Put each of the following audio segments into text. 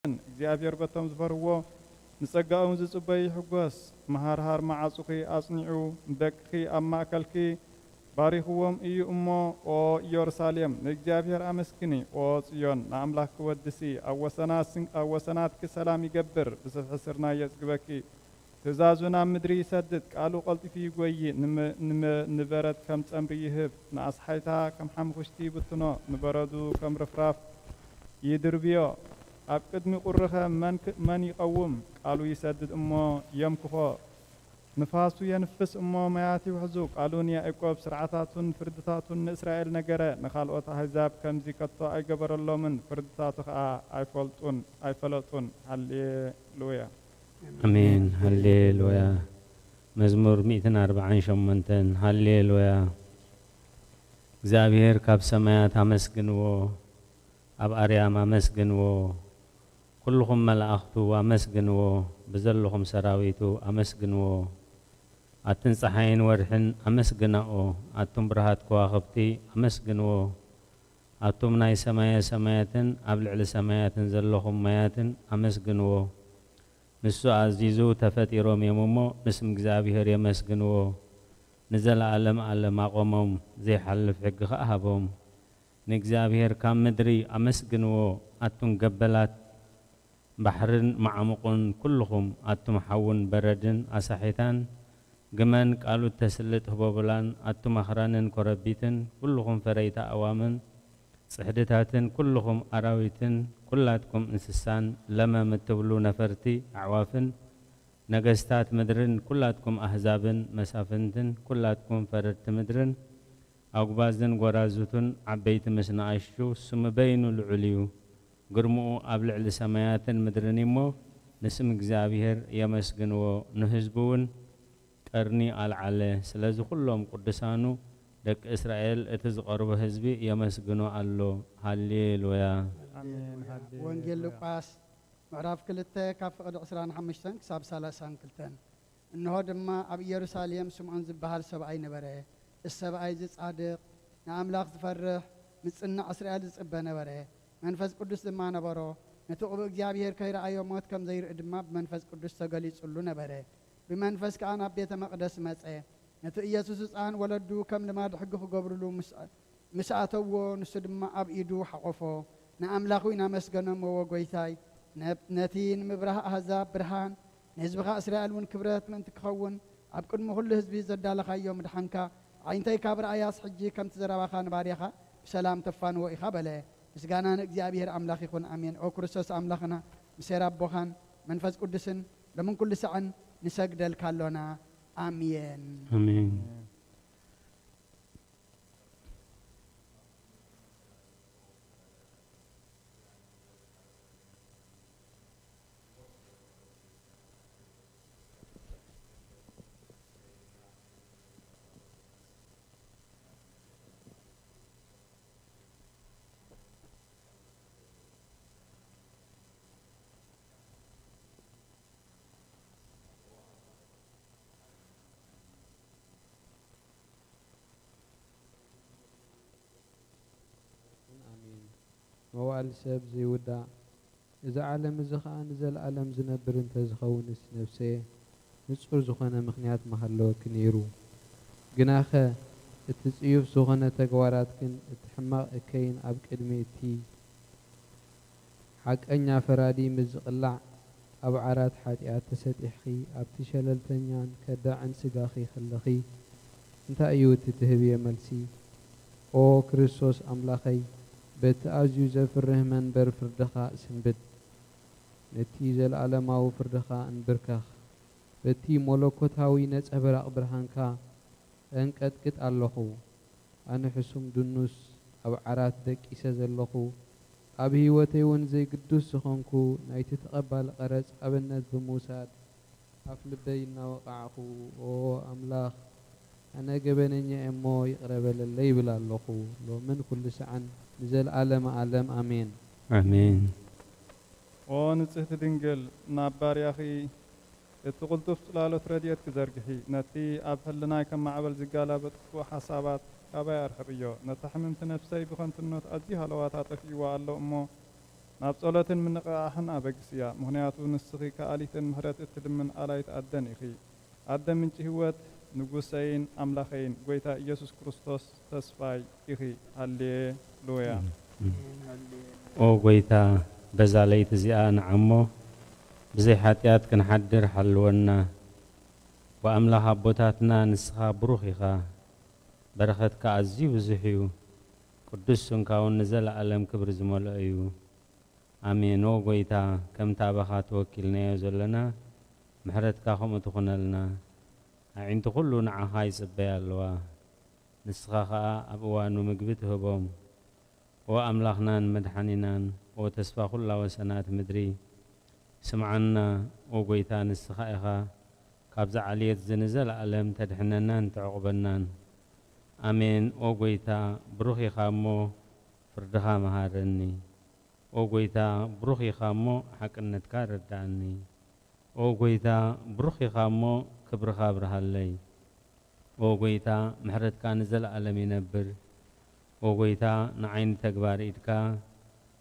እግዚኣብሔር በቶም ዝፈርህዎ ንጸጋኡ ዝጽበዩ ይሕጎስ። መሃርሃር መዓጹኺ ኣጽኒዑ፣ ንደቅኺ ኣብ ማእከልኪ ባሪኽዎም እዩ እሞ፣ ኦ ኢየሩሳሌም፣ ንእግዚኣብሔር ኣመስግኒ። ኦ ጽዮን፣ ንኣምላኽኪ ወድሲ። ኣብ ወሰናት-፣ ኣብ ወሰናትኪ ሰላም ይገብር፣ ብስፍሒ ስርናይ የጽግበኪ። ትእዛዙ ናብ ምድሪ ይሰድድ፣ ቃሉ ቀልጢፉ ይጎዪ። ንመ-፣ ንመ-፣ ንበረድ ከም ጸምሪ ይህብ፣ ንኣስሓይታ ከም ሓሙኽሽቲ ይብትኖ፣ ንበረዱ ከም ርፍራፍ ይድርብዮ። ኣብ ቅድሚ ቁሪኸ መን ክ-፣ መን ይቐውም? ቃሉ ይሰድድ እሞ የምክኾ፣ ንፋሱ የንፍስ እሞ ማያት ይውሕዙ። ቃሉ ንያዕቆብ ስርዓታቱን ፍርድታቱን ንእስራኤል ነገረ። ንኻልኦት ኣህዛብ ከምዚ ከቶ ኣይገበረሎምን፣ ፍርድታቱ ኸኣ ኣይፈልጡን፣ ኣይፈለጡን። ሃሌሉያ። ኣሜን። ሃሌሉያ። መዝሙር ሚእትን ኣርባዓን ሸሞንተን። ሃሌሉያ። እግዚኣብሔር ካብ ሰማያት ኣመስግንዎ፣ ኣብ ኣርያም ኣመስግንዎ፣ ኩልኹም መላእኽቱ ኣመስግንዎ፣ ብዘለኹም ሰራዊቱ ኣመስግንዎ። ኣትን ጸሓይን ወርሕን ኣመስግናኦ፣ ኣቱም ብርሃት ከዋኽብቲ ኣመስግንዎ። ኣቱም ናይ ሰማየ ሰማያትን ኣብ ልዕሊ ሰማያትን ዘለኹም ማያትን ኣመስግንዎ። ንሱ ኣዚዙ ተፈጢሮም እዮም እሞ፣ ንስም እግዚኣብሔር የመስግንዎ። ንዘለኣለም ኣለም ኣቖሞም፣ ዘይሓልፍ ሕጊ ኸኣ ሃቦም። ንእግዚኣብሔር ካብ ምድሪ ኣመስግንዎ፣ ኣቱም ገበላት ባሕርን መዓሙቑን፣ ኩልኹም ኣቱም ሓውን በረድን ኣሳሒታን፣ ግመን ቃሉ እተስልጥ ህቦብላን፣ ኣቱም ኣኽራንን ኮረቢትን፣ ኩልኹም ፈረይቲ ኣእዋምን ጽሕድታትን፣ ኩልኹም ኣራዊትን፣ ኩላትኩም እንስሳን ለመም እትብሉ ነፈርቲ ኣዕዋፍን፣ ነገስታት ምድርን፣ ኩላትኩም ኣህዛብን መሳፍንትን፣ ኩላትኩም ፈረድቲ ምድርን፣ ኣጉባዝን ጐራዙቱን፣ ዓበይቲ ምስ ንኣሽቱ፣ ስሙ በይኑ ልዑል እዩ። ግርምኡ ኣብ ልዕሊ ሰማያትን ምድርን እዩ እሞ፣ ንስም እግዚኣብሔር የመስግንዎ፣ ንህዝቡ እውን ቀርኒ ኣልዓለ። ስለዚ ኵሎም ቅዱሳኑ ደቂ እስራኤል፣ እቲ ዝቐርቦ ህዝቢ የመስግኖ ኣሎ። ሃሌሉያ። ኣሜን። ሃሌሉያ። ወንጌል ሉቃስ ምዕራፍ ክልተ ካብ ፍቕዲ ዕስራን ሓሙሽተን ክሳብ ሰላሳን ክልተን። እንሆ ድማ ኣብ ኢየሩሳሌም ስምዖን ዝበሃል ሰብኣይ ነበረ። እዚ ሰብኣይ እዚ ጻድቕ፣ ንኣምላኽ ዝፈርህ፣ ምጽናዕ እስራኤል ዝጽበ ነበረ። መንፈስ ቅዱስ ድማ ነበሮ። ነቲ ቅቡእ እግዚኣብሔር ከይረኣዮ ሞት ከም ዘይርኢ ድማ ብመንፈስ ቅዱስ ተገሊጹሉ ነበረ። ብመንፈስ ከኣ ናብ ቤተ መቕደስ መጸ። ነቲ ኢየሱስ ህጻን ወለዱ ከም ልማድ ሕጊ ክገብሩሉ ምስ፣ ምስ ኣተውዎ፣ ንሱ ድማ ኣብ ኢዱ ሓቖፎ። ንኣምላኽ እውን ኣመስገኖ እሞ፣ "ጐይታይ፣ ነ-፣ ነቲ ንምብራህ ኣህዛብ ብርሃን፣ ንህዝብኻ እስራኤል እውን ክብረት ምእንቲ ክኸውን፣ ኣብ ቅድሚ ኵሉ ህዝቢ ዘዳለኻዮ ምድሓንካ፣ ኣዒንተይ ካብ ረኣያስ፣ ሕጂ ከምቲ ዘረባኻ ንባርያኻ ብሰላም ተፋንዎ ኢኻ" በለ። ምስጋና ንእግዚኣብሔር ኣምላኽ ይኹን፣ ኣሜን። ኦ ክርስቶስ ኣምላኽና፣ ምስ ሤር ኣቦኻን መንፈስ ቅዱስን ሎምን ኩሉ ሳዕን ንሰግደልካ ኣሎና። ኣሜን። ኣሜን። ኣሜን። መዋእል ሰብ ዘይውዳእ፣ እዚ ዓለም እዚ ኸኣ ንዘለኣለም ዝነብር እንተ ዝኸውንስ፣ ነፍሰየ፣ ንጹር ዝኾነ ምኽንያት ምሃለወኪ ነይሩ። ግናኸ፣ እቲ ጽዩፍ ዝኾነ ተግባራትክን እቲ ሕማቕ እከይን ኣብ ቅድሚ እቲ ሓቀኛ ፈራዲ ምስ ዝቕላዕ፣ ኣብ ዓራት ሓጢኣት ተሰጢሕኺ፣ ኣብቲ ሸለልተኛን ከዳዕን ስጋኺ ከለኺ፣ እንታይ እዩ እቲ ትህብዮ መልሲ? ኦ ክርስቶስ ኣምላኸይ፣ በቲ ኣዝዩ ዘፍርህ መንበር ፍርድኻ እስንብድ። ነቲ ዘለኣለማዊ ፍርድኻ እንብርከኽ። በቲ መለኮታዊ ነጸብራቕ ብርሃንካ እንቀጥቅጥ ኣለኹ። ኣነ ሕሱም ድኑስ ኣብ ዓራት ደቂሰ ዘለኹ፣ ኣብ ህይወተይ እውን ዘይግዱስ ዝኾንኩ፣ ናይቲ ተቐባሊ ቀረጽ ኣብነት ብምውሳድ ኣፍ ልበይ እናወቓዕኹ፣ ኦ ኣምላኽ፣ ኣነ ገበነኛ እየ እሞ ይቕረ በለለይ ይብል ኣለኹ። ሎምን ኩሉ ሰዓን ንዘለኣለመ ኣለም ኣሜን። ኣሜን። ኦ ንጽህቲ ድንግል፣ ናብ ባርያኺ እቲ ቅልጡፍ ጽላሎት ረድኤትኪ ዘርግሒ። ነቲ ኣብ ሕልናይ ከም ማዕበል ዝጋላበጥ ክፉእ ሓሳባት ካባይ ኣርሕቕዮ። ነታ ሕምምቲ ነፍሰይ ብኸንቱነት ኣዝዩ ሃለዋታ ጠፊእዋ ኣሎ እሞ፣ ናብ ጸሎትን ምንቕቓሕን ኣበግስያ፣ ምኽንያቱ ንስኺ ከኣሊትን ምሕረት እትልምን ኣላይት ኣደን ኢኺ። ኣደ ምንጪ ህይወት፣ ንጉሰይን ኣምላኸይን፣ ጐይታ ኢየሱስ ክርስቶስ ተስፋይ ኢኺ። ሃሌ ሉያ። ኦ ጐይታ፣ በዛ ለይቲ እዚኣ ንዓሞ ብዘይ ሓጢኣት ክንሓድር ሓልወና። ወኣምላኽ ኣቦታትና፣ ንስኻ ብሩኽ ኢኻ። በረኸትካ ኣዝዩ ብዙሕ እዩ። ቅዱስ ስምካ እውን ንዘለኣለም ክብሪ ዝመልኦ እዩ። ኣሜን። ኦ ጐይታ፣ ከምቲ ኣባኻ ተወኪልናዮ ዘሎና፣ ምሕረትካ ከምኡ ትኹነልና። ኣዒንቲ ኹሉ ንዓኻ ይጽበያ ኣለዋ። ንስኻ ኸኣ ኣብ እዋኑ ምግቢ ትህቦም። ኦ ኣምላኽናን መድሓኒናን፣ ኦ ተስፋ ኹላ ወሰናት ምድሪ፣ ስምዓና። ኦ ጐይታ፣ ንስኻ ኢኻ ካብዛ ዓልየት እዚ ንዘለኣለም ተድሕነናን ተዕቑበናን። ኣሜን። ኦ ጐይታ፣ ብሩኽ ኢኻ እሞ ፍርድኻ መሃረኒ። ኦ ጐይታ፣ ብሩኽ ኢኻ እሞ ሓቅነትካ ረድኣኒ። ኦ ጐይታ፣ ብሩኽ ኢኻ እሞ ክብርኻ ኣብርሃለይ። ኦ ጐይታ፣ ምሕረትካ ንዘለኣለም ይነብር። ኦ ጐይታ፣ ንዓይ ንተግባር ኢድካ፣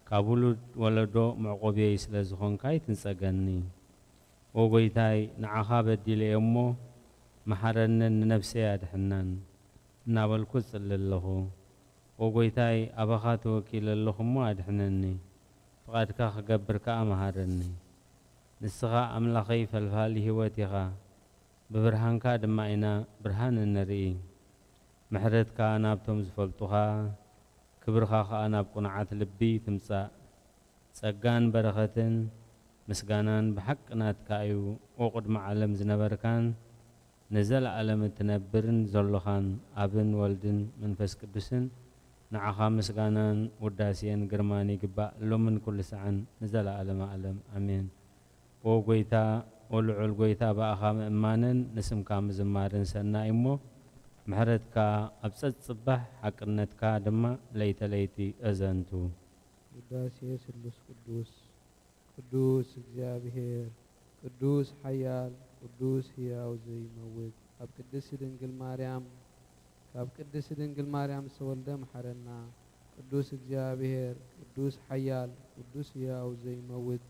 ካብ ውሉድ ወለዶ መዕቆብየይ ስለ ዝኾንካ ኣይትንጸገኒ። ኦ ጐይታይ፣ ንዓኻ በዲለ እየ እሞ፣ መሓረንን ንነፍሰይ ኣድሕናን እናበልኩ እጽሊ ኣለኹ። ኦ ጐይታይ፣ ኣባኻ ተወኪለ ኣለኹ እሞ ኣድሕነኒ። ፍቓድካ ክገብር ከኣ መሃረኒ። ንስኻ ኣምላኸይ ፈልፋሊ ህይወት ኢኻ። ብብርሃንካ ድማ ኢና ብርሃን እንርኢ። ምሕረትካ ናብቶም ዝፈልጡኻ፣ ክብርኻ ኸኣ ናብ ቅኑዓት ልቢ ትምጻእ። ጸጋን በረኸትን ምስጋናን ብሓቂ ናትካ እዩ። ኦ ቅድሚ ዓለም ዝነበርካን ንዘለኣለም እትነብርን ዘሎኻን ኣብን ወልድን መንፈስ ቅዱስን፣ ንዓኻ ምስጋናን ውዳሴን ግርማን ይግባእ፣ ሎምን ኩሉ ሰዓን ንዘለኣለመ ኣለም። ኣሜን። ኦ ጐይታ፣ ኦ ልዑል ጐይታ፣ ብኣኻ ምእማንን ንስምካ ምዝማርን ሰናይ እሞ፣ ምሕረትካ ኣብ ጸጽባሕ፣ ሓቅነትካ ድማ ለይተ ለይቲ እዘንቱ። ውዳሴ ስሉስ ቅዱስ። ቅዱስ እግዚኣብሔር፣ ቅዱስ ሓያል፣ ቅዱስ ሕያው ዘይመውት፣ ኣብ ቅድስቲ ድንግል ማርያም፣ ካብ ቅድስቲ ድንግል ማርያም ዝተወልደ መሓረና። ቅዱስ እግዚኣብሔር፣ ቅዱስ ሓያል፣ ቅዱስ ሕያው ዘይመውት፣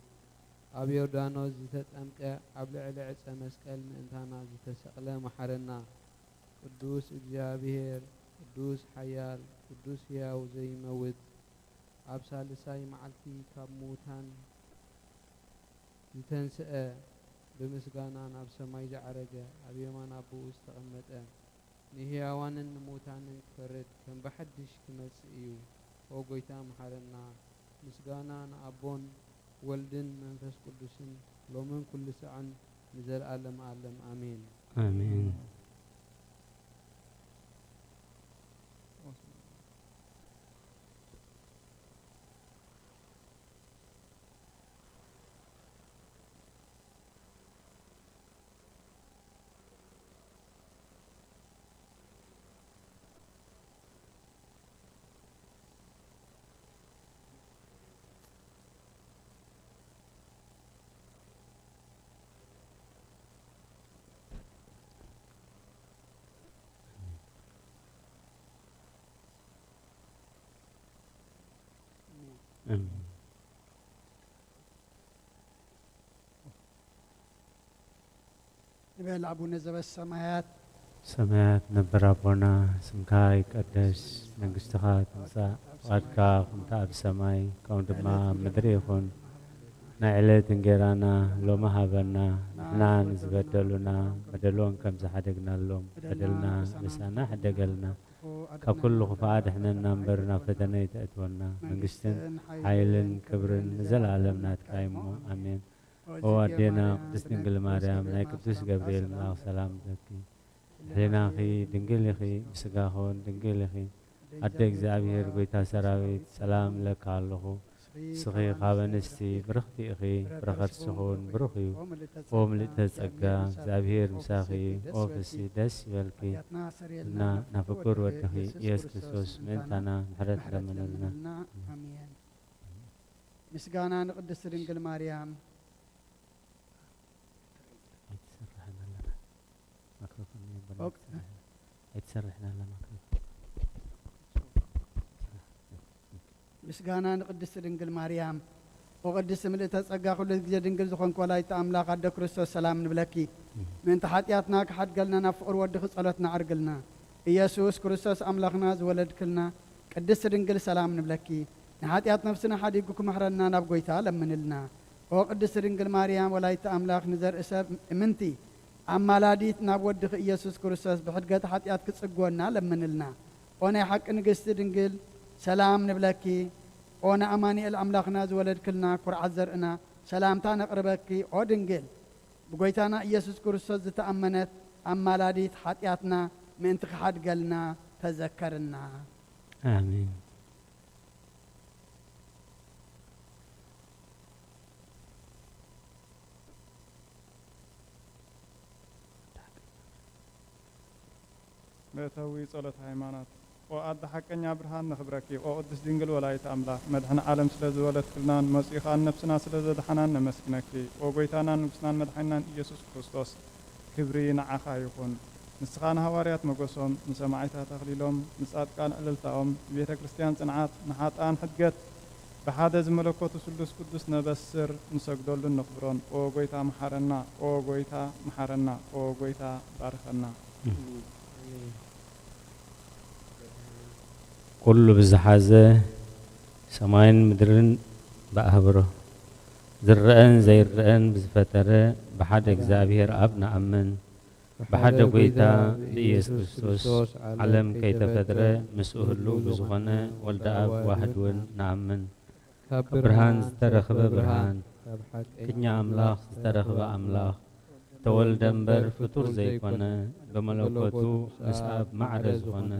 ኣብ ዮርዳኖስ ዝተጠምቀ፣ ኣብ ልዕሊ ዕፀ መስቀል ምእንታና ዝተሰቕለ መሓረና። ቅዱስ እግዚኣብሔር፣ ቅዱስ ሓያል፣ ቅዱስ ሕያው ዘይመውት፣ ኣብ ሳልሳይ መዓልቲ ካብ ምዉታን ዝተንስአ፣ ብምስጋና ናብ ሰማይ ዝዓረገ፣ ኣብ የማን ኣቦኡ ዝተቐመጠ፣ ንህያዋንን ንምዉታንን ክፈርድ ከም ብሓድሽ ክመጽእ እዩ። ኦ ጐይታ፣ መሓረና። ምስጋና ንኣቦን ወልድን መንፈስ ቅዱስን፣ ሎምን ኩሉ ሳዕን ንዘለኣለም ኣለም። ኣሜን። ኣሜን። ኣሜን። ንበል። ኣቡነ ዘበሰማያት። ሰማያት ነበር ኣቦና፣ ስምካ ይቀደስ፣ መንግስትኻ ትምጻእ፣ ፍቓድካ ከምቲ ኣብ ሰማይ ከምኡ ድማ ኣብ ምድሪ ይኹን። ናይ ዕለት እንጌራና ሎሚ ሃበና፣ ንሕና ንዝበደሉና በደሎም ከም ዝሓደግናሎም በደልና ምሳና ሕደገልና፣ ካብ ኩሉ ክፉእ ኣድሕነና እምበር ናብ ፈተነ ኣይተእትወና። መንግስትን ሓይልን ክብርን ንዘለኣለም ናትካ እዩ እሞ፣ ኣሜን። ኦ ኣዴና ቅድስት ድንግል ማርያም፣ ናይ ቅዱስ ገብርኤል መልኣኽ ሰላም ይብለኪ። ሕሊናኺ ድንግል ኢኺ፣ ብስጋኺ እውን ድንግል ኢኺ። ኣደ እግዚኣብሔር፣ ጐይታ ሰራዊት፣ ሰላም እብለኪ ኣለኹ። ንስኺ ካብ ኣንስቲ ብርኽቲ ኢኺ፣ በረኸት ንስኺ እውን ብሩኽ እዩ። ኦ ምልእተ ጸጋ፣ እግዚኣብሔር ምሳኺ፣ ኦ ፍሲ ደስ ይበልኪ። እና ናፍቁር ወድኺ ኢየሱስ ክርስቶስ ምእንታና ምሕረት ለምንልና። ኣሜን። ምስጋና ንቅድስት ድንግል ማርያም። ኣይትሰርሕን ኣላ ማይክሮፎን። ኦክ። ኣይትሰርሕን ኣላ ማይክሮፎን። ምስጋና ንቅድስት ድንግል ማርያም። ወቅድስቲ ምልእተ ጸጋ ኩሉ ግዜ ድንግል ዝኾንኪ ወላዲተ ኣምላኽ ኣደ ክርስቶስ ሰላም ንብለኪ። ምእንቲ ሓጢኣትና ክሓድገልና ናብ ፍቕሪ ወድኺ ጸሎትና ኣዕርግልና። ኢየሱስ ክርስቶስ ኣምላኽና ዝወለድክልና ቅድስቲ ድንግል ሰላም ንብለኪ። ንሓጢኣት ነፍስና ሓዲጉ ክምሕረና ናብ ጎይታ ለምንልና። ኦ ቅድስቲ ድንግል ማርያም ወላዲተ ኣምላኽ ንዘርኢ ሰብ እምንቲ ኣማላዲት ናብ ወድኺ ኢየሱስ ክርስቶስ ብሕድገት ሓጢኣት ክጽግወና ለምንልና። ኦ ናይ ሓቂ ንግስቲ ድንግል ሰላም ንብለኪ። ኦ ንኣማኑኤል ኣምላኽና ዝወለድክልና ኩርዓት ዘርእና ሰላምታ ነቕርበኪ። ኦ ድንግል ብጎይታና ኢየሱስ ክርስቶስ ዝተኣመነት ኣማላዲት ሓጢኣትና ምእንቲ ክሓድገልና ተዘከርና። ኣሜን። መእተዊ ጸሎት ሃይማኖት። ኦ ኣደ ሓቀኛ ብርሃን ነኽብረኪ። ኦ ቅድስት ድንግል ወላዲተ ኣምላኽ መድሕን ዓለም ስለ ዝወለድክልናን መጺኡ ኸኣ ነፍስና ስለ ዘድሓናን ነመስግነኪ። ኦ ጎይታናን ንጉስናን መድሓኒናን ኢየሱስ ክርስቶስ ክብሪ ንዓኻ ይኹን። ንስኻ ንሃዋርያት መጎሶም፣ ንሰማዕታት ኣኽሊሎም፣ ንጻድቃን ዕልልታኦም፣ ንቤተ ክርስቲያን ጽንዓት፣ ንሓጥኣን ሕድገት፣ ብሓደ ዝመለኮቱ ስሉስ ቅዱስ ነበስር ንሰግደሉን ነኽብሮን። ኦ ጎይታ መሓረና፣ ኦ ጎይታ መሓረና፣ ኦ ጎይታ ባርኸና። ኩሉ ብዝሓዘ ሰማይን ምድርን ብኣህብሮ ዝረአን ዘይረአን ብዝፈጠረ ብሓደ እግዚኣብሔር ኣብ ንኣምን። ብሓደ ጎይታ ብኢየሱስ ክርስቶስ ዓለም ከይተፈጥረ ምስኡ ህልው ብዝኾነ ወልደ ኣብ ዋህድ እውን ንኣምን። ካብ ብርሃን ዝተረኽበ ብርሃን፣ ካብ ሓቀኛ ኣምላኽ ዝተረኽበ ኣምላኽ፣ ተወልደ እምበር ፍጡር ዘይኮነ፣ ብመለኮቱ ምስ ኣብ ማዕረ ዝኾነ፣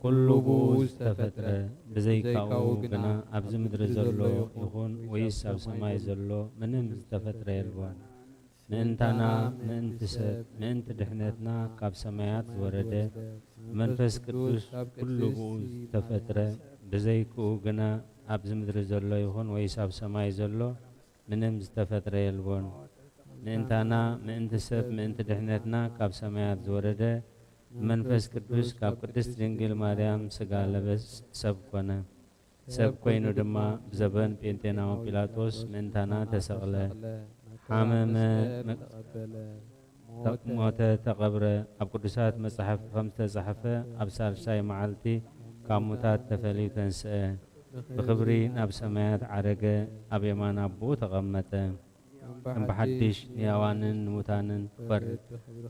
ኩሉ ብኡ ዝተፈጥረ፣ ብዘይካኡ ግና ኣብዚ ምድሪ ዘሎ ይኹን ወይስ ኣብ ሰማይ ዘሎ ምንም ዝተፈጥረ የልቦን። ምእንታና፣ ምእንቲ ሰብ፣ ምእንቲ ድሕነትና ካብ ሰማያት ዝወረደ፣ መንፈስ ቅዱስ ኩሉ ብኡ ዝተፈጥረ፣ ብዘይክኡ ግና ኣብዚ ምድሪ ዘሎ ይኹን ወይስ ኣብ ሰማይ ዘሎ ምንም ዝተፈጥረ የልቦን። ምእንታና፣ ምእንቲ ሰብ፣ ምእንቲ ድሕነትና ካብ ሰማያት ዝወረደ፣ መንፈስ ቅዱስ ካብ ቅድስት ድንግል ማርያም ሥጋ ለበስ ሰብ ኮነ። ሰብ ኮይኑ ድማ ብዘበን ጴንጤናዊ ጲላጦስ ምእንታና ተሰቕለ፣ ሓመመ፣ መ-፣ ተ-፣ ሞተ፣ ተቐብረ። ኣብ ቅዱሳት መጻሕፍቲ ከም ዝተጻሕፈ ኣብ ሳልሳይ መዓልቲ ካብ ሙታት ተፈልዩ ተንስአ። ብኽብሪ ናብ ሰማያት ዓረገ፣ ኣብ የማን ኣቦኡ ተቐመጠ። እም ብሓድሽ ንሕያዋንን ንሙታንን ክፈርድ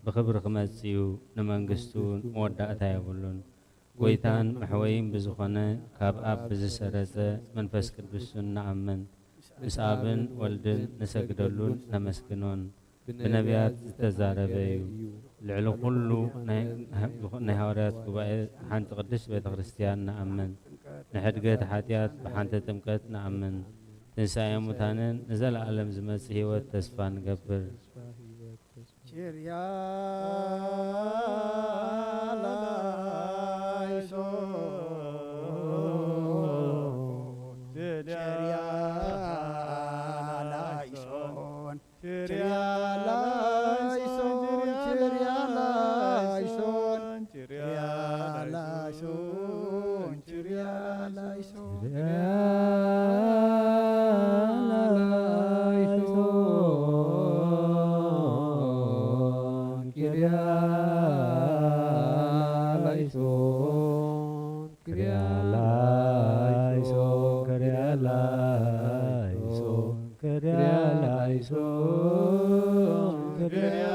ብኽብሪ ክመጽእ እዩ፣ ንመንግስቱ እውን መወዳእታ የብሉን። ጎይታን መሕወይን ብዝኾነ ካብ ኣብ ብዝሰረጸ መንፈስ ቅዱስን ንኣምን። ምስ ኣብን ወልድን ንሰግደሉን ነመስግኖን። ብነቢያት ዝተዛረበ እዩ። ልዕሊ ኩሉ ናይ፣ ናይ ሃዋርያት ጉባኤ ሓንቲ ቅድስት ቤተ ክርስቲያን ንኣምን። ንሕድገት ሓጢኣት ብሓንቲ ጥምቀት ንኣምን። ትንሳኤ ሙታንን ንዘለኣለም ዝመጽእ ህይወት ተስፋ ንገብር። ኪርያ ላይሶን፣ ኪርያ ላይሶን፣ ኪርያ ላይሶን፣ ኪርያ ላይሶን፣ ኪርያ ላይሶን፣ ኪርያ ላይሶን። ኪርያ ላይሶን፣ ኪርያ ላይሶን፣ ኪርያ ላይሶን፣ ኪርያ ላይሶን፣ ኪርያ ላይሶን፣ ኪርያ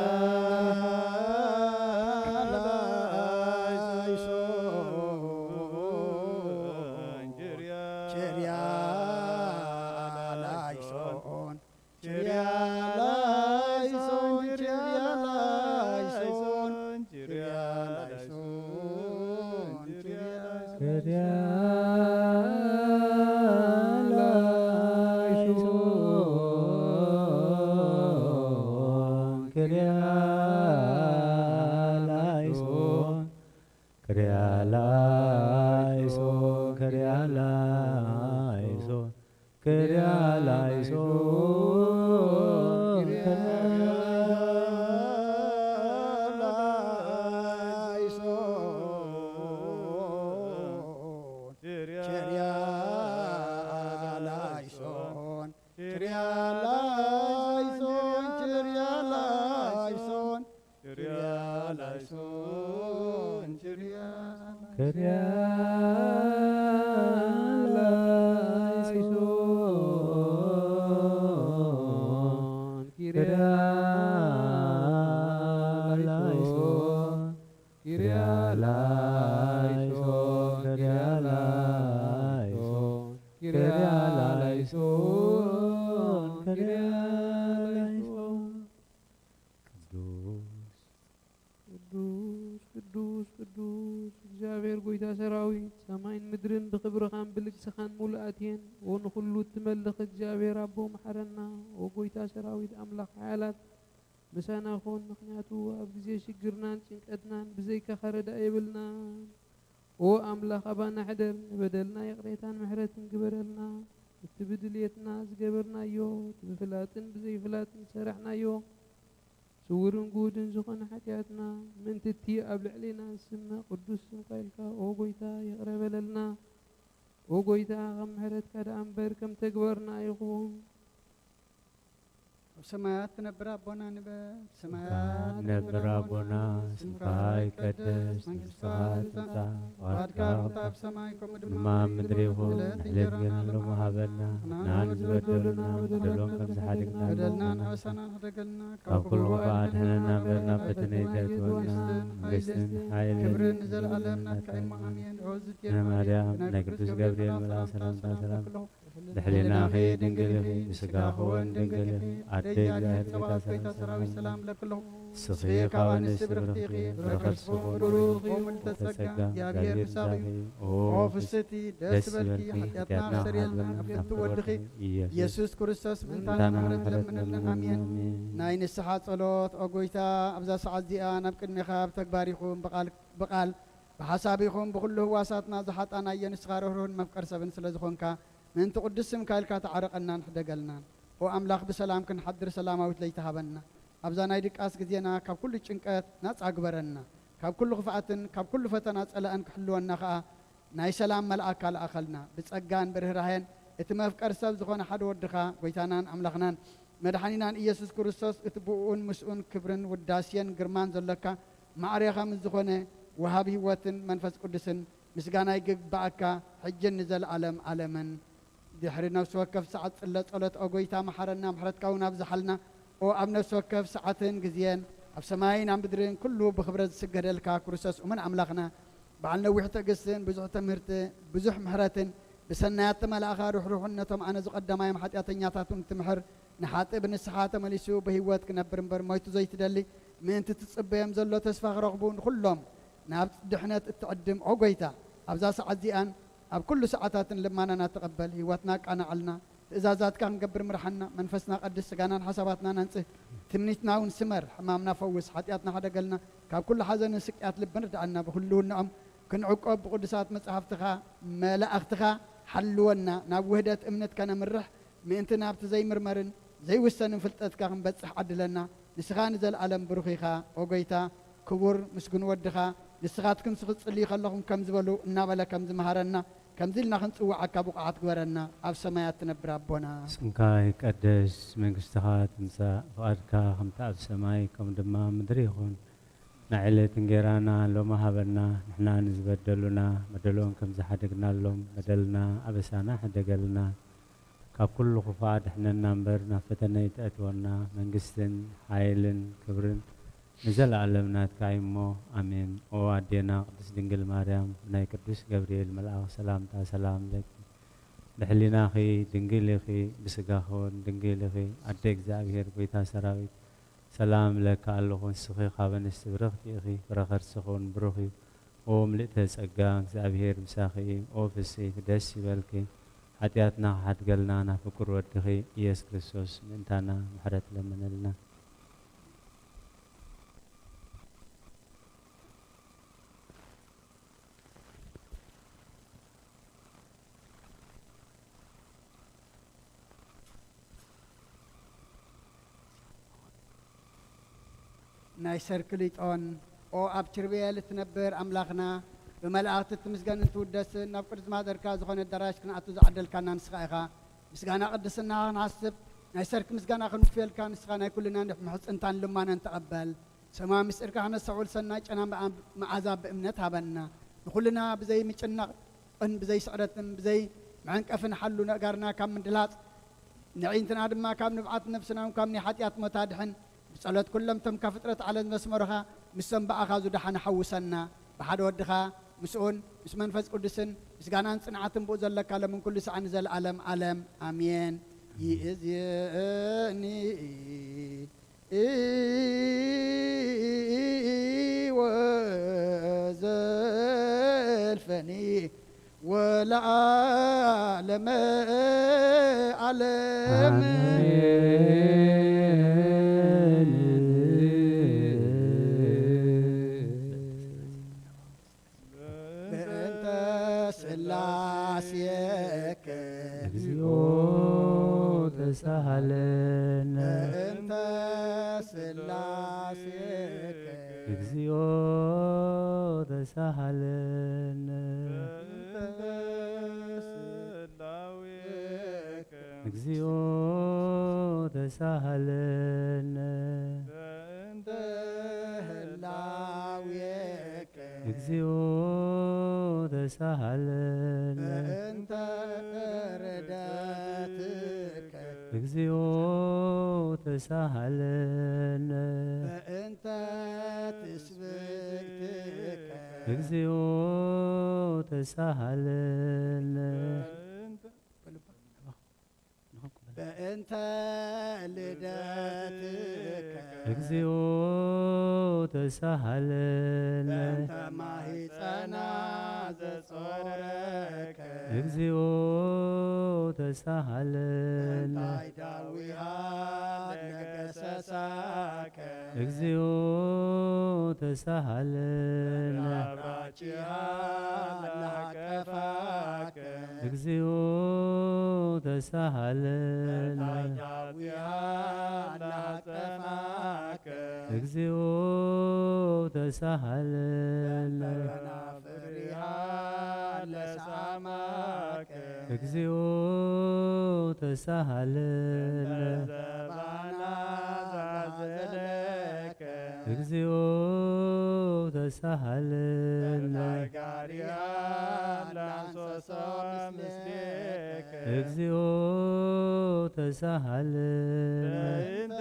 ላይሶን፣ ኪርያ ላይሶን፣ ኪርያ ላይሶን፣ ኪርያ ላይሶን፣ ኪርያ ላይሶን፣ ኪርያ ላይሶን፣ ኪርያ ላይሶን፣ ኪርያ ላይሶን፣ ኪርያ ላይሶን፣ ኪርያ ላይሶን፣ ኪርያ ላይሶን፣ ኪርያ ላይሶን፣ ኪርያ ላይሶን፣ ክርያ ላይሶን፣ ክርያ ላይሶን፣ ክርያ ላይሶን፣ ክርያ ላይሶን፣ ክርያ ላይሶን፣ ክርያ ላይሶን። ቅዱስ ቅዱስ፣ ቅዱስ፣ ቅዱስ እግዚኣብሔር ጐይታ ሰራዊት፣ ሰማይን ምድርን ብኽብርኻን ብልግስኻን ምሉኣት እየን። ኦ ንኹሉ እትመልኽ እግዚኣብሔር ኣቦ፣ መሓረና። ኦ ጐይታ ሰራዊት፣ ኣምላኽ ሓያላት፣ ምሳና ኩን፣ ምኽንያቱ ኣብ ግዜ ሽግርናን ጭንቀትናን ብዘይካኻ ረዳኢ የብልናን። ኦ ኣምላኽ፣ ኣባና ሕደር፣ ንበደልና ይቕሬታን ምሕረትን ግበረልና። እቲ ብድልየትና ዝገበርናዮ፣ እቲ ብፍላጥን ብዘይፍላጥን ዝሰራሕናዮ፣ ስዉርን ግሁድን ዝኾነ ሓጢኣትና፣ ምእንቲ እቲ ኣብ ልዕሌና ዝስመ ቅዱስ ስምካ ኢልካ፣ ኦ ጐይታ፣ ይቕረ በለልና። ኦ ጐይታ፣ ከም ምሕረትካ ደኣ እምበር ከም ተግባርና ኣይኹን። ኣብ ሰማያት ትነብር ኣቦና ንበል። ሰማያት ትነብር ኣቦና፣ ስምካ ይቀደስ፣ መንግስትኻ ትምጻእ፣ ፍቓድካ ከምቲ ኣብ ሰማይ ከምኡ ድማ ኣብ ምድሪ ይኹን። ዕለት እንጀራና ሎሚ ሃበና፣ ንሕና ንዝበደሉና በደሎም ከም ዝሓደግና፣ በደልና ንኣበሳና ንሕደገልና፣ ካብ ኩሉ ክፉእ ኣድሕነና እምበር ናብ ፈተነ ኣይተእትወና። መንግስትን ሓይልን ክብርን ንዘለኣለም ናትካ እሞ፣ ኣሜን። ኦ ዝትየ ማርያም፣ ናይ ቅዱስ ገብርኤል መልኣክ ሰላምታ ሰላም። ብሕሊናኺ ድንግል ኢኺ፣ ብስጋኺ እውን ድንግል ኢኺ። ኣደ እግዚኣብሔር ጸባኦት ጐይታ ሰራዊት ሰላም እለኪ ኣለኹ። ንስኺ ካብ ኣንስቲ ብርኽቲ ኢኺ፣ ፍረ ከርስኺ እውን ብሩኽ እዩ። ኦ ምልዕተ ጸጋ፣ እግዚኣብሔር ምሳኺ እዩ። ኦ ፍስሕቲ፣ ደስ ይበልኪ፣ ሓጢኣትና ኣስተሰርየልና፣ ኣብ ክንዲ ወድኺ ኢየሱስ ክርስቶስ ምእንታና ምሕረት ለምንልና። ኣሜን። ናይ ንስሓ ጸሎት። ኦ ጐይታ፣ ኣብዛ ሰዓት እዚኣ ናብ ቅድሜኻ ብተግባር ይኹን ብቓል፣ ብቓል፣ ብሓሳብ ይኹን ብኹሉ ህዋሳትና ዝሓጣናዮ፣ ንስኻ ርህሩህን መፍቀር ሰብን ስለ ዝኾንካ፣ ምእንቲ ቅዱስ ስምካ ኢልካ ተዓረቐናን ሕደገልናን። ኦ ኣምላኽ፣ ብሰላም ክንሓድር ሰላማዊት ለይቲ ሃበና። ኣብዛ ናይ ድቃስ ግዜና ካብ ኩሉ ጭንቀት ናጻ ግበረና። ካብ ኩሉ ክፍኣትን ካብ ኩሉ ፈተና ጸላእን ክሕልወና ኸኣ ናይ ሰላም መልኣካ ለኣኸልና። ብጸጋን ብርህራሄን እቲ መፍቀር ሰብ ዝኾነ ሓደ ወድኻ፣ ጐይታናን ኣምላኽናን መድሓኒናን ኢየሱስ ክርስቶስ፣ እቲ ብእኡን ምስኡን ክብርን ውዳሴን ግርማን ዘሎካ፣ ማዕሬኻ ምስ ዝኾነ ወሃቢ ህይወትን መንፈስ ቅዱስን ምስጋና ይግብኣካ፣ ሕጅን ንዘለኣለም ኣለምን። ድሕሪ ነፍሲ ወከፍ ሰዓት ጽለ ጸሎት፣ ኦ ጐይታ፣ መሓረና፣ ምሕረትካ እውን ኣብዝሓልና። ኦ ኣብ ነፍሲ ወከፍ ሰዓትን ግዜን፣ ኣብ ሰማይን ኣብ ምድርን ኩሉ ብኽብረት ዝስገደልካ ክርስቶስ እሙን ኣምላኽና፣ በዓል ነዊሕ ትዕግስትን ብዙሕ ትምህርቲ፣ ብዙሕ ምሕረትን፣ ብሰናያት ተመላእኻ ርሕሩሕን ነቶም ኣነ ዝቐደማዮም ሓጢኣተኛታትን ትምሕር፣ ንሓጥእ ብንስሓ ተመሊሱ ብህይወት ክነብር እምበር ሞይቱ ዘይትደሊ፣ ምእንቲ ትጽበዮም ዘሎ ተስፋ ክረኽቡ፣ ንኹሎም ናብ ድሕነት እትዕድም፣ ኦ ጐይታ፣ ኣብዛ ሰዓት እዚኣን ኣብ ኩሉ ሰዓታትን ልማናና ተቐበል። ህይወትና ኣቃናዕልና፣ ትእዛዛትካ ክንገብር ምርሓና። መንፈስና ቀድስ፣ ስጋናን ሓሳባትናን ኣንጽህ። ትምኒትና እውን ስመር፣ ሕማምና ፈውስ፣ ሓጢኣትና ሕደገልና፣ ካብ ኩሉ ሓዘንን ስቅያት ልብን ርድኣና። ብህልውናኦም ክንዕቆብ ብቅዱሳት መጻሕፍትኻ መላእኽትኻ ሓልወና። ናብ ውህደት እምነት ከነምርሕ ምእንቲ ናብቲ ዘይምርመርን ዘይውሰንን ፍልጠትካ ክንበጽሕ ዓድለና። ንስኻ ንዘለኣለም ብሩኽ ኢኻ። ኦ ጐይታ፣ ክቡር ምስጉን ወድኻ፣ ንስኻትኩም ክትጽልዩ ከለኹም ከም ዝበሉ እናበለ ከም ዝመሃረና፣ ከምዚ ኢልና ክንጽውዓካ ብቑዓት ግበረና። ኣብ ሰማያት ትነብር ኣቦና። ስምካ ይቀደስ፣ መንግስትኻ ትምጻእ፣ ፍቓድካ ከምቲ ኣብ ሰማይ ከምኡ ድማ ኣብ ምድሪ ይኹን። ናይ ዕለት እንጌራና ሎሚ ሃበና፣ ንሕና ንዝበደሉና በደሎም ከም ዝሓደግናሎም በደልና ኣበሳና ሕደገልና። ካብ ኩሉ ክፉእ ኣድሕነና እምበር ናብ ፈተነ ኣይተእትወና። መንግስትን ሓይልን ክብርን ንዘለኣለም ናትካ እዩ እሞ፣ ኣሜን። ኦ ኣዴና ቅድስት ድንግል ማርያም፣ ብናይ ቅዱስ ገብርኤል መልኣኽ ሰላምታ ሰላም ለኪ። ብሕሊናኺ ድንግል ኢኺ፣ ብስጋኺ እውን ድንግል ኢኺ። ኣደ እግዚኣብሔር፣ ጐይታ ሰራዊት፣ ሰላም እለኪ ኣለኹ። ንስኺ ካብ ኣንስቲ ብርኽቲ ኢኺ፣ ፍረ ከርስኺ እውን ብሩኽ እዩ። ኦ ምልእተ ጸጋ፣ እግዚኣብሔር ምሳኺ እዩ። ኦ ፍስሕቲ፣ ደስ ይበልኪ። ሓጢኣትና ክሓድገልና ናብ ፍቁር ወድኺ ኢየሱስ ክርስቶስ ምእንታና ምሕረት ለምነልና። ናይ ሰርክሊጦን። ኦ ኣብ ኪሩቤል እትነብር ኣምላኽና፣ ብመላእኽቲ እትምስገንን ትውደስን፣ ናብ ቅዱስ ማደርካ ዝኾነ ኣዳራሽ ክንኣቱ ዝዓደልካና ንስኻ ኢኻ። ምስጋና ቅድስናኻ ክንሓስብ፣ ናይ ሰርክ ምስጋና ክንውፍየልካ፣ ንስኻ ናይ ኩልና ምሕጽንታን ልማናን ተቐበል። ሰማያዊ ምስጢርካ ክነስተውዕል፣ ሰናይ ጨና መኣ-፣ መዓዛ ብእምነት ሃበና። ንኹልና ብዘይ ምጭናቕን ብዘይ ስዕረትን ብዘይ መዐንቀፍን ሓሉ፣ ነእጋርና ካብ ምድላጽ፣ ነዒንትና ድማ ካብ ንብዓት ነፍስና እውን ካብ ናይ ሓጢኣት ሞት ኣድሕን። ብጸሎት ኩሎም እቶም ካብ ፍጥረት ዓለም ዘስመሩኻ፣ ምስቶም ብኣኻ ዝደሓኑ ሓውሰና። ብሓደ ወድኻ ምስኡን ምስ መንፈስ ቅዱስን ምስጋናን ጽንዓትን ብኡ ዘለካ ሎምን ኩሉ ሳዕ ንዘለኣለም ዓለም ኣሜን። ይእዜኒ ወዘልፈኒ ወለዓለመ ዓለም። በእንተ ስላሴከ እግዚኦ ተሳሃለነ። በእንተ ስላሴከ እግዚኦ ተሳሃለነ። በእንተ ስላሴከ እግዚኦ ተሳሃለነ። በእንተ ህላዌከ እግዚኦ ተሳሃለነ። በእንተ ርደትከ እግዚኦ ተሳሃለነ። በእንተ ትስብእትከ እግዚኦ ተሳሃለነ። በእንተ በእንተ ልደትከ እግዚኦ ተሳሃለነ። በእንተ ማህፀና ዘጾረከ እግዚኦ ተሳሃለነ። በእንታይ ዳዊሃ ለገሰሳከ እግዚኦ ተሳሃለነ። ራብራቺሃ ላቀፋከ እግዚኦ ተሳሃለነ። ዳዊሃ ላቀፋከ እግዚኦ ተሳሃለነ። ፍሪሃ ለሳማከ እግዚኦ ተሳሃለነ። ዘባና ዛዘለከ እግዚኦ ተሳሃለነ። ጋሪያ ላንሶሶ ምስሌከ እግዚኦ ተሳሃለነ። በእንተ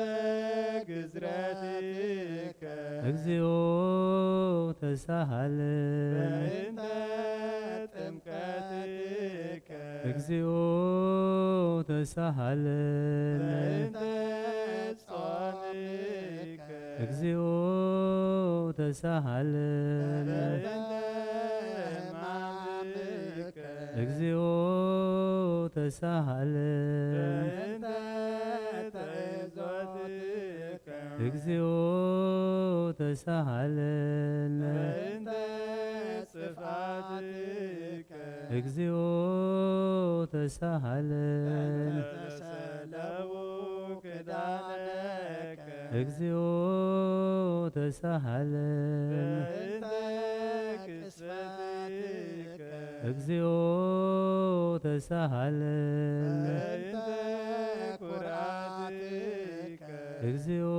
ግዝረትከ እግዚኦ ተሳሃለነ። በእንተ ጥምቀትከ እግዚኦ ተሳሃለነ። በእንተ ጾምከ እግዚኦ ተሳሃለነ። በእንተ ሕማምከ እግዚኦ ተሳሃለነ። በእንተ ትእዛዝከ እግዚኦ ተሳሃለነ። በእንተ ጽፍዓትከ እግዚኦ ተሳሃለነ። በእንተ ሰለቡ ክዳነከ እግዚኦ ተሳሃለነ። በእንተ ቅስፈትከ እግዚኦ ተሳሃለነ። በእንተ ኩርዓትከ እግዚኦ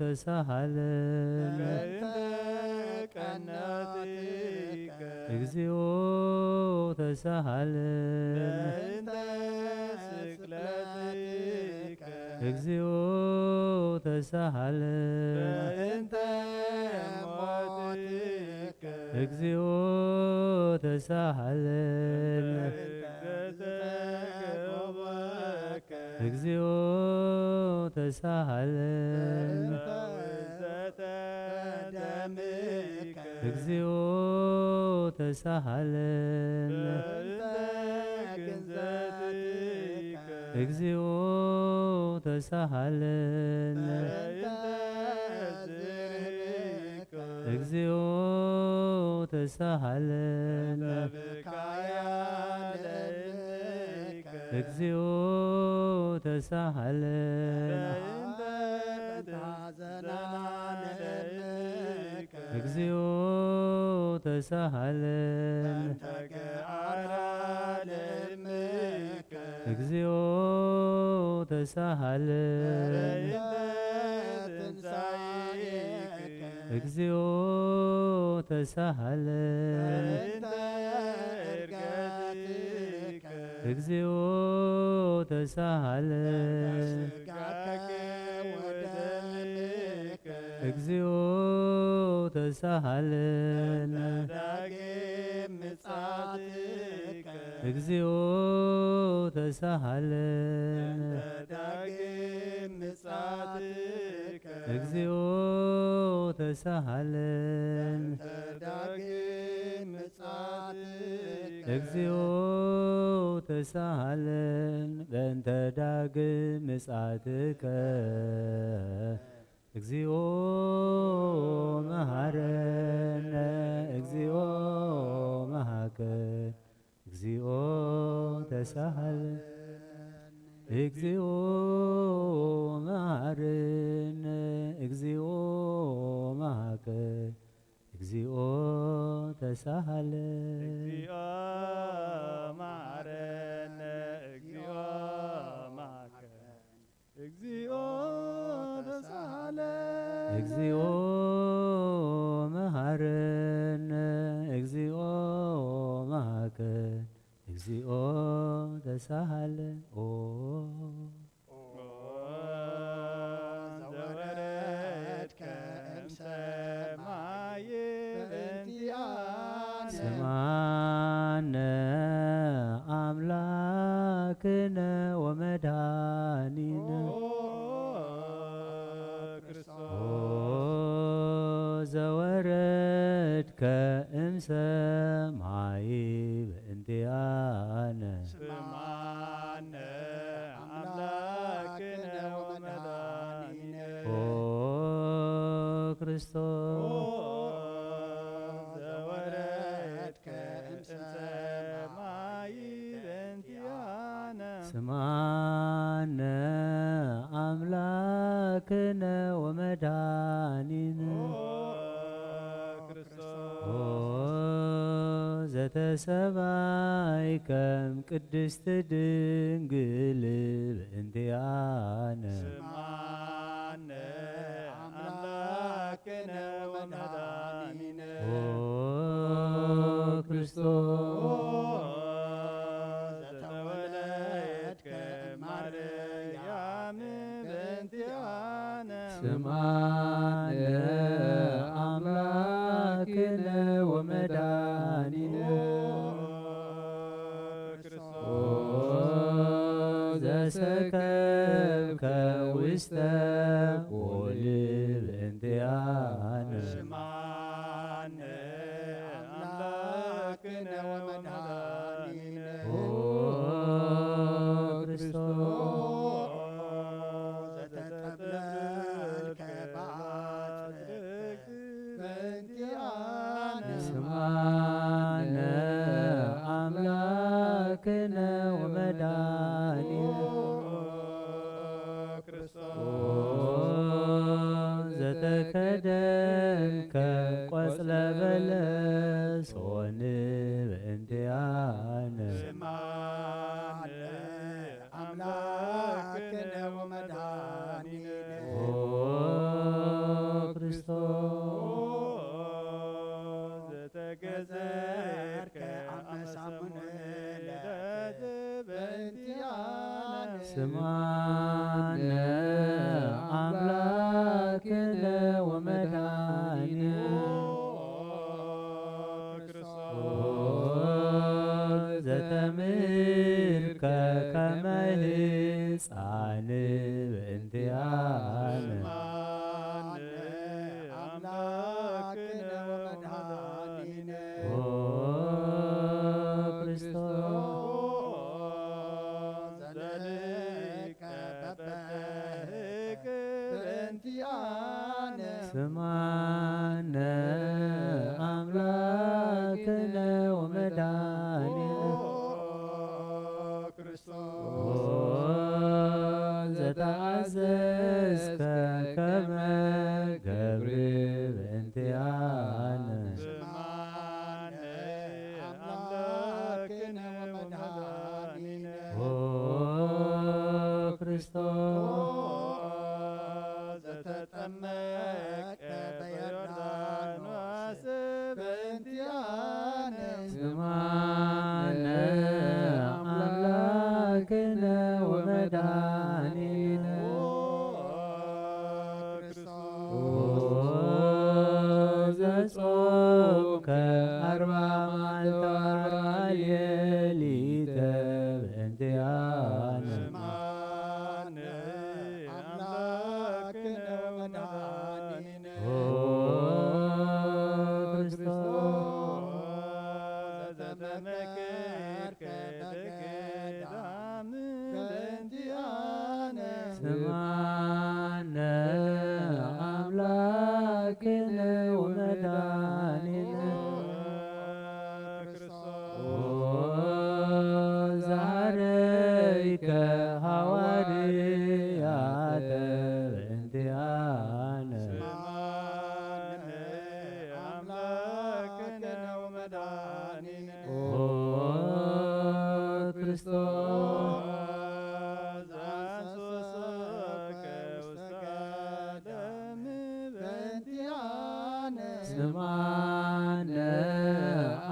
ተሳሃለነ። በእንተ ቀናትከ እግዚኦ ተሳሃለነ። በእንተ ስቅለትከ እግዚኦ ተሳሃለነ። በእንተ ሞትከ እግዚኦ ተሳሃለነ። በእንተ ዘተጎበከ እግዚኦ ተሳሃለነ። በእንተ ዘተደምከ እግዚኦ ተሳሃለነ። በእንተ ግንዘትከ እግዚኦ ተሳሃለነ። በእንተ ዝርህከ እግዚኦ ተሳሃለነ። በብካያ ለእምከ እግዚኦ ተሳሃለነ። በእንተ ዘናነ ለእምከ እግዚኦ ተሳሃለነ። በእንተ ገዓራ ለእምከ እግዚኦ ተሳሃለነ። በእንተ ትንሳኤከ እግዚኦ ተሳሃለን። በእንተ ዕርገትከ። እግዚኦ ተሳሃለን። በእንተ ስጋከ ወደምከ። እግዚኦ ተሳሃለን። በእንተ ዳግም ምጽኣትከ። እግዚኦ ተሳሃለን። በእንተ ዳግም ምጽኣትከ። እግዚኦ ተሳሃለን። በእንተ ዳግም ምጽኣትከ። እግዚኦ ተሳሃለን። በእንተ ዳግም ምጽኣትከ። እግዚኦ መሃረነ። እግዚኦ መሃከ። እግዚኦ ተሳሃለን። እግዚኦ መሃረነ። እግዚኦ መሃከ። እግዚኦ ተሳሃለን። እግዚኦ መሃረነ። እግዚኦ መሃከ። እግዚኦ ተሳሃለን። እግዚኦ መሃረነ። እግዚኦ መሃከ። እግዚኦ ተሳሃለን። ኦ ኦ ዘወረድከ እምሰማይ በእንቲአነ። ስማነ አምላክነ ወመድኃኒነ። ኦ ክርስቶስ። ኦ ዘወረድከ እምሰማይ በእንቲአነ። ስማነ አምላክነ ወመድኃኒነ። ኦ ክርስቶስ። ኦ ዘወረድከ እምሰማይ በእንቲአነ። ስማነ አምላክነ ወመድኃኒነ። ኦ ክርስቶስ። ኦ ዘተሰባይከ እም ቅድስት ድንግል በእንቲአነ። ስማነ አምላክነ ወመድኃኒነ። ኦ ክርስቶስ። ኦ ዘተወለድከ ማርያም በእንቲአነ። ስማነ አምላክነ ወመድኃኒነ። ኦ ዘሰከብከ ውስተ ጎል በእንቲአነ። ስማነ አምላክነ ወመድኃኒነ። ኦ ክርስቶስ። ኦ ዘተጠብለልከ በአጽርቅ በእንቲአነ። ስማነ አምላክነ ወመድኃኒነ። ኦ ክርስቶስ። ኦ ዘተከደንከ ቆጽለ በለስ ኦን በእንቲአነ። ስማነ አምላክነ ወመድኃኒነ። ኦ ክርስቶስ። ኦ ዘተገዘርከ አመ ሳሙኤል በእንቲአነ። ስማነ አምላክነ ወመድኃኒነ። ኦ ክርስቶስ። ኦ ዘተምርከ ከመ ሕፃን በእንቲአነ። ስማነ አምላክነ ወመድኃኒነ። ኦ ክርስቶስ። ዘልከ በበህቅ በእንቲአነ። ስማነ አምላክነ ወመድኃኒነ። ኦ ክርስቶስ። ኦ ዘተአዘዝከ ከመ ገብር በእንቲአነ። ስማነ አምላክነ ወመድኃኒነ። ኦ ክርስቶስ። ኦ ዘተጠመቀ በዮርዳኖስ ስምዓነ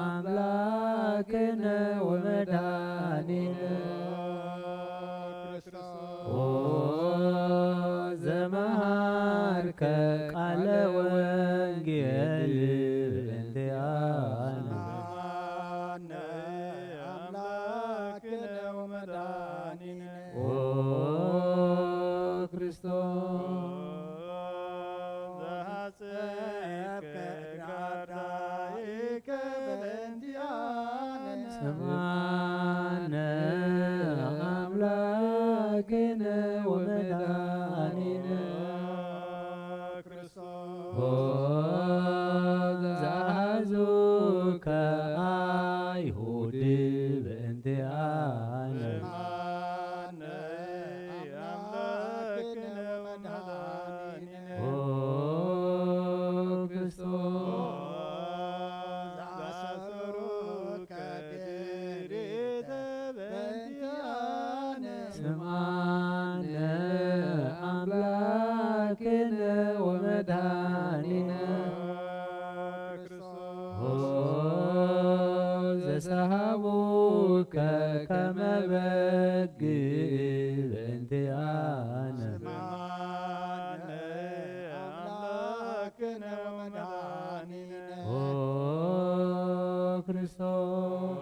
ኣምላክነ ወመድኃኒነ። ኦ ዘመሃርከ ቃለ ወንጌል እንቲኣነ። ስምዓነ ኣምላክነ ወመድኃኒነ። ኦ ክርስቶስ ዘሐጽብከ እግረ ኣዳይከ በእንቲኣነ። ስምዓነ ኣምላክነ ወመድኃኒነ። ክርስቶስ ኦ ዘአሐዙከ አይሁድ በእንቲኣነ። ስምዓነ ኣምላክነ ወመድኃኒነ። ኦ ክርስቶስ ዘአሰሩከ ድሪተ በእንቲኣነ። ስምዓነ ኣምላክነ ወመድኃኒነ። ኦ ዘሰሃቡከ ከመ በግ በእንቲኣነ። ስምዓነ ኣምላክነ ወመድኃኒነ። ኦ ክርስቶስ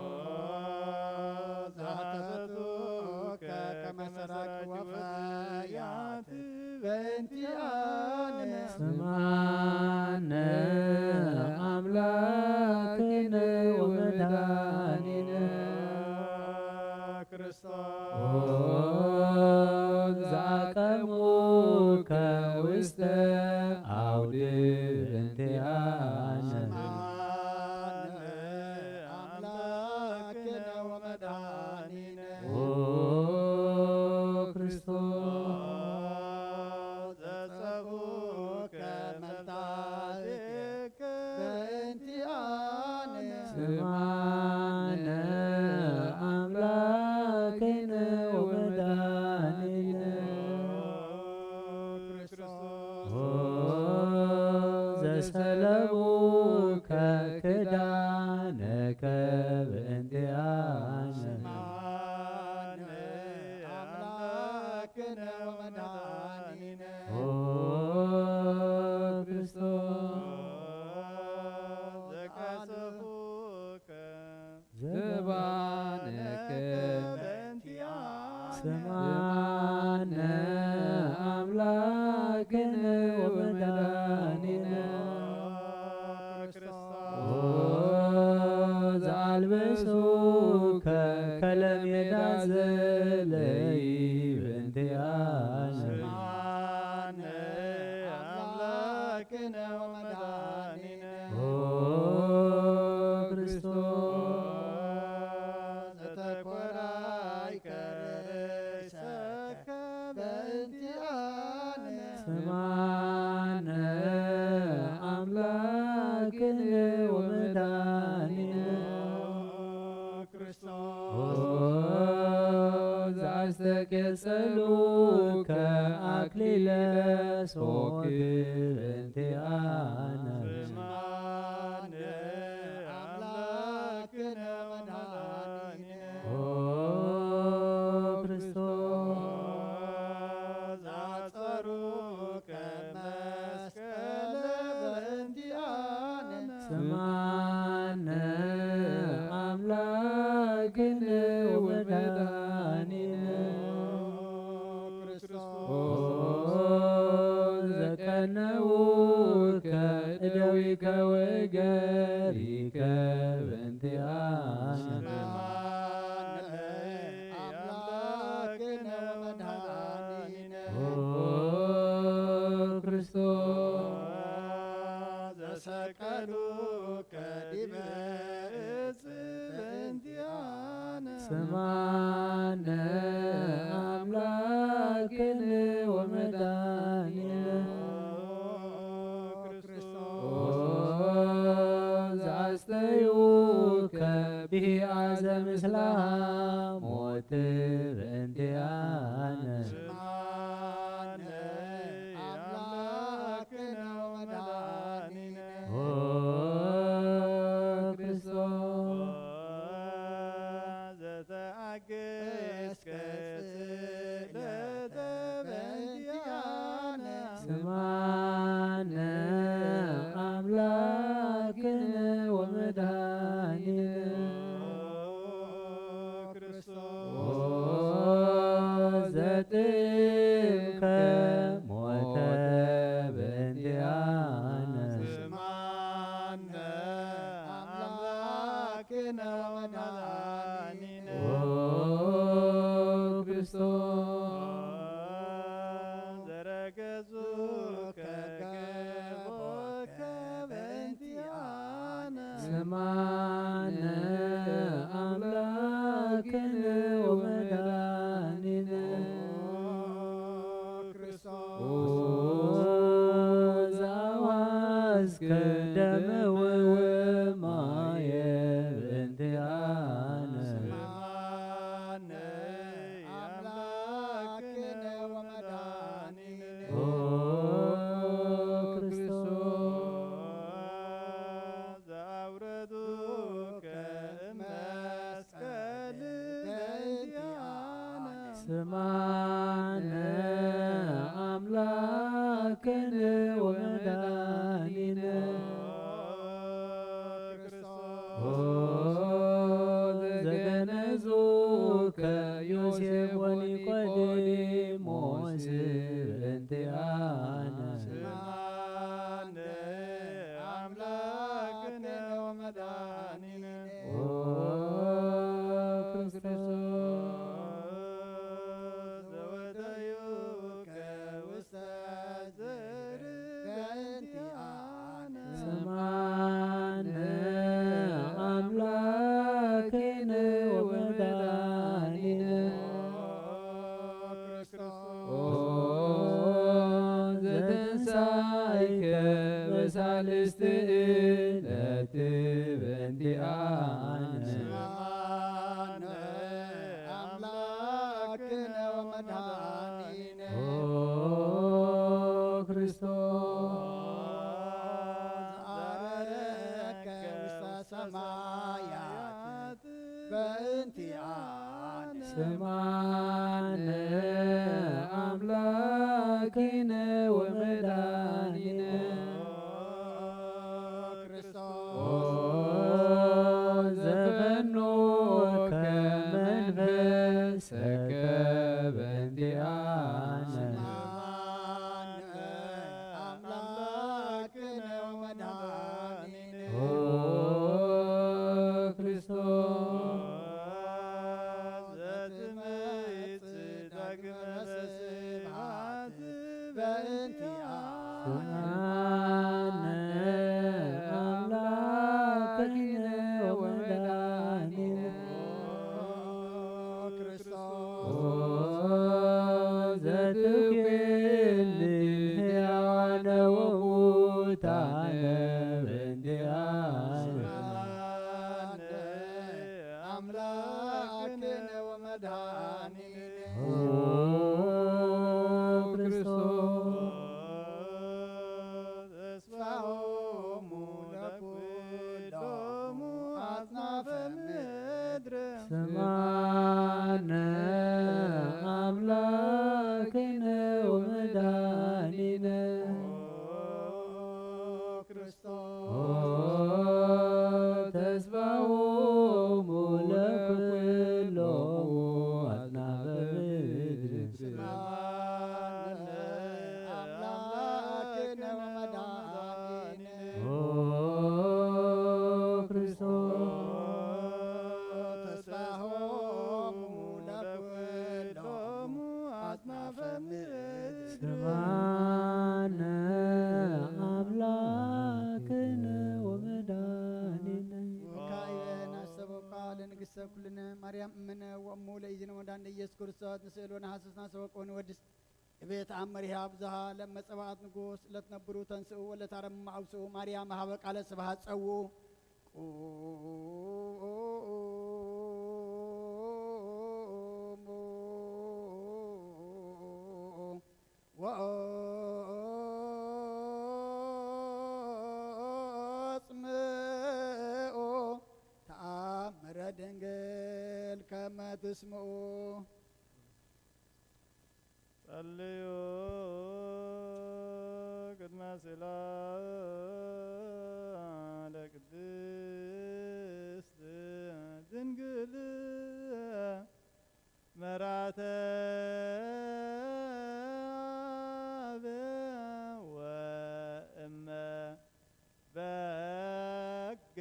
ዘሐተቱከ ከመ ሰራቂ ወፈያት በእንቲኣነ። ስምዓነ ኣምላክነ ወመድኃኒነ። ክርስቶስ ኦ ዘአቀሙከ ውስተ አውድ በእንቲኣነ። ስምዓነ ኣምላክነ ወመድኃኒነ። ኦ ክርስቶስ ዘጸብኡከ መልታቤከ በእንቲኣነ። ስምዓነ ኣምላክነ ወመድኃኒነ። ኦ ዘሰለቡከ ክዳነከ በእንቲኣነ። ስምዓነ ኣምላክነ ወመድኃኒነ። ኦ ክርስቶስ ዘቀሰፉከ ዘባነከ በእንቲኣነ። ስምዓነ ኣምላክነ ወመድኃኒነ። ኦ ዘአልበሱከ ከለሜዳ ዘለይ በእንቲኣነ። ስምዓነ ኣምላክነ ወመድኃኒነ። ኦ ክርስቶስ ዘተኮራይከ ርእሰከ በእንቲኣነ። ስምዓነ ኣምላክነ ወመድኃኒነ። ኦ ክርስቶስ ኦ ዘአስተቄጸሉከ አክሊለ ሶክ በእንቲኣነ። ስምዓነ ኣምላክነ ወመድኃኒነ። ኦ ክርስቶስ ዘአጸሩከ መስቀለ በእንቲኣነ። ስምዓነ ኣምላክነ ወመድኃኒነ። ኦ ዘቀነውከ እደዊከ ወእገሪከ በእንቲኣነ። ስምዓነ ኣምላክነ ወመድኃኒነ። ኦ ክርስቶስ ዘሰቀሉከ ዲበ እጽ በእንቲኣነ። ስምዓነ ኣምላክነ ወመድኃኒነ። ኦ ክርስቶስ ኦ ዘአስተዩከ ብሂአ ዘምስላ ሞት በእንቲኣነ። ስምዓነ ኣምላክነ ወመድኃኒነ። ኦ ስማነ ኣምላክነ ወመድኃኒነ ክርስቶስ ዘአዋስከ ደመ ወማየ በእንቲአነ። ስማነ ኣምላክነ ወመድኃኒነ ኦ ክርስቶስ ዘአውረዱከ እመስቀል በእንቲአነ። ስማነ ኣምላክነ ወመድኃኒነ ኦ ዘገነዙከ ዮሴፍ ወኒቆዲሞስ በእንቲአነ። ስማነ ኣምላክነ ወመድኃኒነ ኦ ክርስቶስ ዘወደዩከ ውስተ ዝርግ በእንቲአነ። ስማነ ኣምላክነ ወመድኃኒነ ኦ ዘተንሳይከ በሳልስቲ ዕለት በእንቲአነ። ስማነ ኣምላክነ ወመድኃኒነ ኦ ክርስቶስ ዘዐረግከ ውስተ ሰማያት በእንቲአነ። ስማነ ኣምላክነ ወመድኃኒነ ኦ ክርስቶስ ኦ ዘፈኖከ መንፈሰከ በእንቲአነ። ስማነ ኣምላክነ ወመድኃኒነ ኦ ክርስቶስ ዘትመጽእ ዳግመ በስብሐት በእንቲአነ። ስማነ ኣምላክነ ወመድኃኒነ ኦ ክርስቶስ ኦ ዘትቤሊ ሕያዋነ ወሙታነ በእንቲአነ። ስማነ ኣምላክነ ወመድኃኒነ ኦ ክርስቶስ ተስፋሆሙ ለኩሎሙ አጽናፈ ምድር። ስማነ አምላክነ ወመድኃኒነ ኦ ክርስቶስ ኦ ተስፋሆሙ ለኩሎሙ አጽናፈ ምድር። ስማነ አምላክነ ወመድኃኒነ ኦ ክርስቶስ ተስፋሆሙ ለኩሎሙ አጽናፈ ምድር። ስማነ አምላክነ ወመድኃኒነ። ወካዕበ ናስተበቃ ለንግሥተ ኩልነ ማርያም እምነ ወእሙ ለኢዝነ ወዳን ኢየሱስ ክርስቶስ ንስእል ወነሐስስ ናስተበቆ ወንወድስ እቤት አመሪሃ ብዙሃ ለመጸባአት ንጉስ ለትነብሩ ተንስኡ ወለታረሙ አውስኡ ማርያም ሀበ ቃለ ስብሐት ጸውኡ። ቁሙ ወአጽምኡ ተአምረ ድንግል ከመ ትስምኡ። ጸልዩ ቅድመ ስእላ ለቅድስት ድንግል መርዓተ አብ ወእመ በግ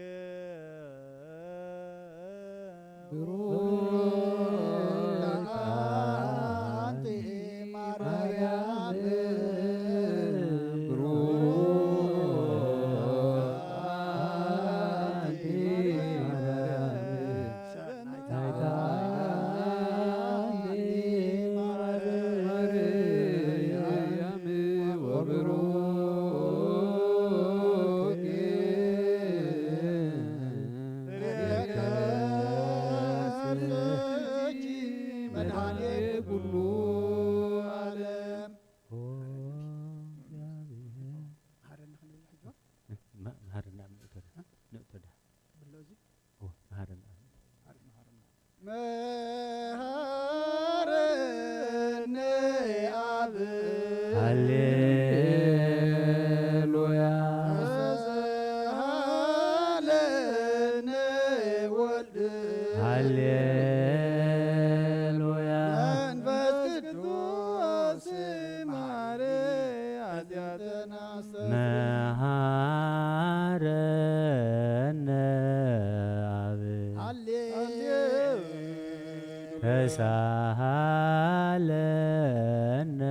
ብሩክ አንቲ ማርያም ብሩክ አንቲ መሃረነ ኣብ ተሳሃለነ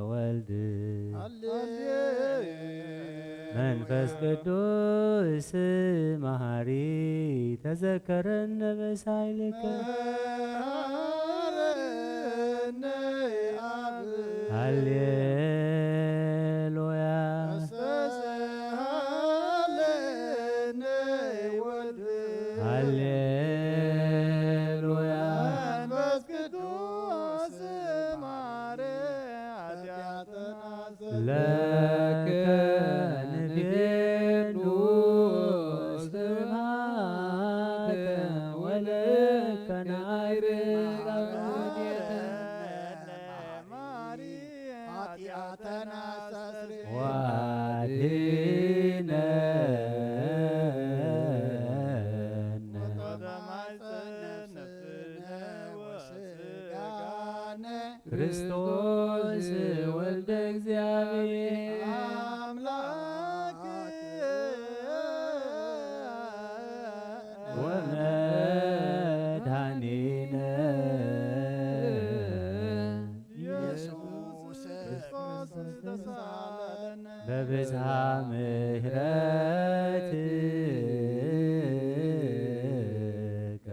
ወልድ መንፈስ ቅዱስ መሃሪ ተዘከረነ በሳይልከ። ሃሌሉያ። ሃሌሉያ። ለከ ንቤኑ ስብሐተ ወለከ ነዐርግ ወአድኅነነ ክርስቶስ ወልደ እግዚአብሔር አምላክ ወመድኃኒነ ኢየሱስ ክርስቶስ ተሳለነ። በብዝሃ ምሕረትከ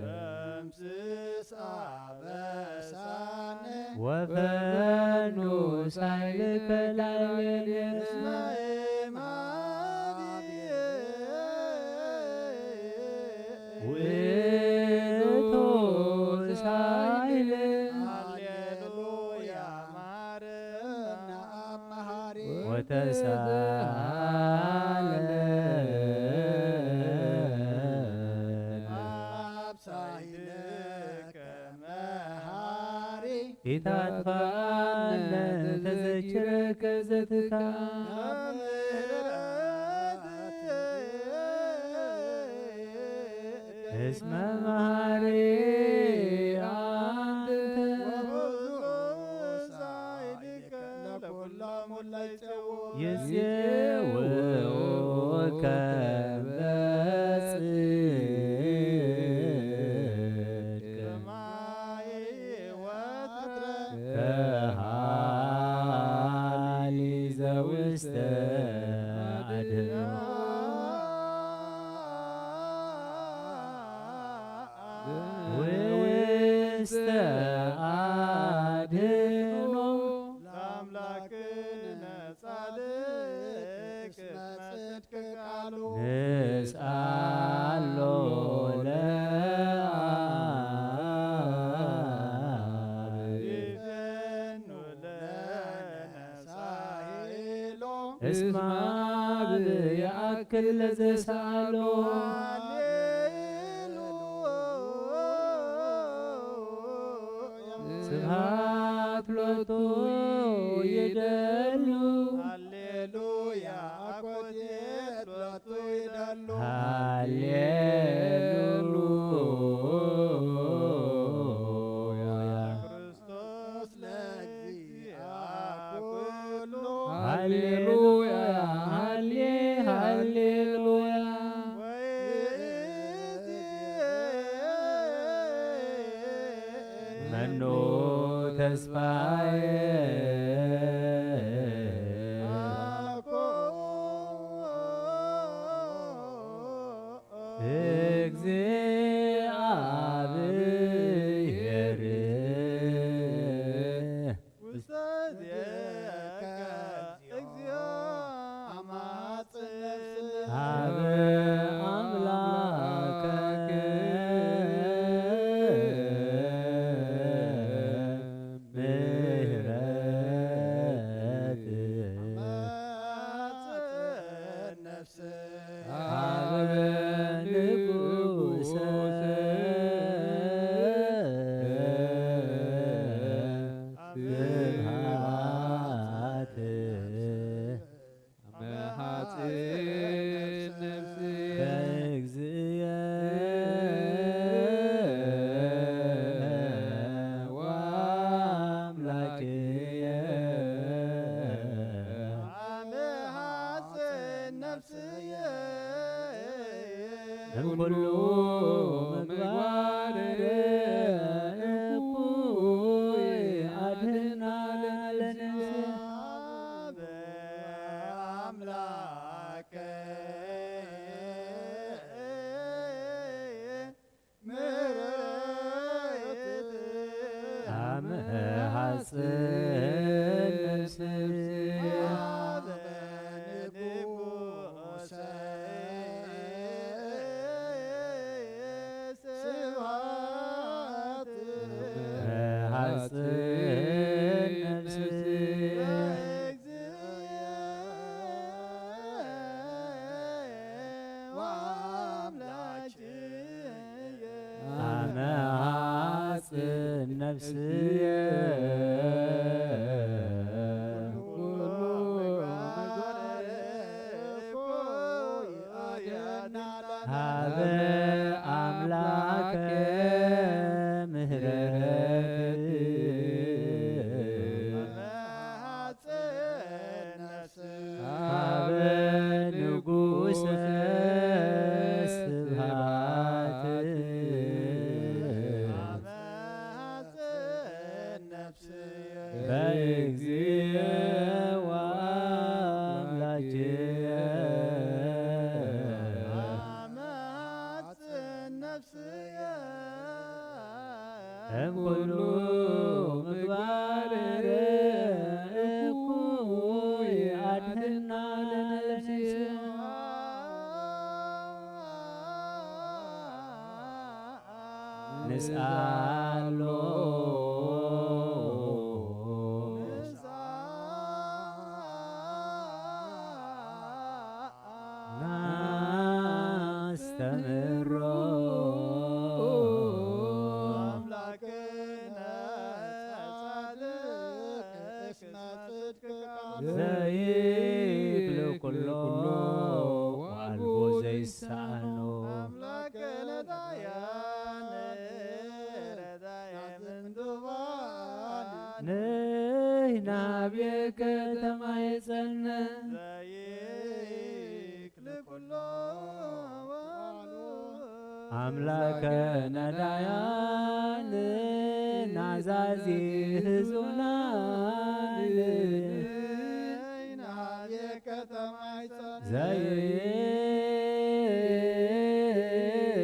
ወፈኑ ሳይልከ ላዕሌነ። ውእቱ ሳይል ወተሳለ ኢታጥፋነ ተዘኪረከ ዘትካ እስመ መሐሪ አንተ ይሴውከ በጽድቅ ከሃሊ ዘውስተ አድህኖ ውስተ አድህኖ ለአምላክነ ጻድቅ እስመ ጽድቅ ቃሉ ንስአሎ ለአብ ይፈኑ ለነ ሳይሎ እስመ አብ ይአክል ለዘሰአሎ ስብሐት ሎቱ ይደሉ ሃሌሉያ አኮቴት ሎቱ ይደሉ ሃሌሉያ። ክርስቶስ ለእግዚአ ኩሉ ሃሌሉያ ሃሌ ሃሌሉያ። ወይእቲ መኑ ተስፋዬ አኮ እግዚአብሔር ውስተ ዚአከ እግዚኦ አማጽን ነፍስነ ሀበ አምላከክ ምሕረት አማጽን ነፍስነ ሀበ ንጉሰ ስብሐት መሐጽን እምኩሉ ምግባር እኩይ ኣድህና ለነፍስና። አምላከ ምሕረት አመ ሐጽን ነፍስ። ስብሐት ሐጽን ነፍስ። አመ ሐጽን ነፍስየ። ሀበ አምላከ ምህረት። ሀበ ንጉሰ ስብሐት። በእግዚእ ወአምላክየ። እምኩሉ ምግባር እኩይ አድህና ለነፍስየ። ንስአሎ ናስተምሮ። አምላክነ ጻድቅ እስመ ጽድቅከ። ዘይክል ኩሎ ወአልቦ ዘይሳኖ። አምላክነ ዳያነ ረዳየ ምንዱባን። ንሕና ቤከ ተማይጸነ። ዘይክል ኩሎ ወአልቦ። አምላከ ነዳያን ናዛዚ ህዙናን።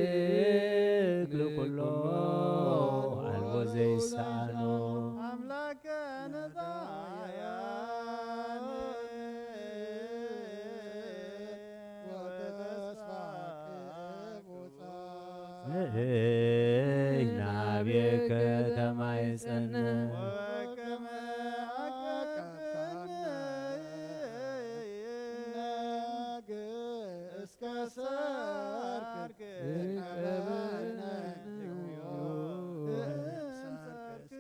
ዘይክል ኩሎ አልቦ ዘይሳኖ። አምላከ ነዳያን ንሕና ቤከ ተማይጸነ። ወበከመ አቀብከነ እስከ ሰርክ እቀበነ።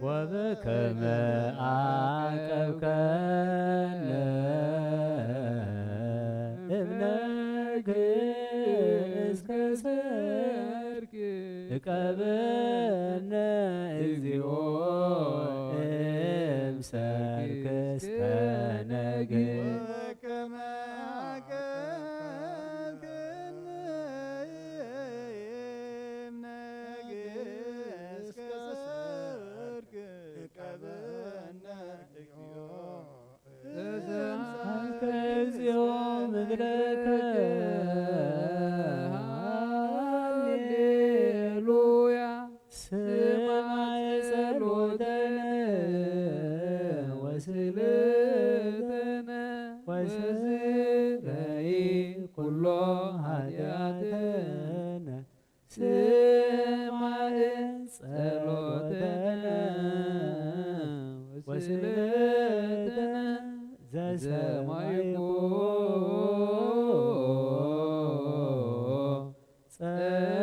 ወበከመ አቀብከነ እብነክ እስከ ሰርክ እቀበነ እግዚኦ እምሰርክ እስከ ነግ። ወበከመ አቀብከነ እብነክ እስከ ሰርክ እቀበነ እግዚኦ። ተሰማዕከ እግዚኦ ምድረከ። ሃሌሉያ። ስማዕ ጸሎተነ ወስእለተነ ወስረይ ኩሎ ኃጢአተነ። ስማዕ ጸሎተነ ወስእለተነ ዘሰማይኮ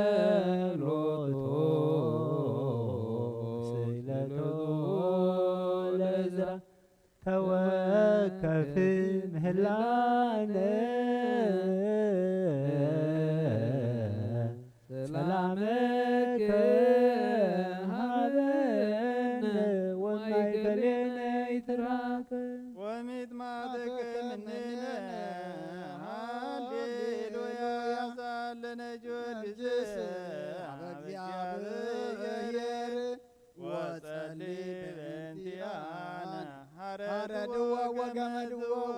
ጸሎቶ ስእለቶ ለእዝራ። ተወከፍ ምህላነ ሰላመከ ሃበነ ወማእከሌነ ይትርሃቅ። ወሚጥማትከ እምኔነ። ሃሌሉያ። ያዛለነ ጊዮርጊስ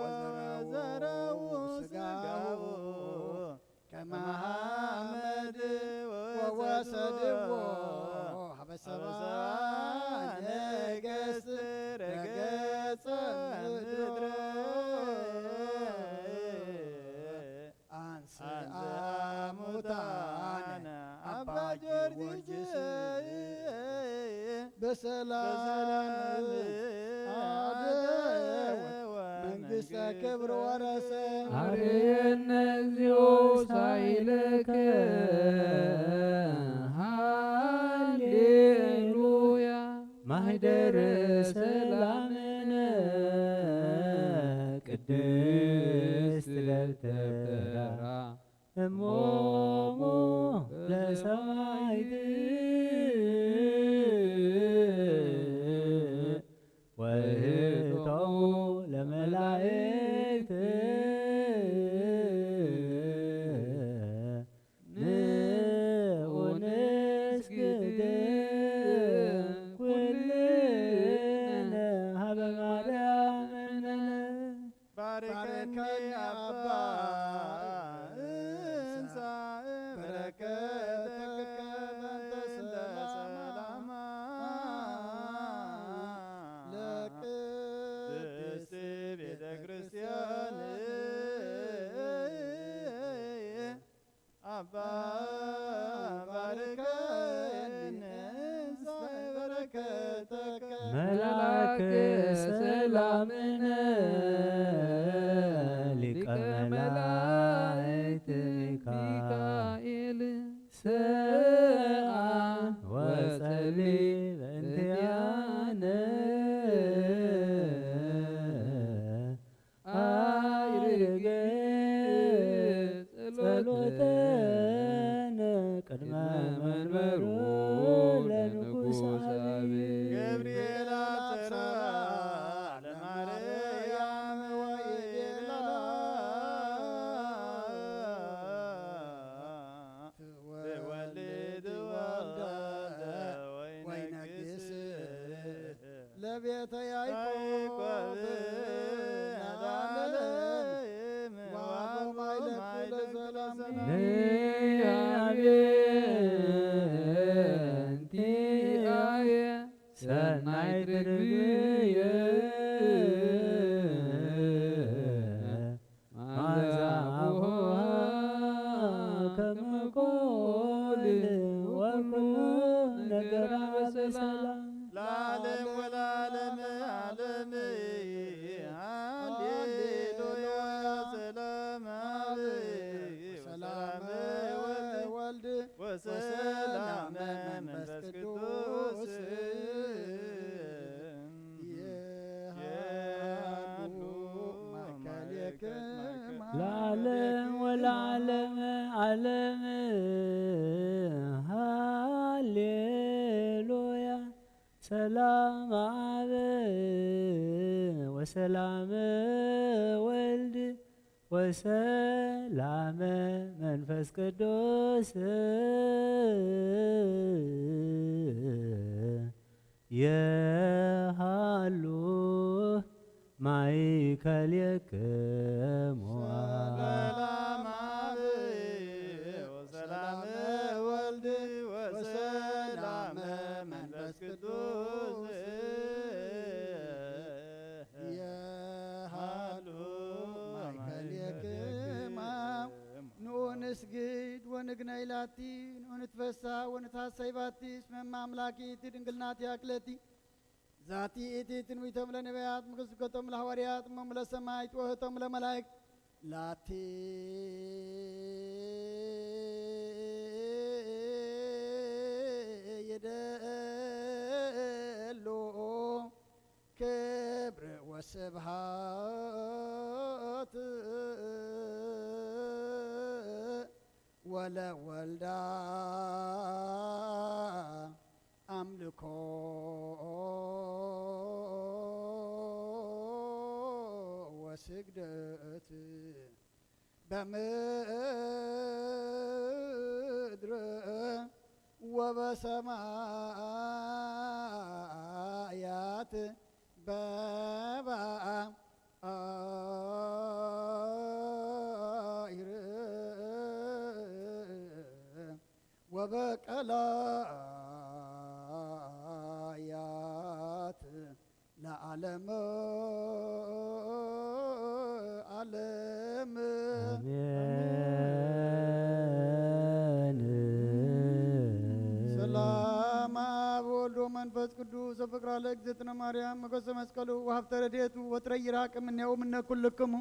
ወዘረው ስጋሁ ከመ ሐመድ ወወሰድዎ ሀበ ሰብአ ነገሥት ረገጸ ምድሮ። አንስአ ሙታነ አባ ጊዮርጊስ በሰላም አደወ መንግሥተ ክብር ወረሰ። አርየነ እግዚኦ ሳይለከ ሃሌሉያ። ማህደረ ሰላምነ ቅድስት ደብተራ እሞሙ ለሰማዕት ወእህቶሙ ለመላእክት ንዑ ንስግድ ኩልነ ሀበ ማርያም እምነ። ባርከኒ አባ እንሳ በረከተከ በእንተ ሰላማ ለቅድስት ቤተ ክርስቲያን። አባ ባርከኒ እንሳ በረከተከ። መልአከ ሰላምነ ሊቀ መላእክት ሚካኤል ሰአ ወጸሊ በእንቲአነ። አይርግ ጸሎተነ ቅድመ መንበሩ ለንጉሥ አብ። ገብርኤል አብሰራ ለማርያም ወይቤላ ትወልድ ወልደ ወይነግስ ለቤተ ያዕቆብ ለዓለም ወአቦ ማይለኩ ለዘላለም። ንያቤ እንቲአየ ሰናይት ርግብየ መዓዛ ቡሃ ከመ ኮል ወኩሉ ነገራ በሰላም። ለዓለም ወለዓለመ ዓለም። ሃሌሉያ። ሰላም አብ ወሰላም ወልድ ወሰላም መንፈስ ቅዱስ። የሃሉ ማእከሌክማ ለዓለም ወለዓለመ ዓለም። ሃሌሉያ። ሰላም አብ ወሰላም ወልድ ወሰላመ መንፈስ ቅዱስ የሃሉ ማእከሌክሙ። ሰላም አብ ወሰላም ወልድ ወሰላም መንፈስ ቅዱስ የሃሉ ማእከሌክማ። ንዑ ንስግድ ወንግነይ ላቲ፣ ንዑ ንትፈሳ ወንትሐሰይ ባቲ፣ እስመ እመ አምላኪ እቲ ድንግል ናቲ አክለቲ። ዛቲ እቲ ትንቢቶም ለነቢያት፣ ምክስከቶም ለሐዋርያት፣ እሞም ለሰማዕት፣ ወህቶም ለመላእክት ላቲ ይደሉ ክብር ወስብሐት ወለወልዳ አምልኮ ወስግደት በምድር ወበሰማያት በባ ኣይር ወበቀላያት ለዓለመ ዓለም። አሜን። ሰላም አብ ወልድ ወመንፈስ ቅዱስ ወፍቅራ ለእግዝእትነ ማርያም ሞገሰ መስቀሉ ወሀብተ ረድኤቱ ወትረ ይራቅ እምኔሁ እምነ ኩልክሙ።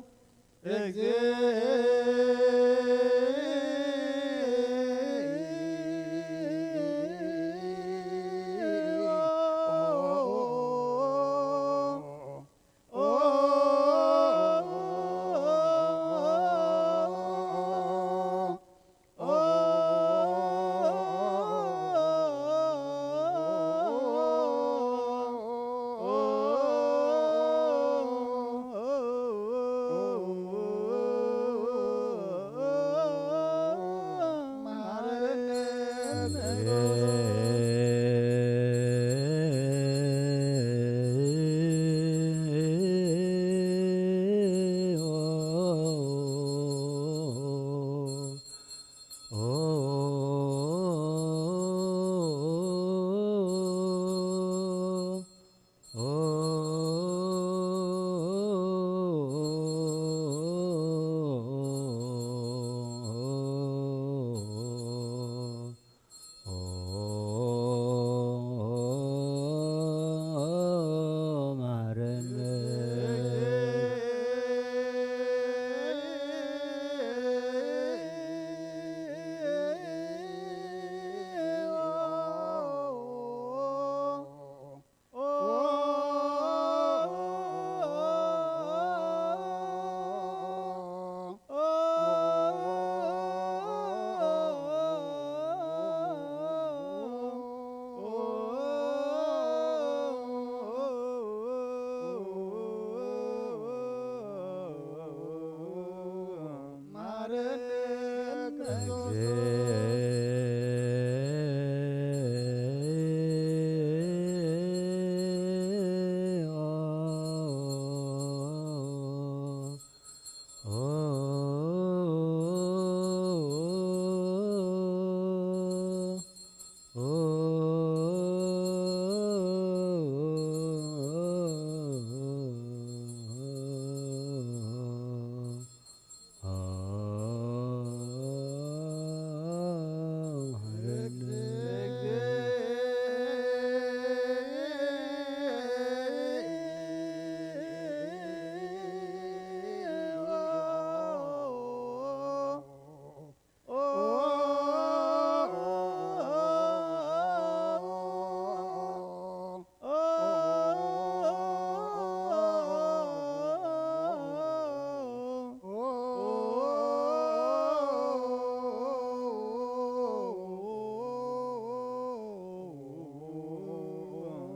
መሐረነ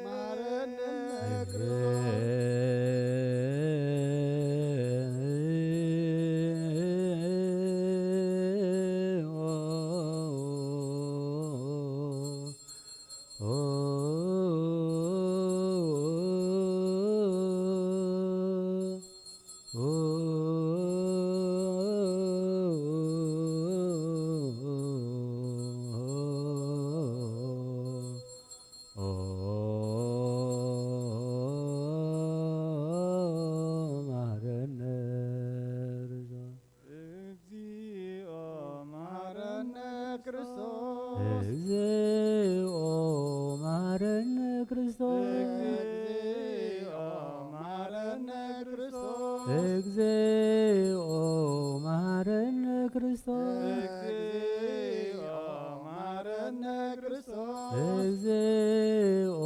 ክርስቶስ። እግዚኦ መሐረነ ክርስቶስ። እግዚኦ መሐረነ ክርስቶስ። እግዚኦ መሐረነ ክርስቶስ። እግዚኦ መሐረነ ክርስቶስ። እግዚኦ መሐረነ ክርስቶስ። እግዚኦ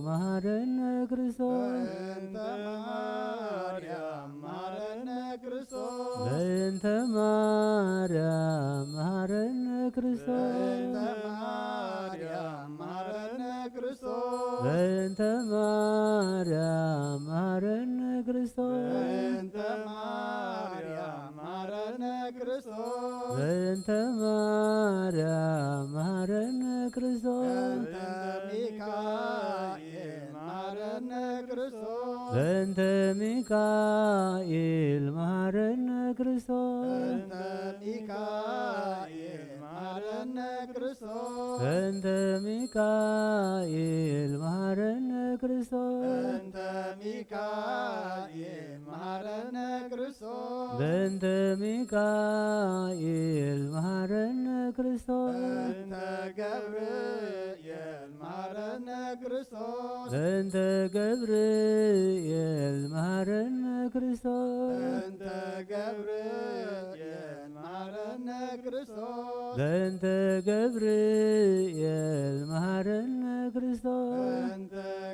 መሐረነ ክርስቶስ። በእንተ ማርያም መሐረነ ክርስቶስ። በእንተ ማርያም መሐረነ ክርስቶስ። በእንተ ማርያም መሐረነ ክርስቶስ። በእንተ ማርያም መሐረነ ክርስቶስ። በእንተ ማርያም መሐረነ ክርስቶስ። ሚካኤል መሐረነ ክርስቶስ። በእንተ ሚካኤል መሐረነ ክርስቶስ። በእንተ ሚካኤል መሐረነ ክርስቶስ። በእንተ ሚካኤል መሐረነ ክርስቶስ። በእንተ ሚካኤል መሐረነ ክርስቶስ። በእንተ ገብርኤል መሐረነ ክርስቶስ። በእንተ ገብርኤል መሐረነ ክርስቶስ። በእንተ ገብርኤል መሐረነ ክርስቶስ። በእንተ ገብርኤል መሐረነ ክርስቶስ። በእንተ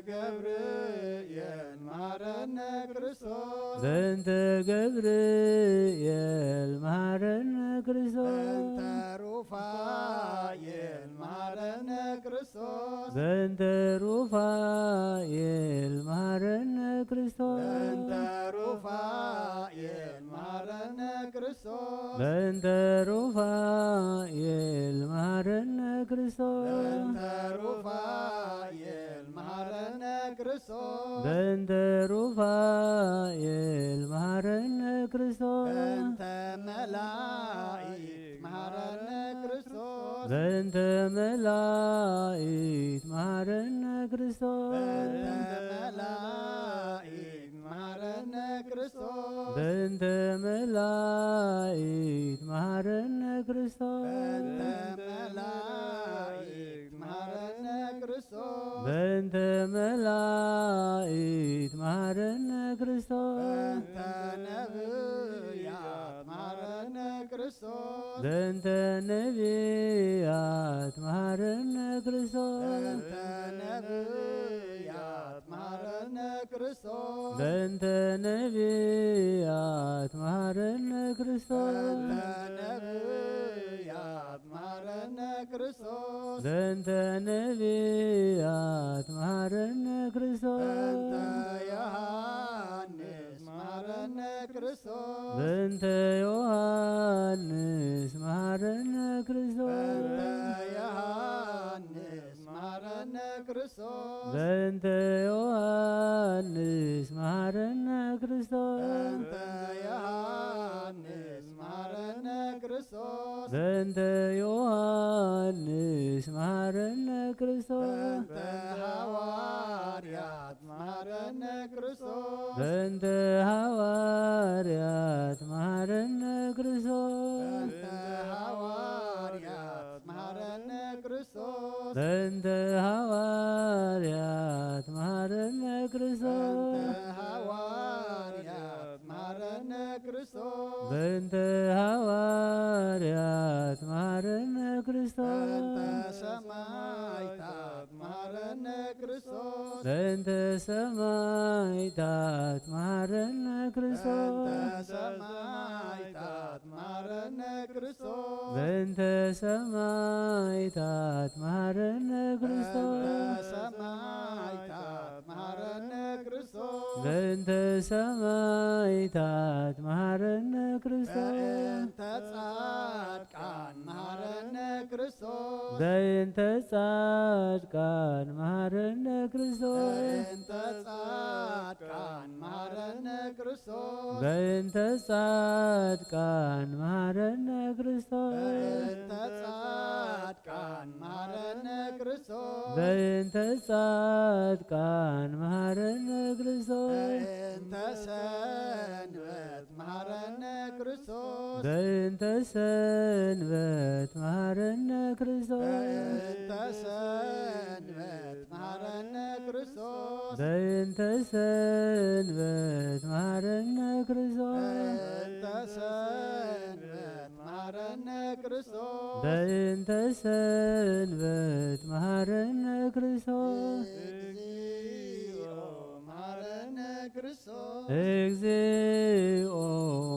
ገብርኤል መሐረነ ክርስቶስ። በእንተ ገብርኤል መሐረነ ክርስቶስ። በእንተ ሩፋኤል መሐረነ ክርስቶስ። በእንተ ሩፋኤል መሐረነ ክርስቶስ። በእንተ ሩፋኤል መሐረነ ክርስቶስ። በእንተ ሩፋኤል መሐረነ ክርስቶስ። በእንተ ሩፋኤል መሐረነ ክርስቶስ። በእንተ ሩፋኤል መሐረነ ክርስቶስ። በእንተ መላእክት መሐረነ ክርስቶስ። በእንተ መላእክት መሐረነ ክርስቶስ። በእንተ መላእክት መሐረነ ክርስቶስ። በእንተ መላእክት መሐረነ ክርስቶስ። በእንተ መላእክት መሐረነ ክርስቶስ። በእንተ መላእክት መሐረነ ክርስቶስ። በእንተ ነብያት መሐረነ ክርስቶስ። በእንተ ነብያት መሐረነ ክርስቶስ። በእንተ ነብያት መሐረነ ክርስቶስ። በእንተ ነብያት መሐረነ ክርስቶስ። በእንተ ነብያት መሐረነ ክርስቶስ። በእንተ ነብያት መሐረነ ክርስቶስ። በእንተ ዮሐንስ መሐረነ ክርስቶስ። በእንተ ዮሐንስ መሐረነ ክርስቶስ። በእንተ ዮሐንስ መሐረነ ክርስቶስ። በእንተ ዮሐንስ መሐረነ ክርስቶስ። በእንተ ዮሐንስ መሐረነ ክርስቶስ። በእንተ ዮሐንስ መሐረነ ክርስቶስ። በእንተ ሐዋርያት መሐረነ ክርስቶስ። በእንተ ሐዋርያት መሐረነ ክርስቶስ። በእንተ ሐዋርያት መሐረነ ክርስቶስ። በእንተ ሐዋርያት መሐረነ ክርስቶስ። በእንተ ሐዋርያት መሐረነ ክርስቶስ። በእንተ ሐዋርያት መሐረነ ክርስቶስ። በእንተ ሰማዕታት መሐረነ ክርስቶስ። በእንተ ሰማዕታት መሐረነ ክርስቶስ። በእንተ ሰማዕታት መሐረነ ክርስቶስ። በእንተ ሰማዕታት መሐረነ ክርስቶስ። በእንተ ሰማዕታት መሐረነ ክርስቶስ። በእንተ ሰማዕታት መሐረነ ክርስቶስ። በእንተ ጻድቃን መሐረነ ክርስቶስ። በእንተ ጻድቃን መሐረነ ክርስቶስ። በእንተ ጻድቃን መሐረነ ክርስቶስ። በእንተ ጻድቃን መሐረነ ክርስቶስ። በእንተ ጻድቃን መሐረነ ክርስቶስ። በእንተ ጻድቃን መሐረነ ክርስቶስ። በእንተ ሰንበት መሐረነ ክርስቶስ። በእንተ ሰንበት መሐረነ ክርስቶስ። በእንተ ሰንበት መሐረነ ክርስቶስ። በእንተ ሰንበት መሐረነ ክርስቶስ። በእንተ ሰንበት መሐረነ ክርስቶስ። በእንተ ሰንበት መሐረነ ክርስቶስ። እግዚኦ መሐረነ ክርስቶስ። እግዚኦ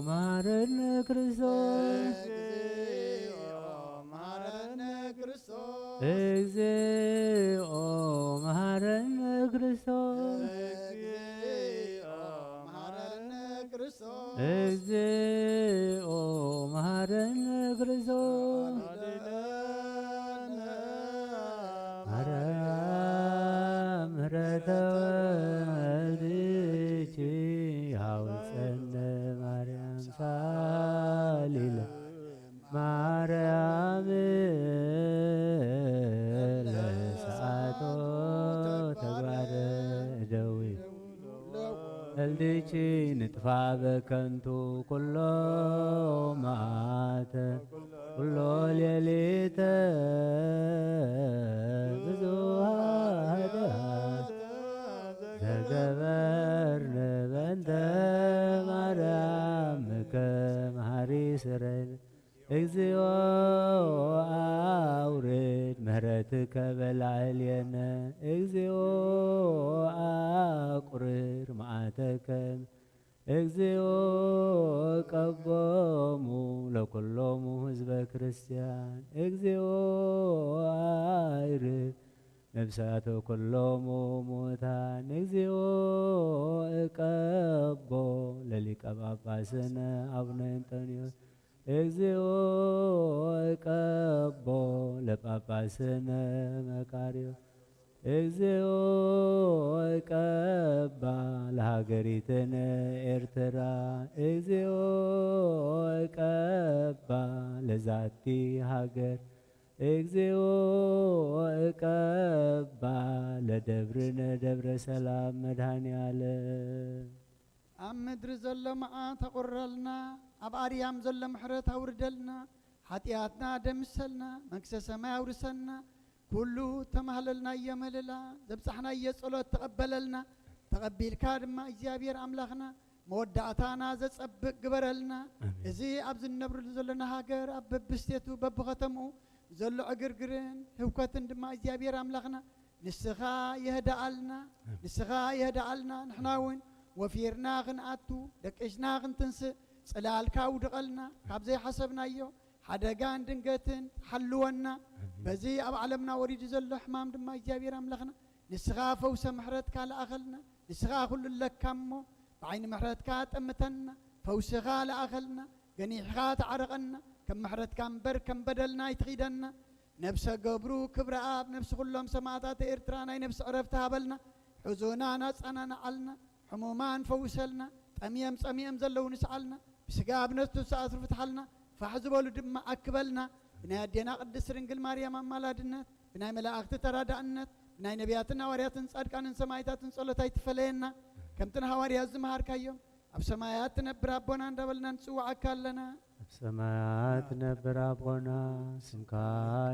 መሐረነ ክርስቶስ። እግዚኦ መሐረነ ክርስቶስ። እግዚኦ መሐረነ ክርስቶስ። እግዚኦ መሐረነ ክርስቶስ። እግዚኦ መሐረነ ክርስቶስ። ማርያም ምሕረተ ወልድኪ ሃውፀነ። ንጥፋእ በከንቱ ኩሎ መዓተ፣ ኩሎ ሌሊተ፣ ብዙሃ ኃጢኣት ዘገበርነ በእንተ ማርያም ምከ መሓሪ ስረይነ። እግዚኦ አውርድ ምሕረትከ በላዕሌነ። እግዚኦ አቁርር መዓተከ። እግዚኦ ቀቦሙ ለኩሎሙ ህዝበ ክርስቲያን። እግዚኦ አይርህ ነፍሳተ ኩሎሙ ሙታን። እግዚኦ እቀቦ ለሊቀ ጳጳስነ አቡነ እንጦንዮስ። እግዚኦ እቀቦ ለጳጳስነ መቃርዮስ። እግዚኦ እቀባ ለሃገሪትነ ኤርትራ። እግዚኦ እቀባ ለዛቲ ሃገር። እግዚኦ እቀባ ለደብርነ ደብረ ሰላም መድኃኔ ዓለም። ኣብ ምድሪ ዘሎ መዓት ኣቑርረልና፣ ኣብ ኣርያም ዘሎ ምሕረት ኣውርደልና፣ ሓጢኣትና ደምሰልና፣ መንግስተ ሰማይ ኣውርሰና። ኩሉ ተማህለልናዮ ምህልላ፣ ዘብጻሕናዮ ጸሎት ተቐበለልና። ተቐቢልካ ድማ እግዚኣብሔር ኣምላኽና መወዳእታና ዘጸብቕ ግበረልና። ኣሜን። እዚ ኣብዚ እንነብረሉ ዘለና ሃገር ኣብ በብስቴቱ በብኸተምኡ ዘሎ ዕግርግርን ህውከትን ድማ እግዚኣብሔር ኣምላኽና ንስኻ የህድኣልና፣ ኣሜን። ንስኻ የህድኣልና። ንሕና እውን ወፊርና ክንኣቱ፣ ደቂስና ክንትንስእ፣ ጽላልካ ውድቐልና፣ ካብ ዘይሓሰብናዮ ሓደጋን ድንገትን ሓልወና። ኣሜን። በዚ ኣብ ዓለምና ወሪዱ ዘሎ ሕማም ድማ እግዚኣብሔር ኣምላኽና ንስኻ ፈውሰ ምሕረትካ ለኣኸልና። ንስኻ ኩሉ ኣለካ እሞ ብዓይኒ ምሕረትካ ጠምተና፣ ፈውስኻ ለኣኸልና፣ ገኒሕኻ ተዓረቐና። ከም ምሕረትካ እምበር ከም በደልና ኣይትኺደና። ነብሰ ገብሩ ክብረኣብ፣ ነብሲ ኩሎም ሰማእታት ኤርትራ ናይ ነብሲ ዕረፍቲ ሃበልና። ሕዙናን ኣጸናንዓልና፣ ሕሙማን ፈውሰልና፣ ጠምየም ጸሚኦም ዘለዉ ንስዓልና፣ ብስጋ ኣብ ነፍሲ ዝተኣስሩ ፍትሓልና፣ ፋሕ ዝበሉ ድማ ኣክበልና። ብናይ ኣዴና ቅድስት ድንግል ማርያም ኣማላድነት፣ ብናይ መላእኽቲ ተራዳእነት፣ ብናይ ነቢያትን ሃዋርያትን ጻድቃንን ሰማዕታትን ጸሎት ኣይትፈለየና። ከምቲ ንሃዋርያት ዝመሃርካዮም፣ ኣብ ሰማያት ትነብር ኣቦና እንዳበልና ንጽውዓካ ኣለና። ኣብ ሰማያት ትነብር ኣቦና፣ ስምካ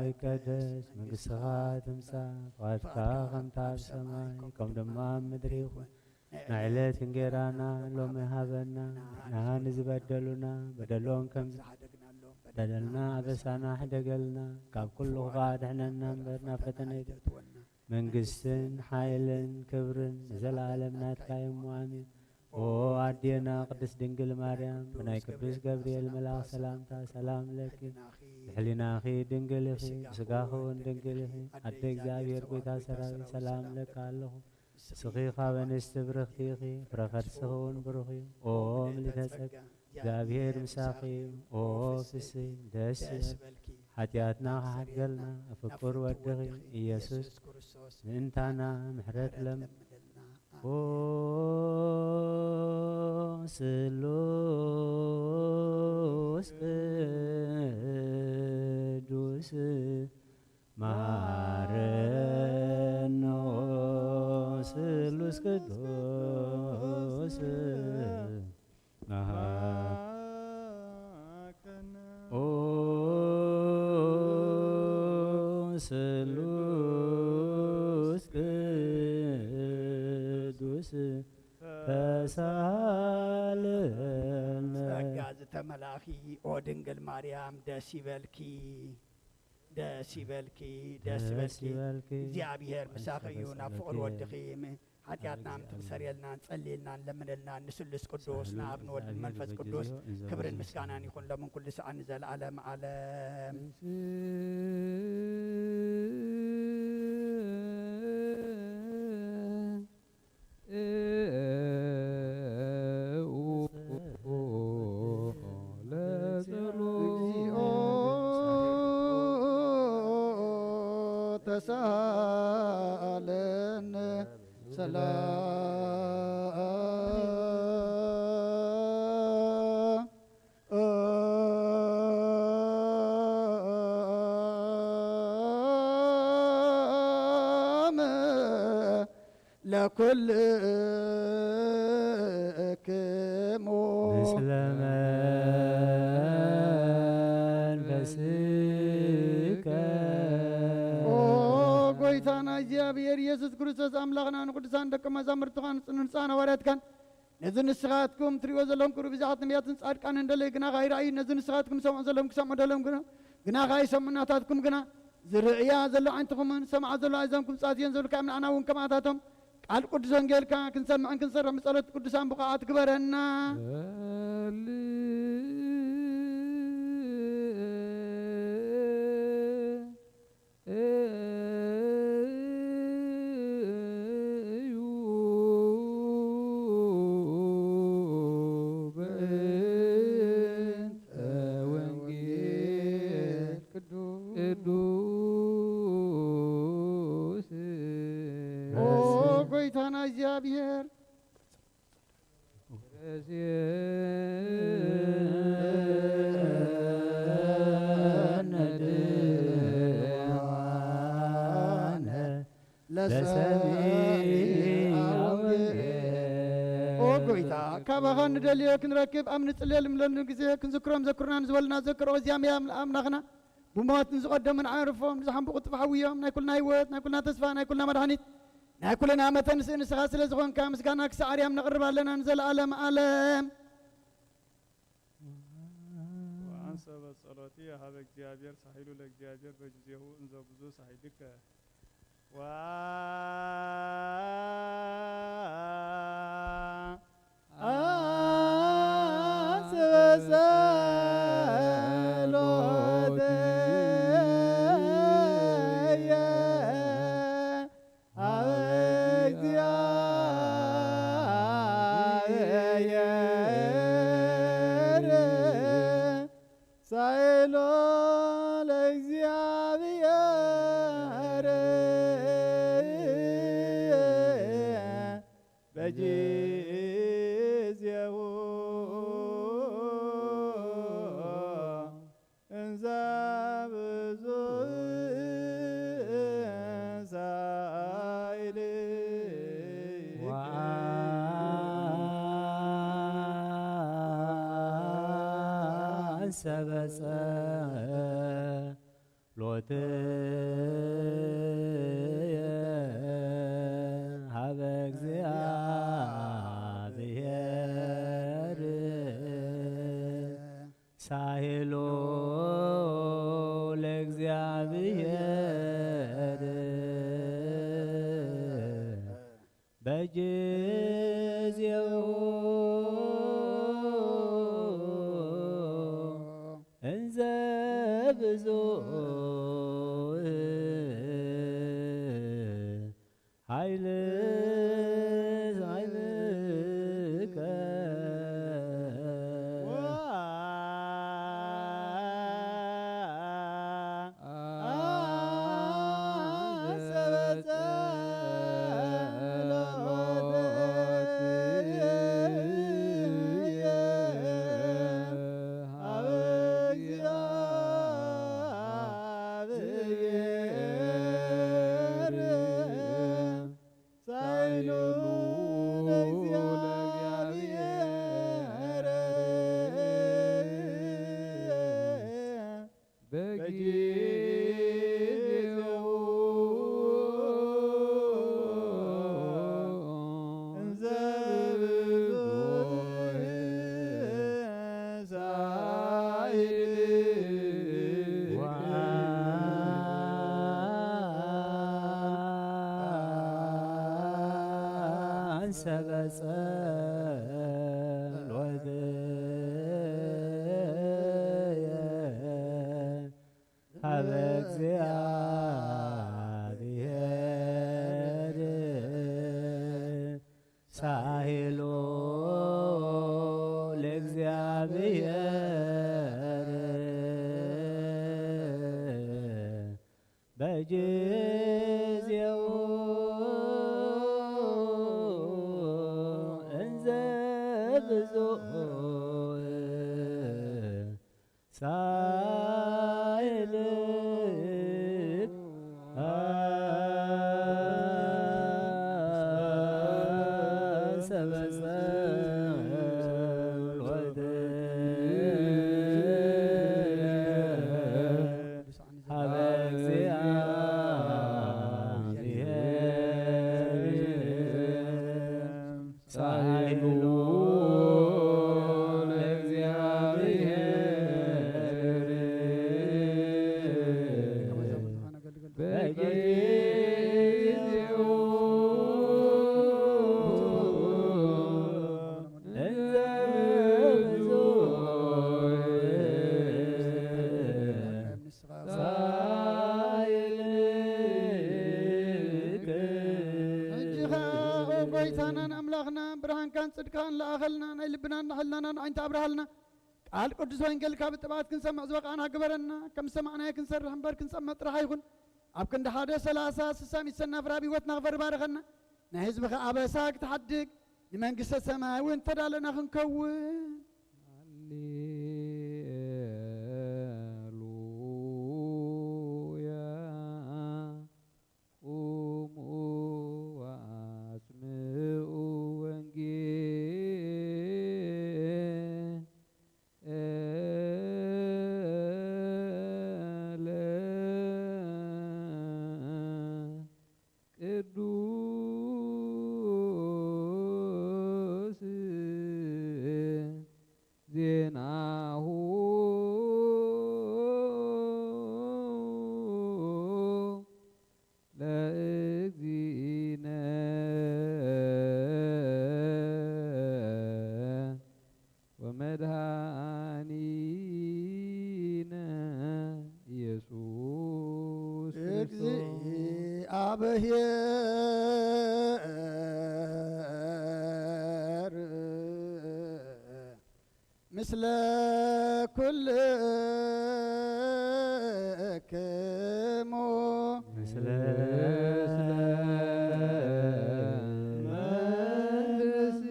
ይቀደስ፣ መንግስትኻ ትምጻእ፣ ፍቓድካ ከምታ ኣብ ሰማይ፣ ከም ድማ ኣብ ምድሪ ይኹን። ናይ ዕለት እንጌራና ሎሚ ሃበና፣ ንሕና ንዝበደሉና በደሎም ከም ዝሓደግናሎም፣ በደልና ኣበሳና ሕደገልና፣ ካብ ኩሉ ክፋእ ድሕነና እምበር ናብ ፈተነ ኣይተእትወና። መንግስትን ሓይልን ክብርን ንዘለኣለም ናትካ እዩ እሞ ኣሜን። ኦ ኣዴና ቅድስት ድንግል ማርያም፣ ብናይ ቅዱስ ገብርኤል መልኣኽ ሰላምታ ሰላም ለኪ፣ ብሕሊናኺ ድንግል ኢኺ፣ ብስጋኺ እውን ድንግል ኢኺ። ኣደ እግዚኣብሔር ጎይታ ሰራዊት ሰላም ለካ ኣለኹ። ንስኺ ካብ ኣንስቲ ብርኽቲ ኢኺ፣ ፍረ ከርስኺ እውን ብሩኽ እዩ። ኦ ምልዕተ ጸጋ፣ እግዚኣብሔር ምሳኺ እዩ። ኦ ፍስሒ ደስ ይበልኪ፣ ሓጢኣትና ክሓድገልና ፍቁር ወድኺ ኢየሱስ ምእንታና ምሕረት ለምንልና። ኦ ስሉስ ቅዱስ መሃረኖ ስሉስ ቅዱስ መሃ-፣ ኦ ስሉስ ቅዱስ ተሳለነ። ጸጋ ዝተመላእኺ ኦ ድንግል ማርያም ደስ ይበልኪ። ደስ ይበልኪ፣ ደስ ደስ ይበልኪ። ይበልኪ። እግዚኣብሔር ምሳኺ እዩ፣ ናብ ፍቕሪ ወድኺ ም-፣ ሓጢኣትና ምትምሰርየልና፣ ንጸልየልና፣ ንለምነልና፣ ንስሉስ ቅዱስ፣ ንኣብ ንወልድ ንመንፈስ ቅዱስ ክብርን ምስጋናን ይኹን፣ ሎምን ኩሉ ሰዓት ንዘለዓለም ዓለም። ተሳለን ሰላም ለኩልክ ምስለ መንፈስከ። ኦ ጎይታና እግዚኣብሔር ኢየሱስ ክርስቶስ ኣምላኽና ንቅዱሳን ደቀ መዛሙርትኻን ንንጹሃን ሃዋርያትካን ነዚ ንስኻትኩም ትሪእዎ ዘለኹም ክብሪ ብዙሓት ነቢያትን ጻድቃንን ደለዩ ግናኻ ይረኣዩ። ነዚ ንስኻትኩም ሰምዖ ዘለኹም ክሰምዑ ደለዮም ግና ግናኻ ይሰምዑ ናታትኩም ግና ዝርእያ ዘሎ ዓይንትኹምን ዝሰምዓ ዘሎ ኣእዛንኩም ጻዝየን ዝብልካ እምንኣና እውን ከምኣታቶም ቃል ቅዱስ ወንጌልካ ክንሰምዕን ክንሰርሕ ብጸሎት ቅዱሳን ብቑዓት ግበረና። ቅዱስ ኦ ጎይታና እግዚኣብሔር ኦ ጎይታ ካባኻ ንደልዮ ክንረክብ ኣብ ንጽልየሉ ምለሉ ግዜ ክንዝክሮም ዘክሩና ንዝበሉና ዘክር ኦዚያም ኣምላኽና ብሞት ንዝቐደሙ ንዓርፎም ንዝሓንቡ ቅጥፍ ሓውዮም ናይ ኩልና ህይወት ናይ ኩልና ተስፋ ናይ ኩልና መድሓኒት ናይ ኩልና መተንስእ ንስኻ ስለ ዝኾንካ ምስጋና ክሳዕ ኣርያም ነቕርብ ኣለና ንዘለኣለም ኣለም። ወአንሰበ ጸሎቲ ሀበ እግዚአብሔር ሳሂሉ ለእግዚአብሔር በጊዜሁ እንዘ ብዙ ሳሂልከ። ሳይሎ ለእግዚአብሔር በጊዜሁ እንዘ ብዙ ሳይል ወአንሰበ ጸሎትየ ሀበ እግዚአብሔር ሳሄሎ ለእግዚአብሔር በጊዜሁ እንዘ ብዙ ኃይል ኃይልከ ሳይሉ ለእግዚአብሔር በጊዜሁ እንዘ ብዙ ሳይል ወአንሰበ ጸሎትየ ሀበ እግዚአብሔር ሳሄሎ ለእግዚአብሔር በጊዜሁ እንዘ ብዙ ሳይል ሰበሰ ጽድቅኻን ለኣኸልና፣ ናይ ልብናን ናይ ሕልናናን ዓይንታ ኣብርሃልና። ቃል ቅዱስ ወንጌልካ ብጥብዓት ክንሰምዕ ዝበቓዕና ግበረና። ከም ዝሰማዕናዮ ክንሰርሕ እምበር ክንጸመ ጥራሕ ኣይኹን። ኣብ ክንዲ ሓደ ሰላሳ ስሳ ሚእቲ ሰናፍር ኣብ ህይወትና ክፈሪ ባርኸና። ናይ ህዝብኻ ኣበሳ ክትሓድግ ንመንግስተ ሰማይ እውን ተዳለና ክንከውን። ሃሌሉያ። ቁሙ ወአስምዑ ወንጌለ ቅዱስ ዜናሁ ለእግዚእነ ወመድኃኒነ ኢየሱስ ክርስቶስ። እግዚአብሔር ምስለ ኩልክሙ። ምስለ መንፈስከ።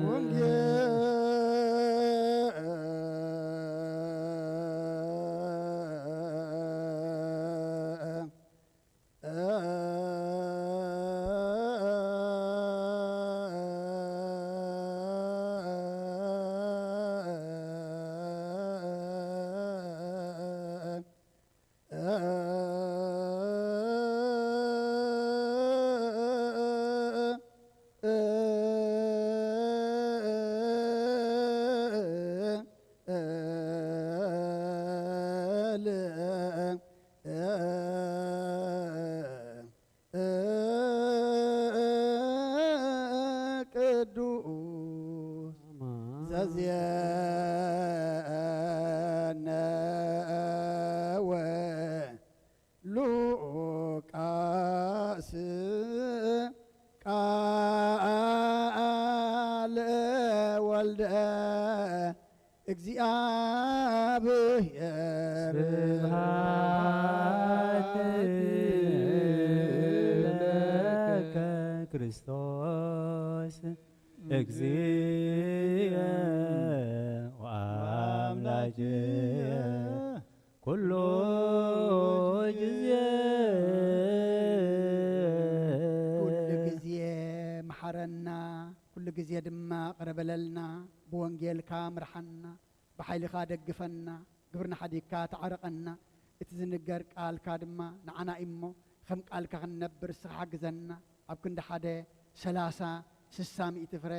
ወንጌል ቅዱስ ዘዜነወ ሉቃስ ቃለ ወልደ እግዚአብሔር። ስብሐት ለከ ክርስቶስ እግዚእ ወአምላክ ኩሉ ጊዜ። ኩሉ ጊዜ መሓረና፣ ኩሉ ጊዜ ድማ ቅረ በለልና፣ ብወንጌልካ ምርሓና፣ ብሓይልኻ ደግፈና፣ ግብርና ሓዲግካ ተዓረቐና። እቲ ዝንገር ቃልካ ድማ ንዓና እዩ እሞ፣ ከም ቃልካ ክንነብር ንስኻ ሓግዘና። ኣብ ክንዲ ሓደ ሰላሳ፣ ስሳ፣ ሚእቲ ፍረ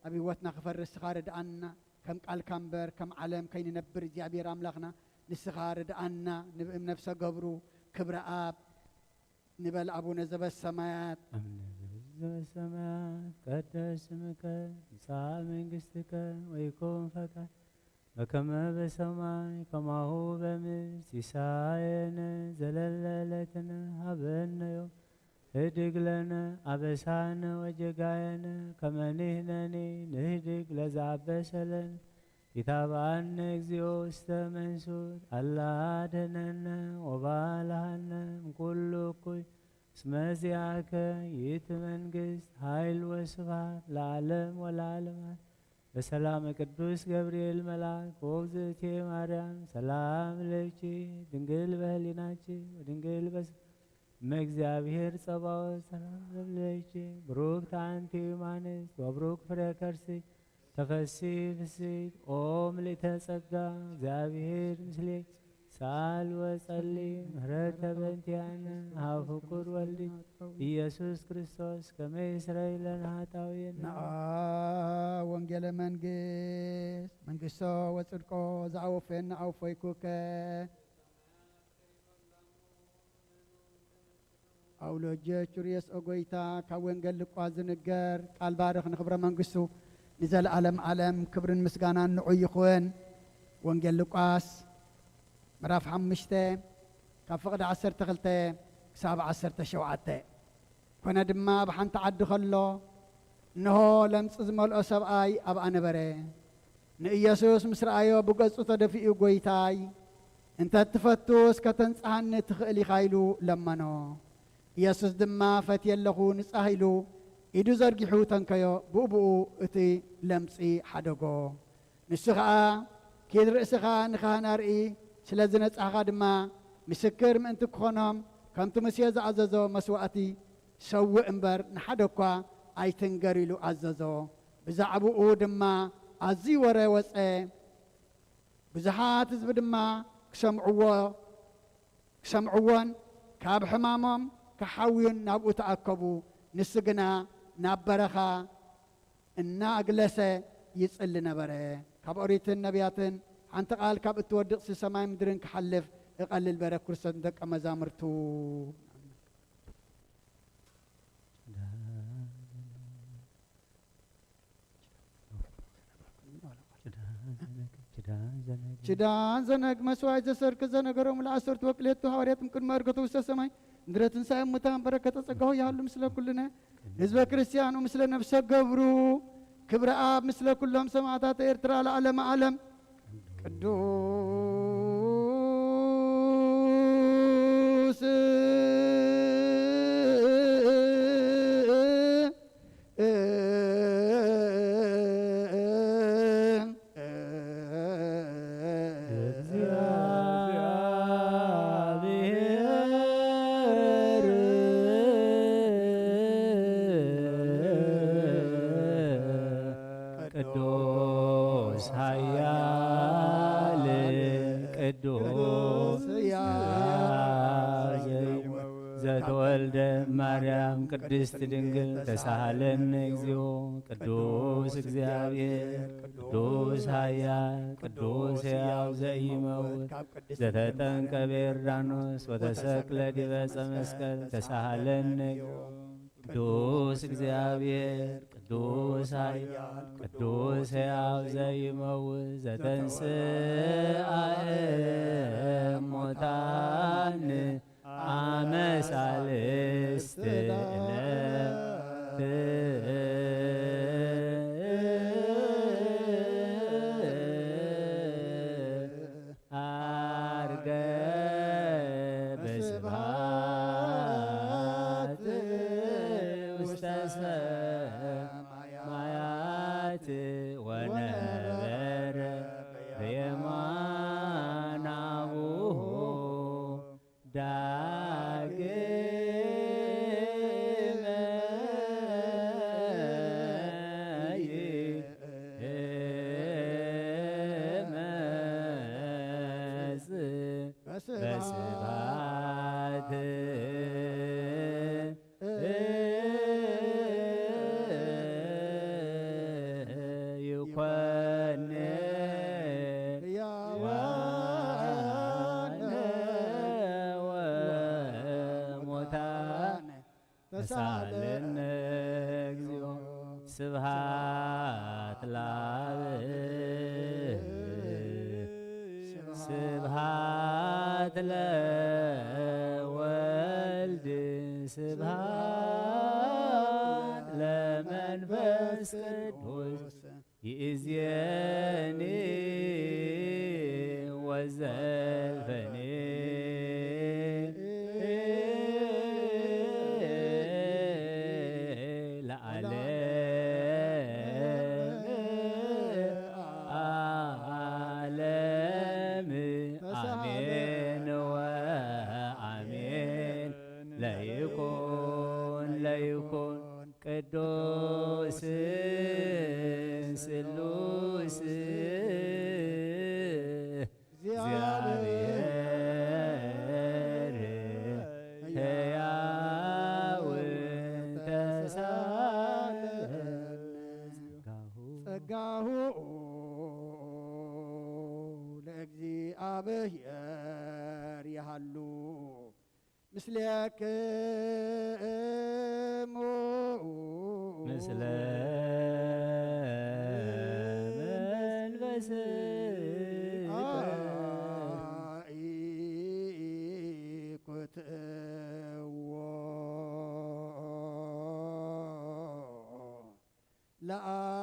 ኣብ ህይወትና ክፈሪ ንስኻ ርድኣና። ከም ቃልካ እምበር ከም ዓለም ከይንነብር እግዚኣብሔር ኣምላኽና ንስኻ ርድኣና። ንብእም ነፍሰ ገብሩ ክብረ ኣብ ንበል። ኣቡነ ዘበሰማያት። አቡነ ዘበሰማያት፣ ይትቀደስ ስምከ፣ ትምጻእ መንግስትከ፣ ወይኩን ፈቃድ በከመ በሰማይ ከማሁ በምድር። ሲሳየነ ዘለለ ዕለትነ ሀበነ ዮም፣ ህድግ ለነ አበሳነ ወጌጋየነ ከመ ንሕነኒ ንህድግ ለዘአበሰ ለነ። ኢታብአነ እግዚኦ ውስተ መንሱት፣ አላ አድኅነነ ወባልሐነ እምኩሉ እኩይ። እስመ ዚአከ ይእቲ መንግስት፣ ኃይል ወስብሐት ለዓለም ወለዓለማት። በሰላመ ቅዱስ ገብርኤል መልአክ፣ ወእግዝእትየ ማርያም ሰላም ለኪ፣ ድንግል በህሊናኪ ወድንግል በስ-፣ እመ እግዚአብሔር ጸባኦት ሰላም ለኪ፣ ብሩክት አንቲ እም አንስት ወብሩክ ፍሬ ከርስኪ፣ ተፈሲ ፍስሕት ኦ ምልዕተ ጸጋ፣ እግዚአብሔር ምስሌኪ። ሳል ወጸሊ ምህረተ በእንቲአነ ሀብ ፍቁር ወልድ ኢየሱስ ክርስቶስ ከመ ይስረይ ለነ ኃጣውኢነ። ነአ ወንጌለ መንግስት፣ መንግስቶ ወጽድቆ ዘአወፈየነ አውፈይኩከ። አውሎጀ ቹርየስ ኦጎይታ፣ ካብ ወንጌል ሉቃስ ዝንገር ቃል ባርኽ ንኽብረ መንግስቱ ንዘለዓለም ዓለም ክብርን ምስጋናን ንዑ ይኹን። ወንጌል ሉቃስ ምዕራፍ ሓሙሽተ ካብ ፍቕዲ ዓሰርተ ክልተ ክሳብ ዓሰርተ ሸውዓተ። ኮነ ድማ ኣብ ሓንቲ ዓዲ ከሎ፣ እንሆ ለምጺ ዝመልኦ ሰብኣይ ኣብኣ ነበረ። ንኢየሱስ ምስ ረኣዮ ብገጹ ተደፊኡ፣ "ጐይታይ፣ እንተ ትፈቱስ ከተንጽሃኒ ትኽእል ኢኻ" ኢሉ ለመኖ። ኢየሱስ ድማ፣ "ፈትየ ኣለኹ፣ ንጻህ" ኢሉ ኢዱ ዘርጊሑ ተንከዮ፣ ብኡ ብኡ እቲ ለምጺ ሓደጎ። ንሱ ኸኣ፣ "ኪድ ርእስኻ ንኻህን ኣርኢ፣ ስለ ዝነጻህኻ ድማ ምስክር ምእንቲ ክኾኖም፣ ከምቲ ሙሴ ዝኣዘዞ መስዋእቲ ሰውእ እምበር ንሓደ እኳ ኣይትንገር" ኢሉ ኣዘዞ። ብዛዕባኡ ድማ ኣዝዩ ወረ ወጸ። ብዙሓት ህዝቢ ድማ ክሰምዕዎ፣ ክሰምዕዎን ካብ ሕማሞም ክሓውዩን ናብኡ ተኣከቡ። ንሱ ግና ናብ በረኻ እናኣግለሰ ይጽሊ ነበረ። ካብ ኦሪትን ነቢያትን ሓንቲ ቃል ካብ እትወድቕሲ ሰማይ ምድርን ክሓልፍ እቐልል በረ፣ ክርስቶስ ንደቀ መዛሙርቱ። ኪዳን ዘነግ መስዋዕት ዘሰርክ ዘነገሮም ለዓሰርቱ ወክልኤቱ ሃዋርያት እምቅድመ ዕርገቱ ውስተ ሰማይ፣ ምድረ ትንሳኤ ሙታን በረከተ ጸጋሁ ያህሉ ምስለ ኩልነ ህዝበ ክርስቲያኑ ምስለ ነፍሰ ገብሩ ክብረ ኣብ ምስለ ኩሎም ሰማዕታት ኤርትራ ለዓለመ ዓለም። ቅዱስ እግዚአብሔር ቅዱስ ኃያል ቅዱስ ዘተወልደ ማርያም ቅድስት ድንግል ተሳሃለነ እግዚኦ። ቅዱስ እግዚአብሔር ቅዱስ ኃያል ቅዱስ ሕያው ዘይመውት ዘተጠምቀ በዮርዳኖስ ወተሰቅለ ዲበ ዕፀ መስቀል ተሳሃለነ። ቅዱስ እግዚአብሔር ቅዱስ ኃያል ቅዱስ ሕያው ዘይመውት ዘተንሥአ እሙታን አመ ሳልስት ዕለት ዐርገ በስብሐት ውስተ ሰማያት ወነበረ በየማነ አቡሁ። ዳግመ ይመጽእ በስብሐት ይኮንን ሕያዋነ ወሙታነ ተሳለነ እግዚኦ። ስብሐት ለአብ ስብሐት ለወልድ ስብሐት ለመንፈስ ቅዱስ። ይእዜኒ ወዘልፈኒ ለዓለመ ዓለም። አሜን ወአሜን። ለይኩን ለይኩን ቅዱስ ስሉስ እግዚአብሔር ሕያው ተሳለነ። ጸጋሁ ለእግዚአብሔር ይሃሉ ምስሌክሙ። ምስለ መንፈስከ። አኢኩትዎ።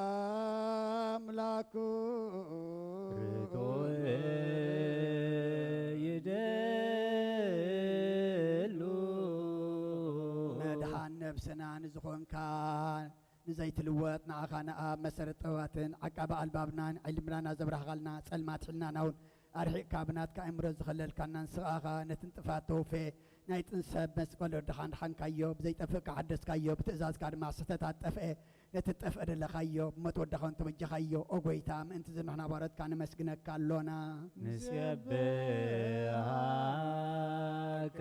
ኣምላኩ ርቶየ ይደሉ። መድሓን ነብስና ንዝኾንካ ንዘይትልወጥ ንዓኻ ንኣብ መሰረት ጥበባትን ዓቃቢ ኣልባብናን ዕልምናና ዘብራህኻልና ጸልማት ሕልናና እውን ኣርሒቕካ ብናትካ ኣእምሮ ዝኸለልካና ንስኻ ነቲ ንጥፋት ተውፌ ናይ ጥንሰብ መስቀል ወድኻ ኣድሓንካዮ፣ ብዘይጠፍእ ከሓደስካዮ፣ ብትእዛዝካ ድማ ስሕተታት ጠፍኤ፣ ነቲ ጠፍአ ደለኻዮ፣ ብሞት ወድኻ እውን ተበጀኻዮ። ኦ ጎይታ፣ ምእንቲ እዚ ንሕና ባሮትካ ነመስግነካ ኣሎና። ንሴብሐከ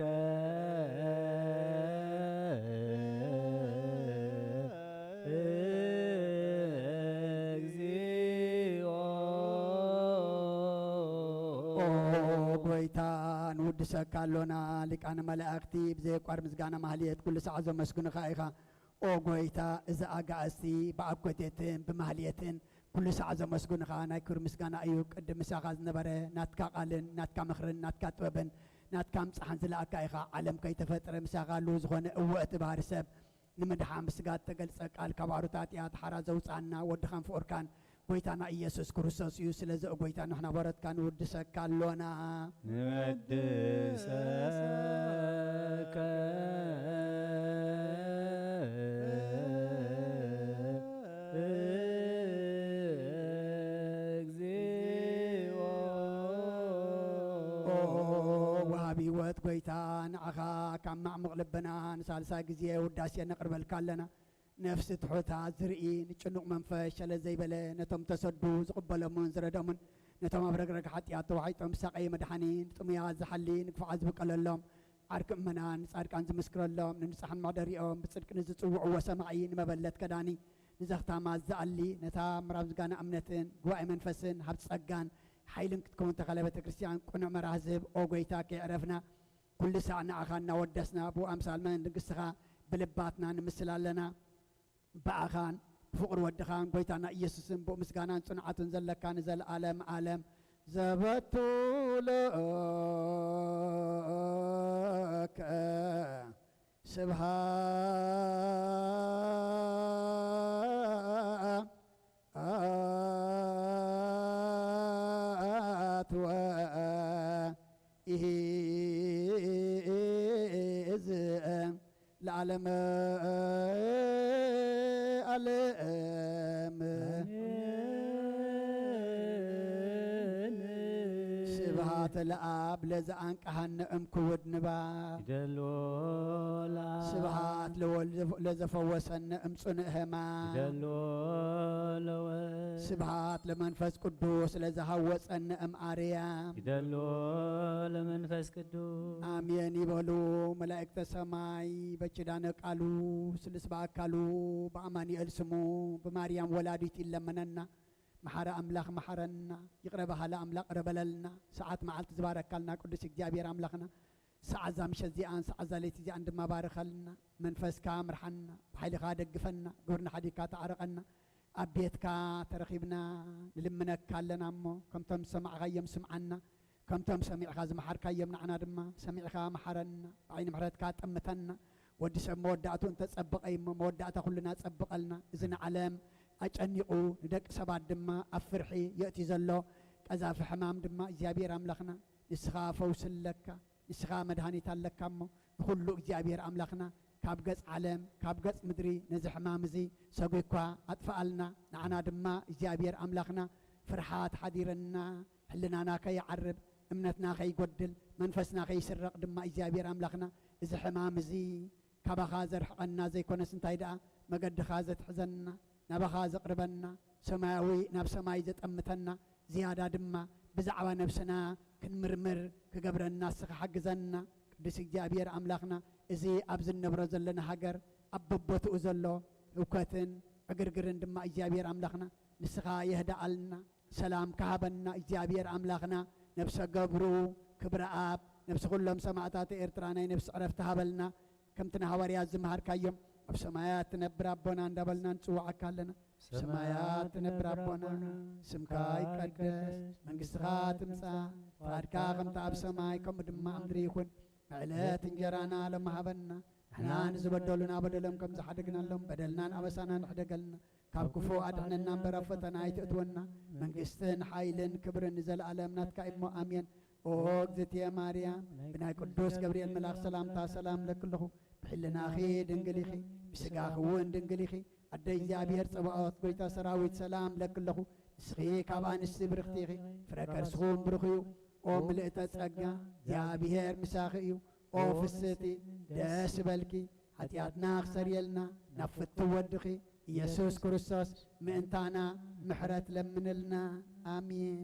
እግዚኦ። ኦ ጎይታ፣ ንውድሰካ ኣሎና። ሊቃነ መላእክቲ ብዘየቋር ምስጋና ማህልየት ኩሉ ሰዓት ዘመስግኑኻ ኢኻ። ኦ ጎይታ፣ እዚ ኣጋእዝቲ ብኣኮቴትን ብማህልየትን ኩሉ ሰዓት ዘመስግኑኻ ናይ ክብሪ ምስጋና እዩ። ቅድም ምሳኻ ዝነበረ ናትካ ቃልን ናትካ ምኽርን ናትካ ጥበብን ናትካ ምጽሓን ዝለኣካ ኢኻ። ዓለም ከይተፈጥረ ምሳኻ ኣለዉ ዝኾነ እወ እቲ ባህሪ ሰብ ንምድሓን ብስጋ እተገልጸ ቃል ካብ ኣሩት ሓጢኣት ሓራ ዘውጽኣና ወድኻን ፍቑርካን ጎይታና ኢየሱስ ክርስቶስ እዩ። ስለዚ ኦ ጎይታ ንሕና ባሮትካ ንውድሰካ ኣሎና። ንወድሰከ እግዚኦ። ኦ ወሃቢ ህይወት ጎይታ ንዓኻ ካብ ማዕሙቕ ልብና ንሳልሳይ ግዜ ውዳሴ ነቕርበልካ ኣለና። ነፍሲ ትሑታ ዝርኢ ንጭኑቕ መንፈስ ሸለ ዘይበለ ነቶም ተሰዱ ዝቕበሎምን ዝረደሙን ነቶም ኣብ ረግረግ ሓጢኣት ተዋሒጦም ዝሳቐየ መድሓኒ ንጥሙያት ዝሓሊ ንግፉዓት ዝብቀለሎም ዓርኪ እመናን ንጻድቃን ዝምስክረሎም ንንጹሓን መሕደሪኦም ብጽድቂ ንዝጽውዕዎ ሰማዒ ንመበለት ከዳኒ ንዘኽታማት ዝኣሊ ነታ ምዕራብ ዝጋና እምነትን ጉባኤ መንፈስን ሃብ ጸጋን ሓይልን ክትከውን ተኸለ ቤተ ክርስቲያን ቅኑዕ መራህ ዝህብ ኦ ጎይታ ከየዕረፍና ኩሉ ሳዕ ንዓኻ እናወደስና ብኡ ኣምሳል መንግስትኻ ብልባትና ንምስል ኣለና። ብኣኻን ብፍቕሪ ወድኻን ጎይታና ኢየሱስን ብኡ ምስጋናን ጽንዓትን ዘለካ ንዘለኣለም ኣለም ዘበቱ ለከ ስብሃት ወኢዝ ለዓለመ ዓለም። ኣሜን። ስብሃት ለኣብ ለዘኣንቀሃነ እም ክቡድ ንባብ። ይደሎ ለኣብ። ስብሃት ለወልድ ለዘፈወሰነ እም ጽኑዕ ህማም። ይደሎ ለወልድ። ስብሃት ለመንፈስ ቅዱስ ለዘሃወጸነ እም ኣርያም። ይደሎ ለመንፈስ ቅዱስ። ኣሜን ይበሉ መላእክተ ሰማይ። በኪዳነ ቃሉ ስሉስ በአካሉ በአማኑኤል ስሙ ብማርያም ወላዲት ይለመነና። መሓሪ ኣምላኽ መሓረና። ይቕረ በሃሊ ኣምላኽ ይቕረ በለልና። ሰዓት መዓልቲ ዝባረካልና ቅዱስ እግዚኣብሔር ኣምላኽና። ሰዓት እዛ ምሸት እዚኣን ሰዓት እዛ ለይቲ እዚኣን ድማ ባርኸልና። መንፈስካ ምርሓና። ብሓይልኻ ደግፈና። ግብርና ሓዲግካ ተዓረቐና። ኣብ ቤትካ ተረኺብና ንልምነካ ኣለና እሞ፣ ከምቶም ዝሰማዕካዮም ስምዓና፣ ከምቶም ሰሚዕካ ዝመሓርካዮም ንዓና ድማ ሰሚዕካ መሓረና፣ ብዓይኒ ምሕረትካ ጠምተና። ወዲ ሰብ መወዳእትኡ እንተጸበቐ እዩ እሞ፣ መወዳእታ ኩልና ጸብቐልና። እዚ ንዓለም ኣጨኒቑ ንደቂ ሰባት ድማ ኣብ ፍርሒ የእትዩ ዘሎ ቀዛፊ ሕማም ድማ እግዚኣብሔር ኣምላኽና ንስኻ ፈውሲ ኣለካ። ንስኻ መድሃኒት ኣለካ እሞ፣ ንኹሉ እግዚኣብሔር ኣምላኽና ካብ ገጽ ዓለም፣ ካብ ገጽ ምድሪ ነዚ ሕማም እዚ ሰጒግኳ ኣጥፍኣልና። ንዓና ድማ እግዚኣብሔር ኣምላኽና ፍርሓት ሓዲረና፣ ሕልናና ከይዓርብ፣ እምነትና ከይጎድል፣ መንፈስና ከይስረቕ ድማ እግዚኣብሔር ኣምላኽና እዚ ሕማም እዚ ካባኻ ዘርሕቐና ዘይኮነስ እንታይ ደኣ መገድኻ ዘትሕዘና ናባኻ ዘቕርበና፣ ሰማያዊ ናብ ሰማይ ዘጠምተና፣ ዝያዳ ድማ ብዛዕባ ነብስና ክንምርምር ክገብረና ንስኻ ሓግዘና። ቅዱስ እግዚኣብሔር ኣምላኽና፣ እዚ ኣብዚ እንነብሮ ዘለና ሃገር ኣብ በቦትኡ ዘሎ ህውከትን ዕግርግርን ድማ እግዚኣብሔር ኣምላኽና ንስኻ የህድኣልና። ሰላም ክሃበና እግዚኣብሔር ኣምላኽና፣ ነብሰ ገብሩ ክብረ ኣብ ነብሲ ኩሎም ሰማእታት ኤርትራ ናይ ነብሲ ዕረፍቲ ሃበልና። ከምቲ ንሃዋርያት ዝመሃርካዮም፣ ኣብ ሰማያት ትነብር ኣቦና እንዳበልና ንጽውዓካ ኣለና። ኣብ ሰማያት ትነብር ኣቦና፣ ስምካ ይቀደስ፣ መንግስትኻ ትምጻእ፣ ፍቓድካ ከምቲ ኣብ ሰማይ ከምኡ ድማ ኣብ ምድሪ ይኹን። ዕለት እንጀራና ሎሚ ሃበና፣ ንሕና ንዝበደሉና በደሎም ከም ዝሓደግናሎም በደልናን ኣበሳናን ሕደገልና፣ ካብ ክፉእ ኣድሕነና እምበር ኣብ ፈተና ኣይትእትወና። መንግስትን ሓይልን ክብርን ንዘለኣለም ናትካ እዩ እሞ፣ ኣሜን። ኦ እግዝእትየ ማርያም፣ ብናይ ቅዱስ ገብርኤል መልኣኽ ሰላምታ ሰላም እብለኪ ኣለኹ። ብሕልናኺ ድንግል ኢኺ፣ ብስጋኺ እውን ድንግል ኢኺ። ኣደ እግዚኣብሔር ጸባኦት፣ ጎይታ ሰራዊት፣ ሰላም እብለኪ ኣለኹ። ንስኺ ካብ ኣንስቲ ብርኽቲ ኢኺ፣ ፍረ ከርስኺ እውን ብሩኽ እዩ። ኦ ምልእተ ጸጋ፣ እግዚኣብሔር ምሳኺ እዩ። ኦ ፍስህቲ፣ ደስ ይበልኪ። ሓጢኣትና ክሰርየልና ናብ ፍቱው ወድኺ ኢየሱስ ክርስቶስ ምእንታና ምሕረት ለምንልና። ኣሜን።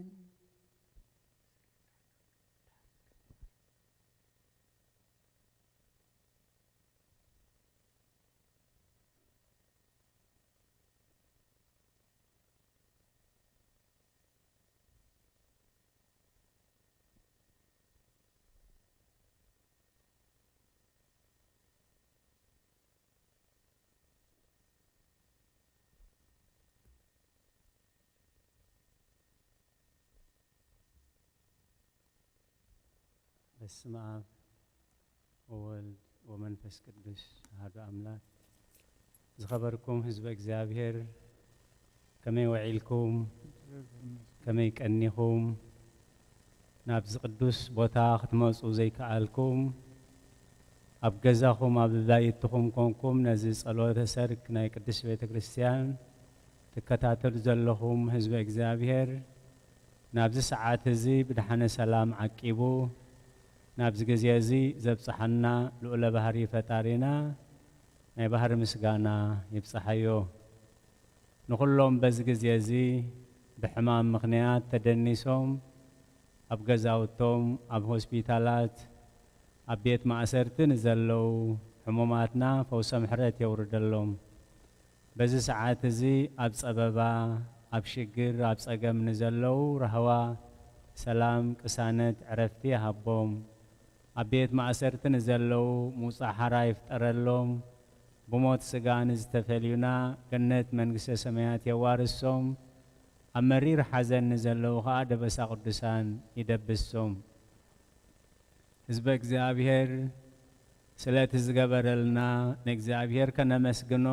በስመ አብ ወወልድ ወመንፈስ ቅዱስ አሐዱ አምላክ። ዝኸበርኩም ህዝበ እግዚኣብሔር፣ ከመይ ውዒልኩም? ከመይ ቀኒኹም? ናብዚ ቅዱስ ቦታ ክትመጹ ዘይከኣልኩም፣ ኣብ ገዛኹም ኣብ ባይትኹም ኮንኩም ነዚ ጸሎተ ሰርክ ናይ ቅድስት ቤተ ክርስቲያን ትከታተሉ ዘለኹም ህዝበ እግዚኣብሔር፣ ናብዚ ሰዓት እዚ ብደሓነ ሰላም ዓቂቡ ናብዚ ግዜ እዚ ዘብጽሓና ልዑለ ባህሪ ፈጣሪና ናይ ባህሪ ምስጋና ይብጽሓዮ። ንኹሎም በዚ ግዜ እዚ ብሕማም ምኽንያት ተደኒሶም ኣብ ገዛውቶም፣ ኣብ ሆስፒታላት፣ ኣብ ቤት ማእሰርቲ ንዘለዉ ሕሙማትና ፈውሰ ምሕረት የውርደሎም። በዚ ሰዓት እዚ ኣብ ጸበባ፣ ኣብ ሽግር፣ ኣብ ጸገም ንዘለዉ ራህዋ፣ ሰላም፣ ቅሳነት፣ ዕረፍቲ ይሃቦም። ኣብ ቤት ማእሰርቲ ንዘለዉ ምውጻእ ሓራ ይፍጠረሎም። ብሞት ስጋ ንዝተፈልዩና ገነት መንግስተ ሰማያት የዋርሶም። ኣብ መሪር ሓዘን ንዘለዉ ኸኣ ደበሳ ቅዱሳን ይደብሶም። ህዝበ እግዚኣብሔር ስለቲ ዝገበረልና ንእግዚኣብሔር ከነመስግኖ፣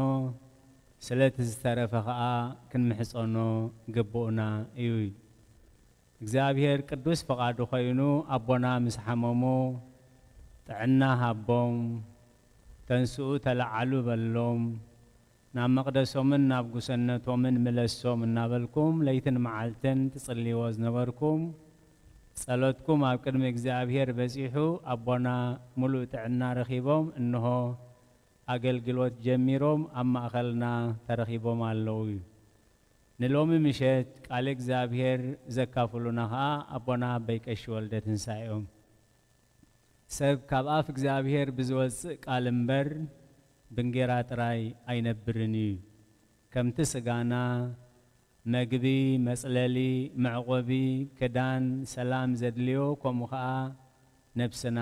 ስለቲ ዝተረፈ ኸኣ ክንምሕጸኖ ግቡእና እዩ። እግዚኣብሔር ቅዱስ ፍቓዱ ኾይኑ ኣቦና ምስ ሓመሙ ጥዕና ሃቦም፣ ተንስኡ ተለዓሉ በሎም። ናብ መቕደሶምን ናብ ጉሰነቶምን ምለሶም እናበልኩም ለይትን መዓልትን ትጽልይዎ ዝነበርኩም፣ ጸሎትኩም ኣብ ቅድሚ እግዚኣብሔር በጺሑ ኣቦና ምሉእ ጥዕና ረኺቦም እንሆ ኣገልግሎት ጀሚሮም ኣብ ማእኸልና ተረኺቦም ኣለዉ እዩ። ንሎሚ ምሸት ቃል እግዚኣብሔር ዘካፍሉና ኸኣ ኣቦና ኣቦይ ቀሺ ወልደ ትንሳኤ እዮም። ሰብ ካብ ኣፍ እግዚኣብሔር ብዝወጽእ ቃል እምበር ብእንጌራ ጥራይ ኣይነብርን እዩ። ከምቲ ስጋና መግቢ፣ መጽለሊ፣ መዕቆቢ፣ ክዳን፣ ሰላም ዘድልዮ፣ ከምኡ ኸኣ ነብስና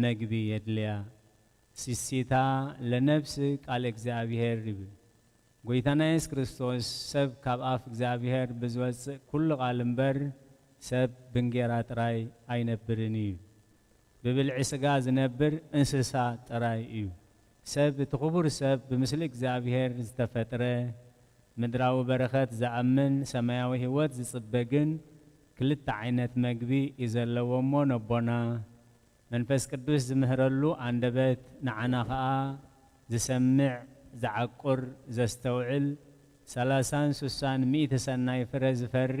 መግቢ የድልያ። ሲሲታ ለነብስ ቃል እግዚኣብሔር ይብል። ጎይታና የሱስ ክርስቶስ፣ ሰብ ካብ ኣፍ እግዚኣብሔር ብዝወጽእ ኩሉ ቃል እምበር፣ ሰብ ብእንጌራ ጥራይ ኣይነብርን እዩ። ብብልዒ ስጋ ዝነብር እንስሳ ጥራይ እዩ። ሰብ፣ እቲ ክቡር ሰብ፣ ብምስሊ እግዚኣብሔር ዝተፈጥረ፣ ምድራዊ በረኸት ዝኣምን፣ ሰማያዊ ህይወት ዝጽበ ግን፣ ክልተ ዓይነት መግቢ እዩ ዘለዎ እሞ ነቦና። መንፈስ ቅዱስ ዝምህረሉ ኣንደበት፣ ንዓና ኸኣ ዝሰምዕ፣ ዝዓቁር፣ ዘስተውዕል፣ ሰላሳን ሱሳን ሚእቲ ሰናይ ፍረ ዝፈሪ፣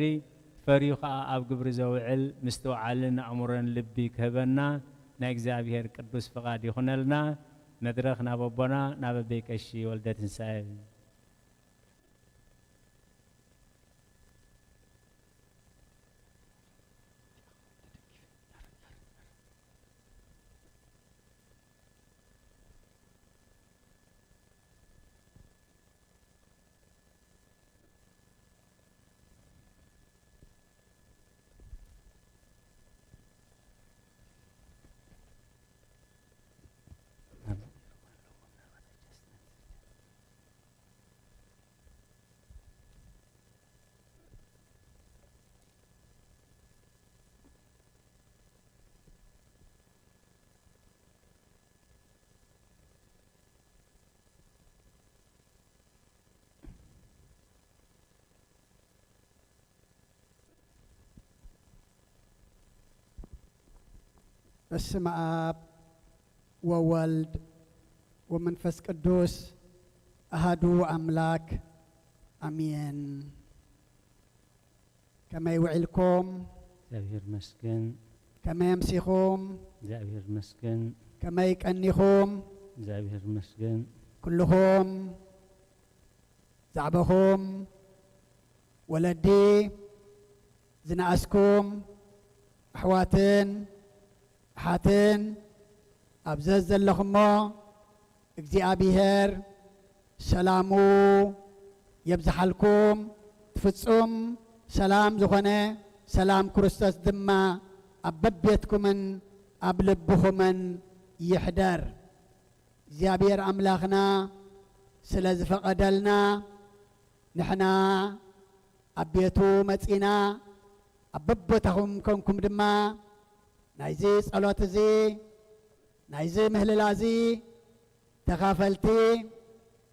ፈርዩ ኸኣ ኣብ ግብሪ ዘውዕል፣ ምስትውዓልን ኣእምሮን ልቢ ክህበና ናይ እግዚኣብሔር ቅዱስ ፍቓድ ይኹነልና። መድረኽ ናብ ኣቦና፣ ናብ ኣቦይ ቀሺ ወልደ ትንሳኤ። በስመ አብ ወወልድ ወመንፈስ ቅዱስ አሃዱ አምላክ አሜን። ከመይ ውዒልኩም? እግዚኣብሔር ይመስገን። ከመይ ኣምሲኹም? እግዚኣብሔር ይመስገን። ከመይ ቀኒኹም? እግዚኣብሔር ይመስገን። ኩልኹም ዛዕባኹም ወለዲ ዝነኣስኩም ኣሕዋትን ኣሓትን ኣብ ዘዘለኹሞ እግዚኣብሔር ሰላሙ የብዝሓልኩም። ፍጹም ሰላም ዝኾነ ሰላም ክርስቶስ ድማ ኣብ በቤትኩምን ኣብ ልብኹምን ይሕደር። እግዚኣብሔር ኣምላኽና ስለ ዝፈቐደልና ንሕና ኣብ ቤቱ መጺና ኣብ በቦታኹም ኮንኩም ድማ ናይዚ ጸሎት እዚ ናይዚ ምህልላ እዚ ተኻፈልቲ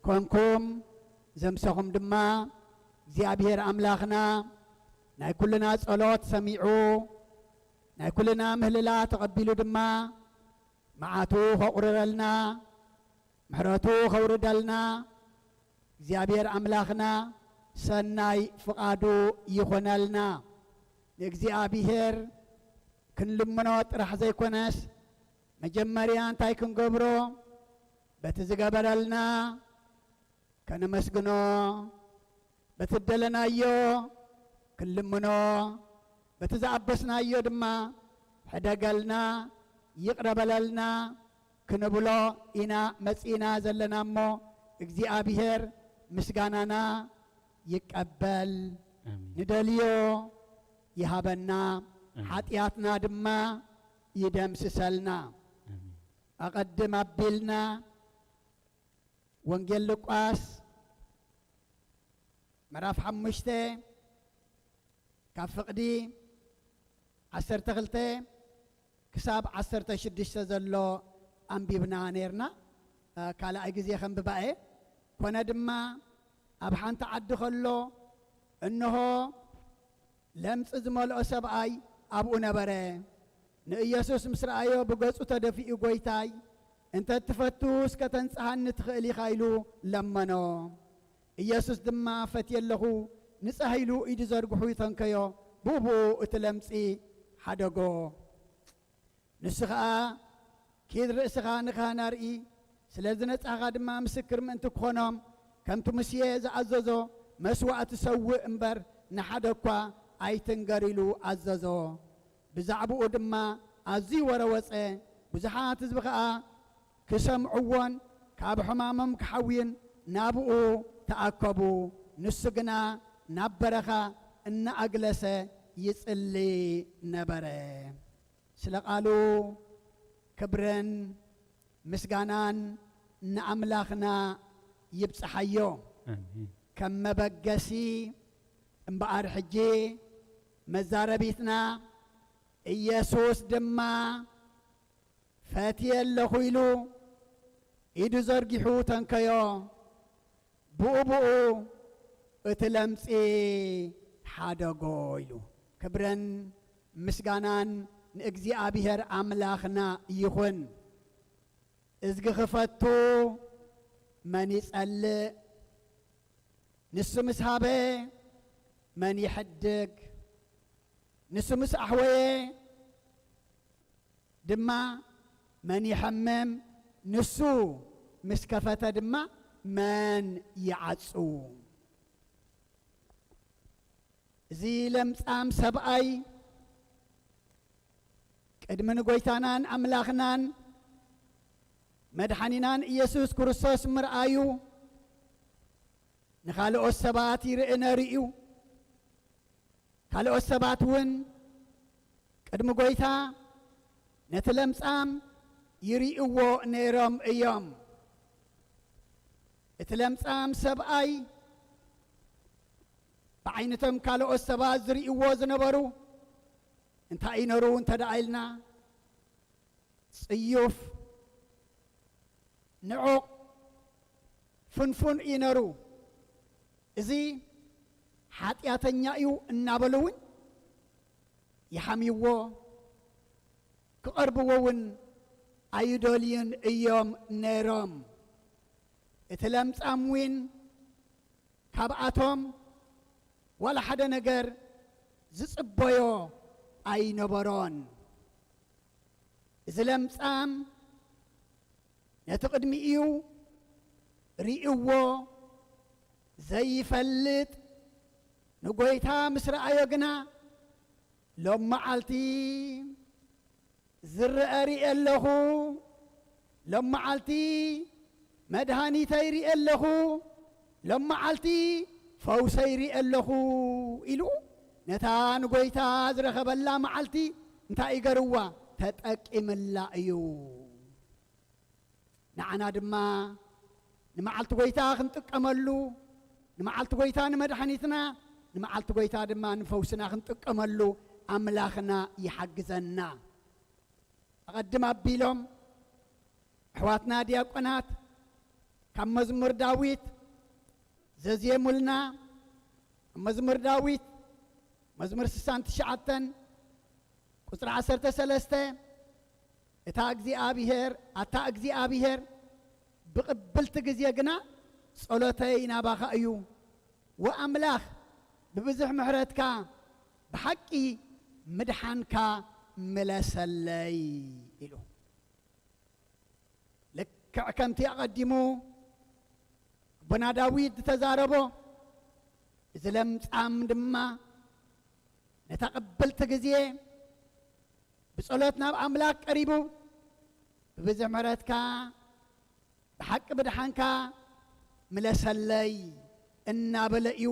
ኮንኩም ዘምሰኹም ድማ እግዚኣብሔር ኣምላኽና ናይ ኩልና ጸሎት ሰሚዑ ናይ ኩልና ምህልላ ተቐቢሉ ድማ መዓቱ ከቑርረልና ምሕረቱ ከውርደልና እግዚኣብሔር ኣምላኽና ሰናይ ፍቓዱ ይኾነልና። ንእግዚኣብሔር ክንልምኖ ጥራሕ ዘይኮነስ መጀመርያ እንታይ ክንገብሮ በቲ ዝገበረልና ከነመስግኖ በቲ ደለናዮ ክንልምኖ በቲ ዝኣበስናዮ ድማ ሕደገልና ይቕረ በለልና ክንብሎ ኢና መጺእና ዘለና እሞ እግዚኣብሔር ምስጋናና ይቀበል ኣሜን። ንደልዮ ይሃበና ኣሜን። ሓጢኣትና ድማ ይደምስሰልና ኣሜን። ኣቐድም ኣቢልና ወንጌል ሉቃስ ምዕራፍ ሓሙሽተ ካብ ፍቕዲ ዓሰርተ ክልተ ክሳብ ዓሰርተ ሽዱሽተ ዘሎ ኣንቢብና ነርና ካልኣይ ግዜ ከንብባኤ ኮነ ድማ ኣብ ሓንቲ ዓዲ ከሎ እንሆ ለምጽ ዝመልኦ ሰብኣይ ኣብኡ ነበረ ንኢየሱስ ምስ ረኣዮ ብገጹ ተደፊኡ ጐይታይ እንተ ትፈቱ እስከ ተንጽሃኒ ትኽእል ኢኻ ኢሉ ለመኖ ኢየሱስ ድማ ፈትየ ኣለኹ ንጻህ ኢሉ ኢዱ ዘርግሑ ይተንከዮ ብኡ ብኡ እቲ ለምጺ ሓደጎ ንሱ ኸኣ ኪድ ርእስኻ ንኻህን ኣርኢ ስለ ዝነጻኻ ድማ ምስክር ምእንቲ ክኾኖም ከምቲ ሙሴ ዝኣዘዞ መስዋእቲ ሰውእ እምበር ንሓደ እኳ ኣይትንገር ኢሉ ኣዘዞ ብዛዕባኡ ድማ ኣዝዩ ወረ ወጸ ብዙሓት ህዝቢ ኸኣ ክሰምዕዎን ካብ ሕማሞም ክሓውዩን ናብኡ ተኣከቡ ንሱ ግና ናብ በረኻ እናኣግለሰ ይጽሊ ነበረ ስለ ቃሉ ክብርን ምስጋናን ንኣምላኽና ይብጽሓዮ ኣሜን። ከም መበገሲ እምበኣር ሕጂ መዛረቢትና ኢየሱስ ድማ ፈትየ ኣለኹ ኢሉ ኢዱ ዘርጊሑ ተንከዮ ብኡ ብኡ እቲ ለምጺ ሓደጎ ኢሉ ክብርን ምስጋናን ንእግዚኣብሔር ኣምላኽና ይኹን እዝጊ ክፈቱ መን ይጸልእ ንሱ ምስ ሃበ መን ይሕድግ ንሱ ምስ ኣሕወየ ድማ መን ይሐምም ንሱ ምስ ከፈተ ድማ መን ይዓጹ እዚ ለምጻም ሰብኣይ ቅድሚ ንጎይታናን ኣምላኽናን መድሓኒናን ኢየሱስ ክርስቶስ ምርኣዩ ንኻልኦት ሰባት ይርኢ ነሩ እዩ ካልኦት ሰባት እውን ቅድሚ ጎይታ ነቲ ለምጻም ይርእዎ ነይሮም እዮም እቲ ለምጻም ሰብኣይ ብዓይነቶም ካልኦት ሰባት ዝርእዎ ዝነበሩ እንታይ እዩ ነሩ እንተ ደኣ ኢልና ጽዩፍ ንዑቕ ፍንፉን እዩ ነሩ እዚ ሓጢኣተኛ እዩ እናበሉ እውን ይሓምይዎ ክቐርብዎ እውን ኣይደልዩን እዮም ነይሮም። እቲ ለምጻም እውን ካብኣቶም ዋላ ሓደ ነገር ዝጽበዮ ኣይነበሮን። እዚ ለምጻም ነቲ ቅድሚኡ ርእይዎ ዘይፈልጥ ንጎይታ ምስ ረኣዮ ግና፣ ሎም መዓልቲ ዝረአ ርእየ ኣለኹ፣ ሎም መዓልቲ መድሃኒተይ ርእየ ኣለኹ፣ ሎም መዓልቲ ፈውሰይ ርእየ ኣለኹ ኢሉ ነታ ንጎይታ ዝረኸበላ መዓልቲ እንታይ ይገርዋ? ተጠቂምላ እዩ። ንዓና ድማ ንመዓልቲ ጎይታ ክንጥቀመሉ፣ ንመዓልቲ ጎይታ ንመድሓኒትና፣ ንመዓልቲ ጎይታ ድማ ንፈውስና ክንጥቀመሉ ኣምላኽና ይሓግዘና። ኣቐድም ኣቢሎም ኣሕዋትና ዲያቆናት ካብ መዝሙር ዳዊት ዘዜሙልና፣ ኣብ መዝሙር ዳዊት መዝሙር ስሳን ትሽዓተን ቁጽሪ ዓሰርተ ሰለስተ፣ እታ እግዚኣብሔር፣ ኣታ እግዚኣብሔር ብቕብልቲ ግዜ ግና ጸሎተይ ናባኻ እዩ። ወኣምላኽ ብብዙሕ ምሕረትካ ብሓቂ ምድሓንካ ምለሰለይ ኢሉ። ልክዕ ከምቲ ኣቐዲሙ ኣቦና ዳዊት ዝተዛረቦ፣ እዚ ለምጻም ድማ ነታ ቅብልቲ ግዜ ብጸሎት ናብ ኣምላኽ ቀሪቡ፣ ብብዝሒ ምሕረትካ ብሓቂ ብድሓንካ ምለሰለይ እናበለ እዩ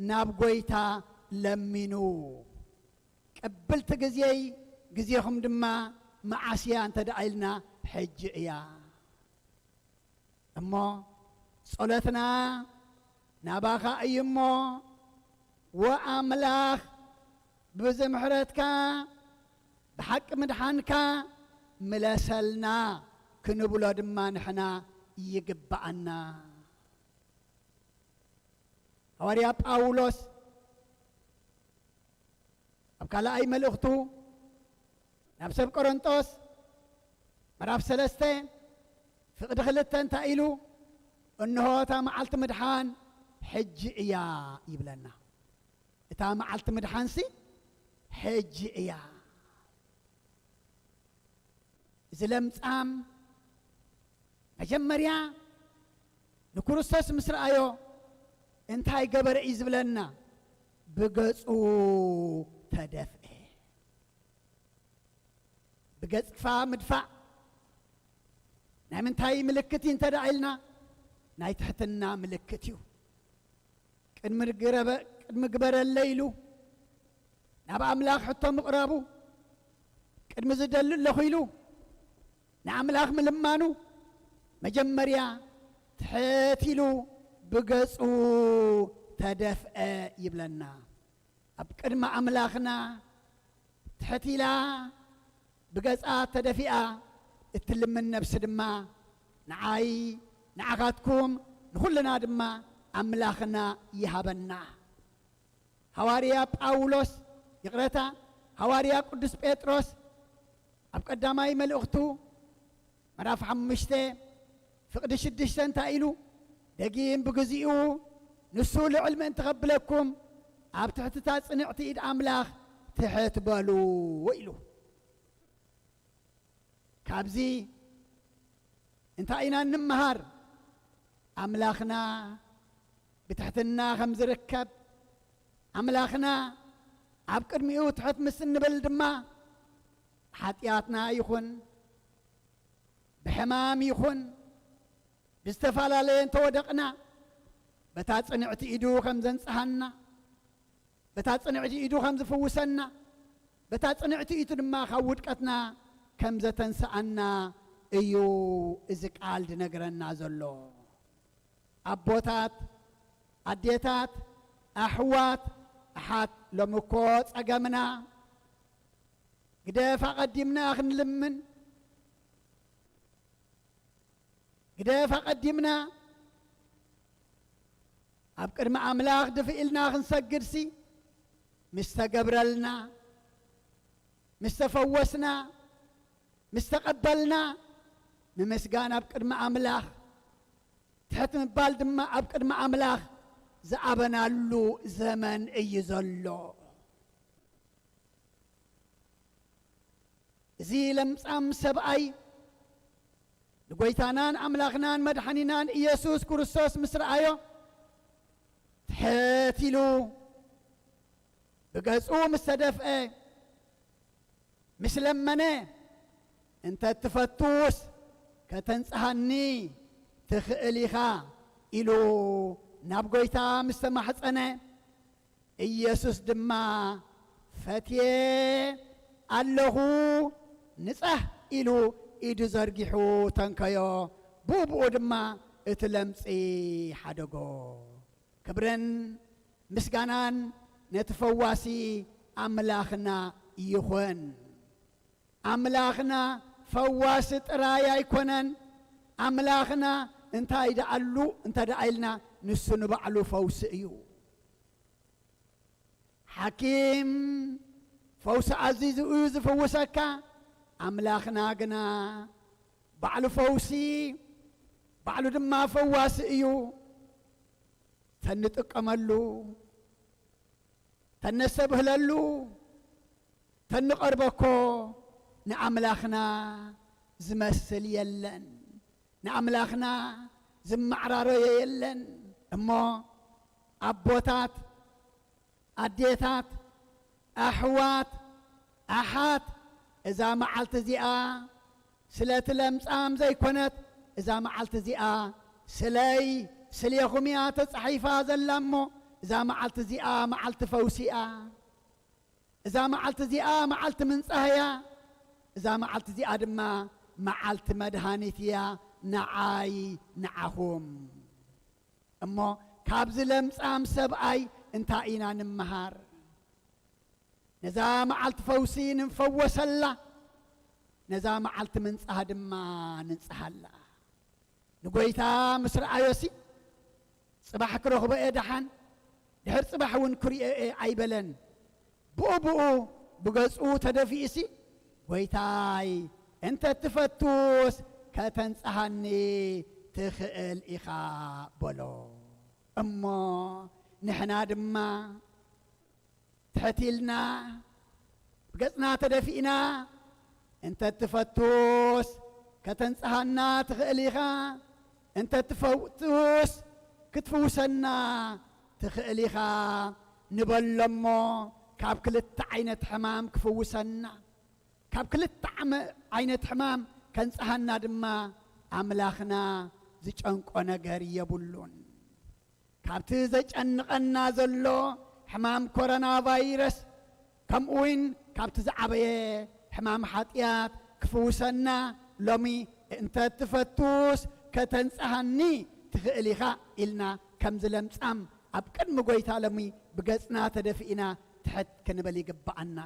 ናብ ጎይታ ለሚኑ። ቅብልቲ ግዜይ፣ ግዜኹም ድማ መዓስ እያ እንተ ደኣ ኢልና፣ ሕጂ እያ። እሞ ጸሎትና ናባኻ እዩ እሞ፣ ወኣምላኽ ብብዝሒ ምሕረትካ ብሓቂ ምድሓንካ ምለሰልና ክንብሎ ድማ ንሕና ይግብኣና። ሃዋርያ ጳውሎስ ኣብ ካልኣይ መልእኽቱ ናብ ሰብ ቆሮንጦስ ምዕራፍ ሰለስተ ፍቕዲ ክልተ እንታይ ኢሉ? እንሆ እታ መዓልቲ ምድሓን ሕጂ እያ ይብለና። እታ መዓልቲ ምድሓንሲ ሕጂ እያ። እዚ ለምጻም መጀመርያ ንክርስቶስ ምስ ረኣዮ እንታይ ገበረ እዩ ዝብለና? ብገጹ ተደፍአ። ብገጽካ ምድፋእ ናይ ምንታይ ምልክት እዩ እንተ ደኣ ኢልና፣ ናይ ትሕትና ምልክት እዩ። ቅድሚ ግረበ-፣ ቅድሚ ግበረለይ ኢሉ ናብ ኣምላኽ ሕቶ ምቕራቡ፣ ቅድሚ ዝደሊ ኣለኹ ኢሉ ንኣምላኽ ምልማኑ፣ መጀመርያ ትሕት ኢሉ ብገጹ ተደፍአ ይብለና። ኣብ ቅድሚ ኣምላኽና ትሕት ኢላ ብገጻ ተደፊኣ እትልምን ነብሲ ድማ ንዓይ፣ ንዓኻትኩም፣ ንኹልና ድማ ኣምላኽና ይሃበና። ሃዋርያ ጳውሎስ፣ ይቕረታ፣ ሃዋርያ ቅዱስ ጴጥሮስ ኣብ ቀዳማይ መልእኽቱ ምዕራፍ ሓሙሽተ ፍቕዲ ሽዱሽተ እንታይ ኢሉ? ደጊም ብግዚኡ ንሱ ልዑል ምእንቲ ከብለኩም ኣብ ትሕቲ እታ ጽንዕቲ ኢድ ኣምላኽ ትሕት በሉ ኢሉ። ካብዚ እንታይ ኢና እንመሃር? ኣምላኽና ብትሕትና ከም ዝርከብ፣ ኣምላኽና ኣብ ቅድሚኡ ትሕት ምስ እንብል ድማ፣ ብሓጢኣትና ይኹን ብሕማም ይኹን ብዝተፈላለየ እንተወደቕና፣ በታ ጽንዕቲ ኢዱ ከም ዘንጽሃና፣ በታ ጽንዕቲ ኢዱ ከም ዝፍውሰና፣ በታ ጽንዕቲ ኢዱ ድማ ካብ ውድቀትና ከም ዘተንስኣና እዩ እዚ ቃል ዝነግረና ዘሎ። ኣቦታት፣ ኣዴታት፣ ኣሕዋት፣ ኣሓት፣ ሎሚ እኮ ጸገምና ግደፍ ኣቐዲምና ክንልምን፣ ግደፍ ኣቐዲምና ኣብ ቅድሚ ኣምላኽ ድፍእ ኢልና ክንሰግድሲ፣ ምስ ተገብረልና፣ ምስ ተፈወስና፣ ምስ ተቐበልና፣ ምምስጋን ኣብ ቅድሚ ኣምላኽ፣ ትሕት ምባል ድማ ኣብ ቅድሚ ኣምላኽ ዝኣበናሉ ዘመን እዩ ዘሎ። እዚ ለምጻም ሰብኣይ ንጎይታናን ኣምላኽናን መድሓኒናን ኢየሱስ ክርስቶስ ምስ ረኣዮ፣ ትሕት ኢሉ ብገጹ ምስ ተደፍአ፣ ምስ ለመነ፣ "እንተ ትፈቱስ ከተንጽሃኒ ትኽእል ኢኻ" ኢሉ ናብ ጎይታ ምስ ተማሕጸነ፣ ኢየሱስ ድማ፣ "ፈትየ ኣለኹ፣ ንጻህ" ኢሉ ኢዱ ዘርጊሑ ተንከዮ። ብኡ ብኡ ድማ እቲ ለምጺ ሓደጎ። ክብርን ምስጋናን ነቲ ፈዋሲ ኣምላኽና ይኹን። ኣምላኽና ፈዋሲ ጥራይ ኣይኮነን። ኣምላኽና እንታይ ደኣሉ እንተ ደኣ ኢልና፣ ንሱ ንባዕሉ ፈውሲ እዩ። ሓኪም ፈውሲ ኣዚዙ እዩ ዝፍውሰካ። ኣምላኽና ግና ባዕሉ ፈውሲ፣ ባዕሉ ድማ ፈዋሲ እዩ። ተንጥቀመሉ፣ ተነስተብህለሉ፣ ተንቐርበኮ፣ ንኣምላኽና ዝመስል የለን። ንኣምላኽና ዝመዓራረዮ የለን። እሞ ኣቦታት፣ ኣዴታት፣ ኣሕዋት፣ ኣሓት፣ እዛ መዓልቲ እዚኣ ስለቲ ለምጻም ዘይኮነት፣ እዛ መዓልቲ እዚኣ ስለይ፣ ስሌኹም እያ ተጻሒፋ ዘላ እሞ፣ እዛ መዓልቲ እዚኣ መዓልቲ ፈውሲ እያ። እዛ መዓልቲ እዚኣ መዓልቲ ምንጻህ እያ። እዛ መዓልቲ እዚኣ ድማ መዓልቲ መድሃኒት እያ፣ ንዓይ ንዓኹም። እሞ ካብዚ ለምጻም ሰብኣይ እንታይ ኢና ንምሃር? ነዛ መዓልቲ ፈውሲ ንፈወሰላ፣ ነዛ መዓልቲ ምንጻህ ድማ ንንጽሃላ። ንጎይታ ምስ ረኣዮሲ፣ "ጽባሕ ክረኽቦ እየ ደሓን፣ ድሕር ጽባሕ እውን ክርእዮ እየ" ኣይበለን። ብኡ ብኡ ብገጹ ተደፊኡሲ፣ "ጎይታይ፣ እንተ ትፈቱስ ከተንጽሃኒ ትኽእል ኢኻ" በሎ። እሞ ንሕና ድማ ትሕት ኢልና፣ ብገጽና ተደፊእና፣ "እንተ ትፈቱስ ከተንጽሃና ትኽእል ኢኻ፣ እንተ ትፈቱስ ክትፍውሰና ትኽእል ኢኻ" ንበሎ እሞ፣ ካብ ክልተ ዓይነት ሕማም ክፍውሰና፣ ካብ ክልተ ዓመ-፣ ዓይነት ሕማም ከንጽሃና ድማ ኣምላኽና ዝጨንቆ ነገር የብሉን። ካብቲ ዘጨንቐና ዘሎ ሕማም ኮሮና ቫይረስ፣ ከምኡ እውን ካብቲ ዝዓበየ ሕማም ሓጢኣት ክፍውሰና፣ ሎሚ "እንተ ትፈቱስ ከተንጽሃኒ ትኽእል ኢኻ" ኢልና፣ ከምዚ ለምጻም ኣብ ቅድሚ ጎይታ ሎሚ ብገጽና ተደፊእና ትሕት ክንብል ይግብኣና።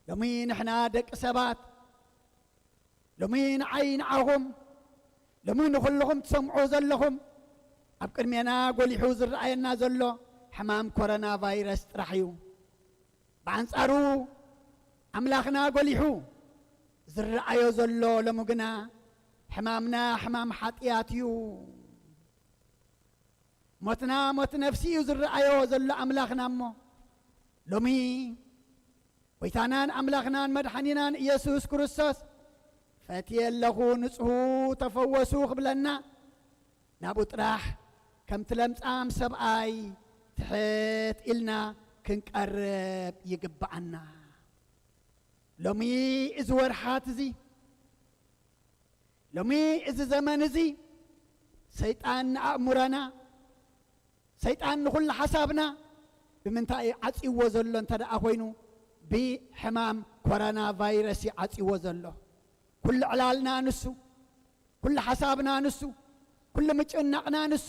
ሎሚ ንሕና ደቂ ሰባት፣ ሎሚ ንዓይ ንዓኹም፣ ሎሚ ንኹልኹም ትሰምዑ ዘለኹም፣ ኣብ ቅድሜና ጎሊሑ ዝረኣየና ዘሎ ሕማም ኮሮና ቫይረስ ጥራሕ እዩ። ብኣንጻሩ ኣምላኽና ጎሊሑ ዝረኣዮ ዘሎ ሎሚ ግና ሕማምና ሕማም ሓጢኣት እዩ። ሞትና ሞት ነፍሲ እዩ ዝረኣዮ ዘሎ ኣምላኽና እሞ፣ ሎሚ ጎይታናን ኣምላኽናን መድሓኒናን ኢየሱስ ክርስቶስ፣ "ፈትየ ኣለኹ፣ ንጽሁ፣ ተፈወሱ" ክብለና፣ ናብኡ ጥራሕ ከምቲ ለምጻም ሰብኣይ ትሕት ኢልና ክንቀርብ ይግብኣና። ሎሚ እዚ ወርሓት እዚ፣ ሎሚ እዚ ዘመን እዚ፣ ሰይጣን ንኣእምሮና፣ ሰይጣን ንኹሉ ሓሳብና ብምንታይ እዩ ዓጽይዎ ዘሎ እንተ ደኣ ኮይኑ፣ ብሕማም ኮሮና ቫይረስ እዩ ዓጽይዎ ዘሎ። ኩሉ ዕላልና ንሱ፣ ኩሉ ሓሳብና ንሱ፣ ኩሉ ምጭናቕና ንሱ፣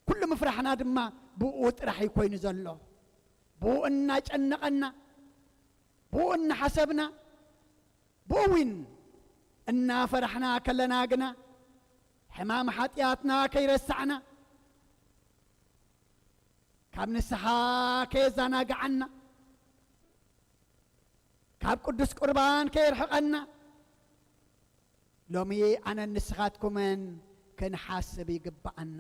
ኩሉ ምፍራሕና ድማ ብኡ ጥራሕ እዩ ኮይኑ ዘሎ። ብኡ እናጨነቐና፣ ብኡ እናሓሰብና፣ ብኡ እውን እናፈራሕና ከለና ግና፣ ሕማም ሓጢኣትና ከይረሳዕና፣ ካብ ንስሓ ከየዘናግዓና፣ ኣብ ቅዱስ ቁርባን ከየርሕቐና፣ ሎሚ ኣነን ንስኻትኩምን ክንሓስብ ይግብኣና።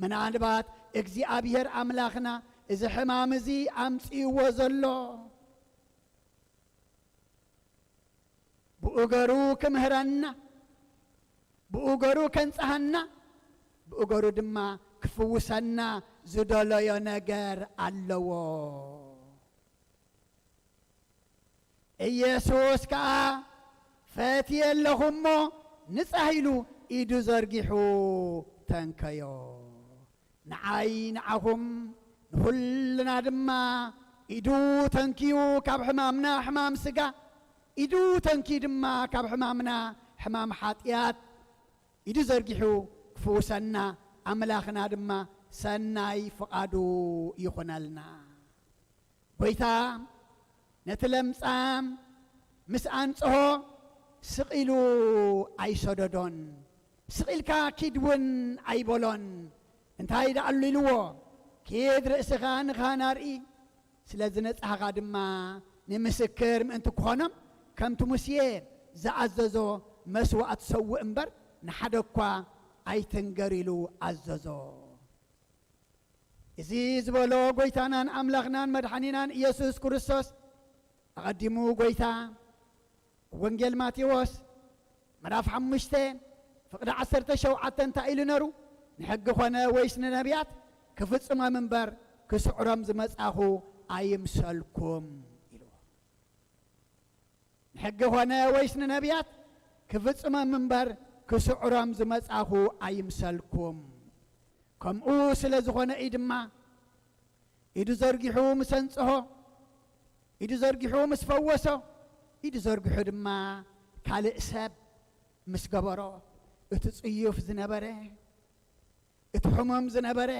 ምናልባት እግዚኣብሔር ኣምላኽና እዚ ሕማም እዚ ኣምጺእዎ ዘሎ፣ ብኡ ገሩ ክምህረና፣ ብኡ ገሩ ከንጽሃና፣ ብኡ ገሩ ድማ ክፍውሰና ዝደለዮ ነገር ኣለዎ። ኢየሱስ ከኣ፣ "ፈትየ ኣለኹ እሞ ንጻህ" ኢሉ ኢዱ ዘርጊሑ ተንከዮ። ንዓይ ንዓኹም ንኹልና ድማ ኢዱ ተንክዩ ካብ ሕማምና ሕማም ስጋ፣ ኢዱ ተንክዩ ድማ ካብ ሕማምና ሕማም ሓጢኣት ኢዱ ዘርጊሑ ክፍውሰና ኣምላኽና ድማ ሰናይ ፍቓዱ ይኹነልና። ጐይታ ነቲ ለምጻም ምስ ኣንጽሆ ስቕ ኢሉ ኣይሰደዶን። ስቕ ኢልካ ኪድ እውን ኣይበሎን። እንታይ ደኣ ኣሎ ኢልዎ? "ኪድ ርእስኻ ንኻህን ኣርኢ፣ ስለ ዝነጻህኻ ድማ ንምስክር ምእንቲ ክኾኖም ከምቲ ሙሴ ዝኣዘዞ መስዋእቲ ሰውእ እምበር ንሓደ እኳ ኣይትንገር" ኢሉ ኣዘዞ። እዚ ዝበሎ ጐይታናን ኣምላኽናን መድሓኒናን ኢየሱስ ክርስቶስ ኣቐዲሙ ጐይታ ኣብ ወንጌል ማቴዎስ ምዕራፍ ሓሙሽተ ፍቕዲ ዓሰርተ ሸውዓተ እንታይ ኢሉ ነሩ? "ንሕጊ ኾነ ወይስ ንነቢያት ክፍጽሞም እምበር ክስዕሮም ዝመጻኹ ኣይምሰልኩም" ኢልዎ። "ንሕጊ ኾነ ወይስ ንነቢያት ክፍጽሞም እምበር ክስዕሮም ዝመጻኹ ኣይምሰልኩም።" ከምኡ ስለ ዝኾነ እዩ ድማ ኢዱ ዘርጊሑ ምስ ኣንጽሆ፣ ኢዱ ዘርጊሑ ምስ ፈወሶ፣ ኢዱ ዘርጊሑ ድማ ካልእ ሰብ ምስ ገበሮ፣ እቲ ጽዩፍ ዝነበረ፣ እቲ ሕሙም ዝነበረ፣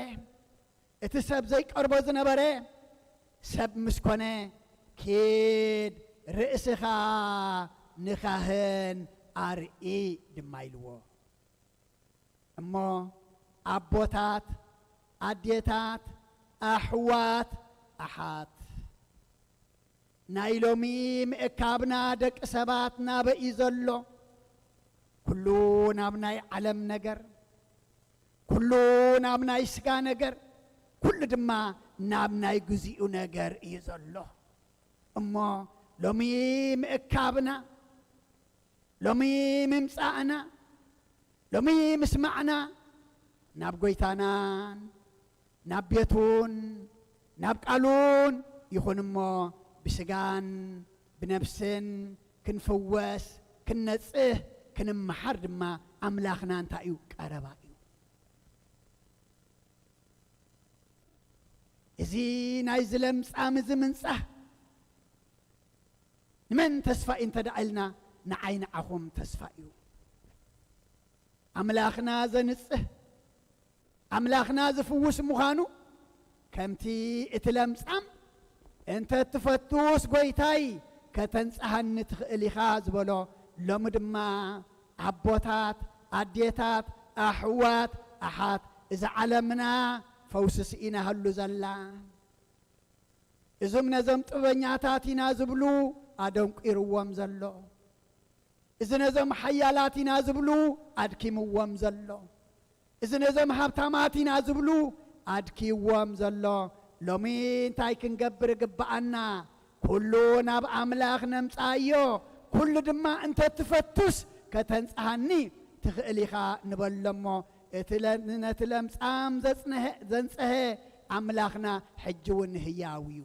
እቲ ሰብ ዘይቀርቦ ዝነበረ ሰብ ምስ ኮነ፣ "ኪድ ርእስኻ ንኻህን ኣርኢ" ድማ ኢልዎ። እሞ ኣቦታት፣ ኣዴታት፣ ኣሕዋት፣ ኣሓት፣ ናይ ሎሚ ምእካብና ደቂ ሰባት ናበይ እዩ ዘሎ? ኩሉ ናብ ናይ ዓለም ነገር፣ ኩሉ ናብ ናይ ስጋ ነገር፣ ኩሉ ድማ ናብ ናይ ግዚኡ ነገር እዩ ዘሎ። እሞ ሎሚ ምእካብና፣ ሎሚ ምምጻእና፣ ሎሚ ምስማዕና ናብ ጐይታናን ናብ ቤቱን ናብ ቃሉን ይኹን እሞ፣ ብስጋን ብነፍስን ክንፍወስ፣ ክንነጽህ፣ ክንመሓር ድማ ኣምላኽና እንታይ እዩ? ቀረባ እዩ። እዚ ናይዚ ለምጻም እዚ ምንጻህ ንመን ተስፋ እዩ እንተ ደኣ ኢልና፣ ንዓይ ንዓኹም ተስፋ እዩ። ኣምላኽና ዘንጽህ፣ ኣምላኽና ዝፍውስ ምዃኑ፣ ከምቲ እቲ ለምጻም፣ "እንተ ትፈቱስ ጐይታይ፣ ከተንጽሃኒ ትኽእል ኢኻ" ዝበሎ፣ ሎሚ ድማ ኣቦታት፣ ኣዴታት፣ ኣሕዋት፣ ኣሓት፣ እዛ ዓለምና ፈውሲ ስኢናሉ ዘላ፣ እዞም ነዞም ጥበበኛታት ኢና ዝብሉ ኣደንቂርዎም ዘሎ፣ እዚ ነዞም ሓያላት ኢና ዝብሉ ኣድኪምዎም ዘሎ፣ እዚ ነዞም ሃብታማት ኢና ዝብሉ ኣድኪዎም ዘሎ፣ ሎሚ እንታይ ክንገብር ይግብኣና? ኩሉ ናብ ኣምላኽ ነምጽኣዮ፣ ኩሉ ድማ እንተ ትፈቱስ ከተንጽሃኒ ትኽእል ኢኻ ንበሎ እሞ፣ እቲ ለ-፣ ነቲ ለምጻም ዘጽነሀ-፣ ዘንጸሀ ኣምላኽና ሕጂ እውን ህያው እዩ።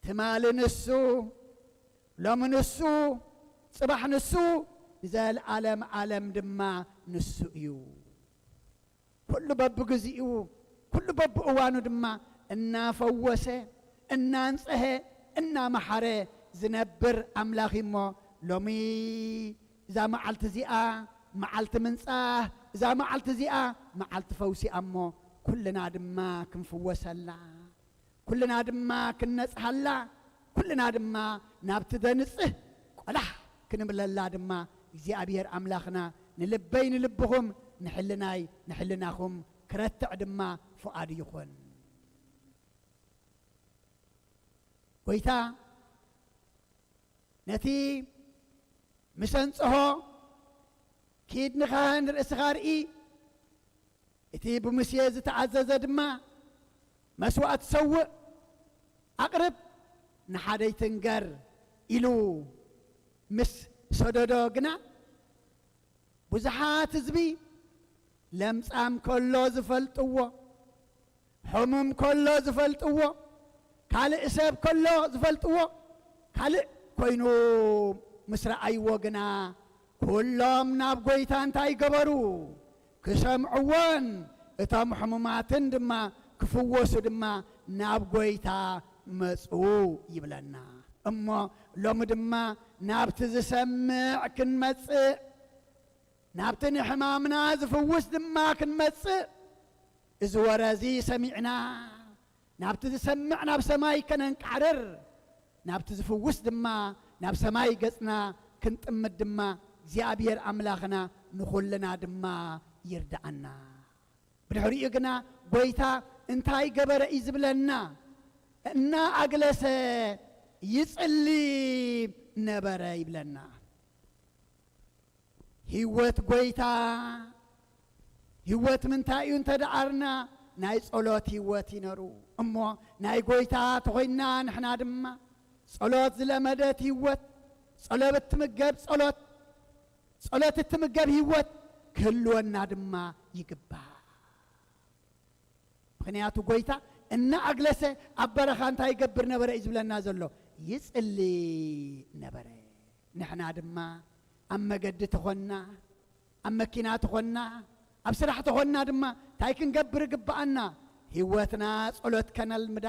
ትማሊ ንሱ፣ ሎሚ ንሱ፣ ጽባሕ ንሱ፣ ንዘለኣለም ዓለም ድማ ንሱ እዩ። ኩሉ በብግዚኡ፣ ኩሉ በብእዋኑ ድማ እናፈወሰ፣ እናንጽሀ፣ እናመሓረ ዝነብር ኣምላኽ እዩ እሞ፣ ሎሚ እዛ መዓልቲ እዚኣ መዓልቲ ምንጻህ፣ እዛ መዓልቲ እዚኣ መዓልቲ ፈውሲ እያ እሞ፣ ኩልና ድማ ክንፍወሰላ፣ ኩልና ድማ ክንነጽሃላ፣ ኩልና ድማ ናብቲ ዘንጽህ ቆላሕ ክንብለላ ድማ እግዚኣብሔር ኣምላኽና ንልበይ ንልብኹም፣ ንሕልናይ ንሕልናኹም ክረትዕ ድማ ፍቓዱ ይኹን። ጐይታ ነቲ ምስ ኣንጽሆ፣ "ኪድ ንኻህን ርእስኻ ርኢ፣ እቲ ብሙሴ ዝተኣዘዘ ድማ መስዋእቲ ሰውእ ኣቕርብ፣ ንሓደ ይትንገር" ኢሉ ምስ ሰደዶ ግና፣ ብዙሓት ህዝቢ ለምጻም ከሎ ዝፈልጥዎ፣ ሕሙም ከሎ ዝፈልጥዎ፣ ካልእ ሰብ ከሎ ዝፈልጥዎ፣ ካልእ ኮይኑ ምስ ረኣይዎ ግና፣ ኩሎም ናብ ጐይታ እንታይ ገበሩ? ክሰምዕዎን እቶም ሕሙማትን ድማ ክፍወሱ ድማ ናብ ጐይታ መጹ ይብለና። እሞ ሎሚ ድማ ናብቲ ዝሰምዕ ክንመጽእ፣ ናብቲ ንሕማምና ዝፍውስ ድማ ክንመጽእ፣ እዚ ወረ እዚ ሰሚዕና፣ ናብቲ ዝሰምዕ ናብ ሰማይ ከነንቃዕርር፣ ናብቲ ዝፍውስ ድማ ናብ ሰማይ ገጽና ክንጥምት ድማ እግዚኣብሔር ኣምላኽና ንኹልና ድማ ይርድኣና። ብድሕሪኡ ግና ጐይታ እንታይ ገበረ እዩ ዝብለና? እናኣግለሰ ይጽሊ ነበረ ይብለና። ህይወት ጐይታ፣ ህይወት ምንታይ እዩ እንተ ደኣርና፣ ናይ ጸሎት ህይወት እዩ ነሩ። እሞ ናይ ጐይታ ተኾይንና ንሕና ድማ ጸሎት ዝለመደት ህይወት፣ ጸሎት እትምገብ ጸሎት፣ ጸሎት እትምገብ ህይወት ክህልወና ድማ ይግባእ። ምኽንያቱ ጐይታ እናኣግለሰ ኣብ በረኻ እንታይ ይገብር ነበረ እዩ ዝብለና ዘሎ? ይጽሊ ነበረ። ንሕና ድማ ኣብ መገዲ ተኾንና፣ ኣብ መኪና ተኾንና፣ ኣብ ስራሕ ተኾንና ድማ እንታይ ክንገብር ይግብኣና? ህይወትና ጸሎት ከነልምዳ፣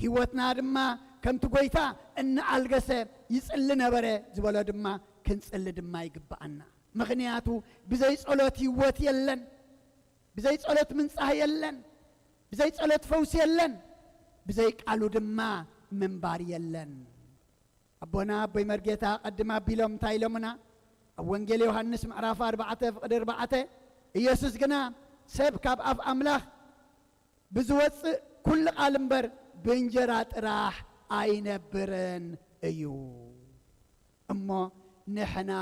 ህይወትና ድማ ከምቲ ጐይታ እናኣልገሰ ይጽሊ ነበረ ዝበሎ ድማ ክንጽሊ ድማ ይግብኣና። ምኽንያቱ ብዘይ ጸሎት ህይወት የለን። ብዘይ ጸሎት ምንጻህ የለን። ብዘይ ጸሎት ፈውሲ የለን። ብዘይ ቃሉ ድማ ምንባር የለን። ኣቦና ኣቦይ መርጌታ ቀድም ኣቢሎም እንታይ ኢሎምና? ኣብ ወንጌል ዮሃንስ ምዕራፍ ኣርባዕተ ፍቕዲ ኣርባዕተ፣ ኢየሱስ ግና፣ "ሰብ ካብ ኣፍ ኣምላኽ ብዝወጽእ ኩሉ ቃል እምበር ብእንጀራ ጥራሕ ኣይነብርን እዩ." እሞ ንሕና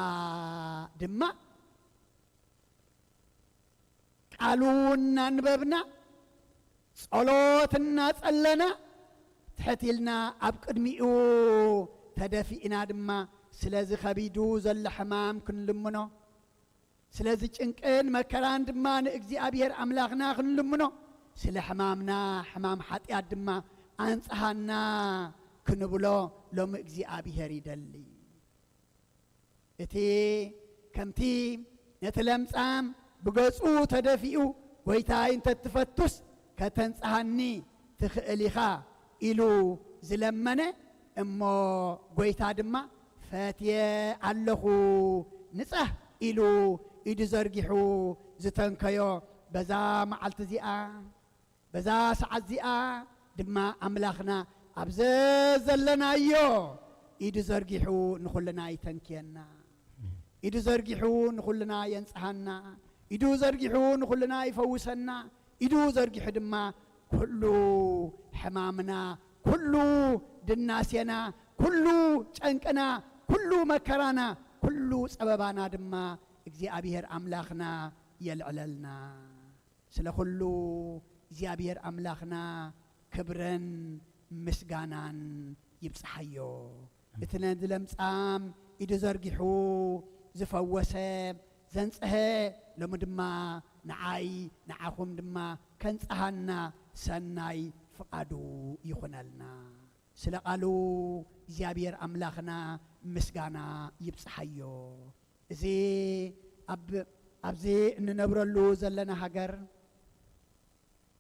ድማ ቃሉ እናንበብና፣ ጸሎት እናጸለና፣ ትሕት ኢልና ኣብ ቅድሚኡ ተደፊእና ድማ፣ ስለዚ ከቢዱ ዘሎ ሕማም ክንልምኖ፣ ስለዚ ጭንቅን መከራን ድማ ንእግዚኣብሔር ኣምላኽና ክንልምኖ፣ ስለ ሕማምና፣ ሕማም ሓጢኣት ድማ ኣንጽሃና ክንብሎ ሎሚ እግዚኣብሔር ይደሊ። እቲ ከምቲ ነቲ ለምጻም ብገጹ ተደፊኡ፣ "ጐይታይ፣ እንተ ትፈቱስ ከተንጽሃኒ ትኽእል ኢኻ" ኢሉ ዝለመነ፣ እሞ ጐይታ ድማ፣ "ፈትየ ኣለኹ፣ ንጻህ" ኢሉ ኢዱ ዘርጊሑ ዝተንከዮ በዛ መዓልቲ እዚኣ፣ በዛ ሰዓት እዚኣ ድማ ኣምላኽና ኣብ ዘዘለናዮ ኢዱ ዘርጊሑ ንኹልና ይተንክየና። ኢዱ ዘርጊሑ ንኹልና የንጽሃና። ኢዱ ዘርጊሑ ንኹልና ይፈውሰና። ኢዱ ዘርጊሑ ድማ ኩሉ ሕማምና፣ ኩሉ ድናሴና፣ ኩሉ ጨንቅና፣ ኩሉ መከራና፣ ኩሉ ጸበባና ድማ እግዚኣብሔር ኣምላኽና የልዕለልና። ስለ ኩሉ እግዚኣብሔር ኣምላኽና ክብርን ምስጋናን ይብጽሓዮ። እቲ ነዚ ለምጻም ኢዱ ዘርጊሑ ዝፈወሰ፣ ዘንጽሀ፣ ሎሚ ድማ ንዓይ ንዓኹም ድማ ከንጽሃና ሰናይ ፍቓዱ ይኹነልና። ስለ ቃሉ እግዚኣብሔር ኣምላኽና ምስጋና ይብጽሓዮ። እዚ ኣብ፣ ኣብዚ እንነብረሉ ዘለና ሃገር፣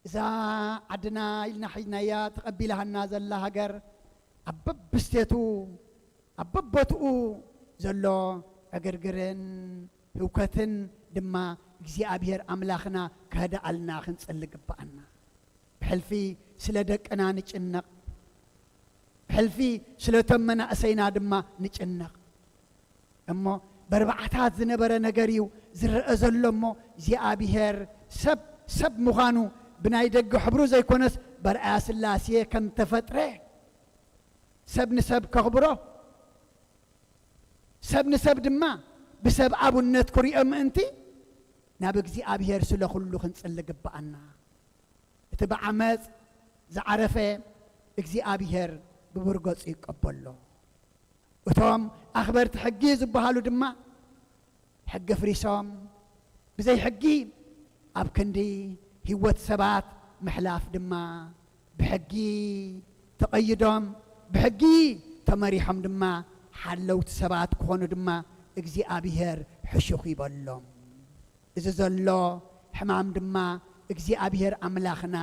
እዛ ዓድና ኢልና ሒዝናያ ተቐቢላሃና ዘላ ሃገር፣ ኣብ በብስቴቱ፣ ኣብ በቦትኡ ዘሎ ዕግርግርን ህውከትን ድማ እግዚኣብሔር ኣምላኽና ከህድኣልና ክንጽሊ ግብኣና። ብሕልፊ ስለ ደቅና ንጭነቕ፣ ብሕልፊ ስለቶም መናእሰይና ድማ ንጭነቕ። እሞ በርባዕታት ዝነበረ ነገር እዩ ዝረአ ዘሎ። እሞ እግዚኣብሔር ሰብ ሰብ ምዃኑ ብናይ ደገ ሕብሩ ዘይኮነስ በርኣያ ስላሴ ከም ተፈጥረ፣ ሰብ ንሰብ ከኽብሮ፣ ሰብ ንሰብ ድማ ብሰብ ኣቡነት ክሪኦ ምእንቲ ናብ እግዚኣብሔር ስለ ኩሉ ክንጽሊ ግብኣና። እቲ ብዓመጽ ዝዓረፈ እግዚኣብሔር ብብርገጹ ይቀበሎ። እቶም ኣኽበርቲ ሕጊ ዝበሃሉ ድማ ሕጊ ፍሪሶም ብዘይ ሕጊ ኣብ ክንዲ ህይወት ሰባት ምሕላፍ ድማ ብሕጊ ተቐይዶም ብሕጊ ተመሪሖም ድማ ሓለውቲ ሰባት ክኾኑ ድማ እግዚኣብሔር ሕሹኽ ይበሎም። እዚ ዘሎ ሕማም ድማ እግዚኣብሔር ኣምላኽና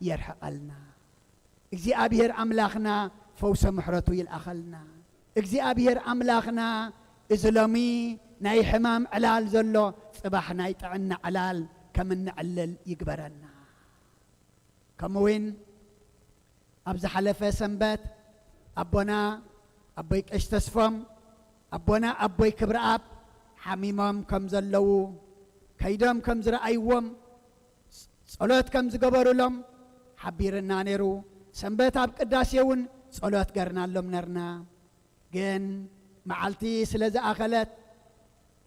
የርሕቐልና። እግዚኣብሔር ኣምላኽና ፈውሰ ምሕረቱ ይልኣኸልና። እግዚኣብሔር ኣምላኽና እዚ ሎሚ ናይ ሕማም ዕላል ዘሎ ጽባሕ ናይ ጥዕና ዕላል ከም እንዕልል ይግበረና። ከምኡ እውን ኣብ ዝሓለፈ ሰንበት ኣቦና ኣቦይ ቀሽ ተስፎም ኣቦና ኣቦይ ክብረኣብ ሓሚሞም ከም ዘለዉ ከይዶም ከም ዝረኣይዎም ጸሎት ከም ዝገበሩሎም ሓቢርና ነይሩ። ሰንበት ኣብ ቅዳሴ እውን ጸሎት ገርናሎም ነርና። ግን መዓልቲ ስለ ዝኣኸለት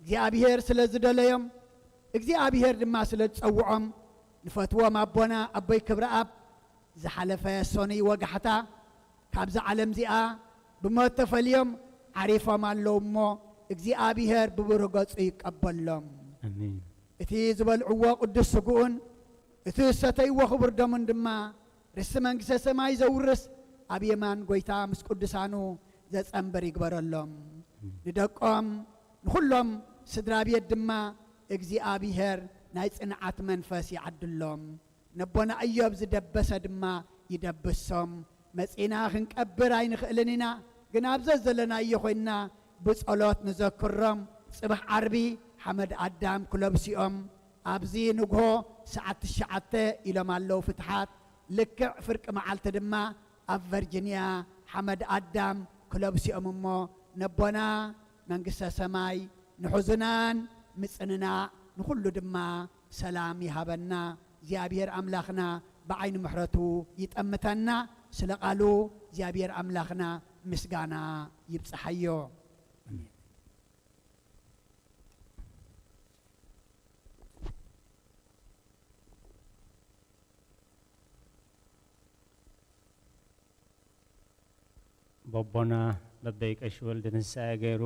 እግዚኣብሔር ስለ ዝደለዮም እግዚኣብሔር ድማ ስለ ዝጸውዖም ንፈትዎም ኣቦና ኣቦይ ክብረኣብ ዝሓለፈ ሰኑይ ወጋሕታ ካብዛ ዓለም እዚኣ ብሞት ተፈልዮም ዓሪፎም ኣለዉ እሞ እግዚኣብሔር ብብሩህ ገጹ ይቀበሎም። ኣሜን። እቲ ዝበልዕዎ ቅዱስ ስግኡን እቲ ዝሰተይዎ ክቡር ደሙን ድማ ርስቲ መንግስተ ሰማይ ዘውርስ ኣብ የማን ጎይታ ምስ ቅዱሳኑ ዘጸንብር ይግበረሎም። ንደቆም ንኹሎም ስድራ ቤት ድማ እግዚኣብሔር ናይ ጽንዓት መንፈስ ይዓድሎም። ነቦና እዮብ ዝደበሰ ድማ ይደብሶም። መጺና ክንቀብር ኣይንኽእልን ኢና፣ ግን ኣብ ዘዘለናዮ ኮይንና ብጸሎት ንዘክሮም። ጽባሕ ዓርቢ ሓመድ ኣዳም ክለብሲኦም ኣብዚ ንግሆ ሰዓት ትሽዓተ ኢሎም ኣለዉ ፍትሓት። ልክዕ ፍርቂ መዓልቲ ድማ ኣብ ቨርጂንያ ሓመድ ኣዳም ክለብሲኦም እሞ ነቦና መንግስተ ሰማይ ንሕዙናን ምጽንናዕ ንኹሉ ድማ ሰላም ይሃበና። እግዚኣብሔር ኣምላኽና ብዓይኒ ምሕረቱ ይጠምተና። ስለ ቃሉ እግዚኣብሔር ኣምላኽና ምስጋና ይብጽሓዮ። በቦና በበይ ቀሺ ወልደ ትንሳኤ ገይሩ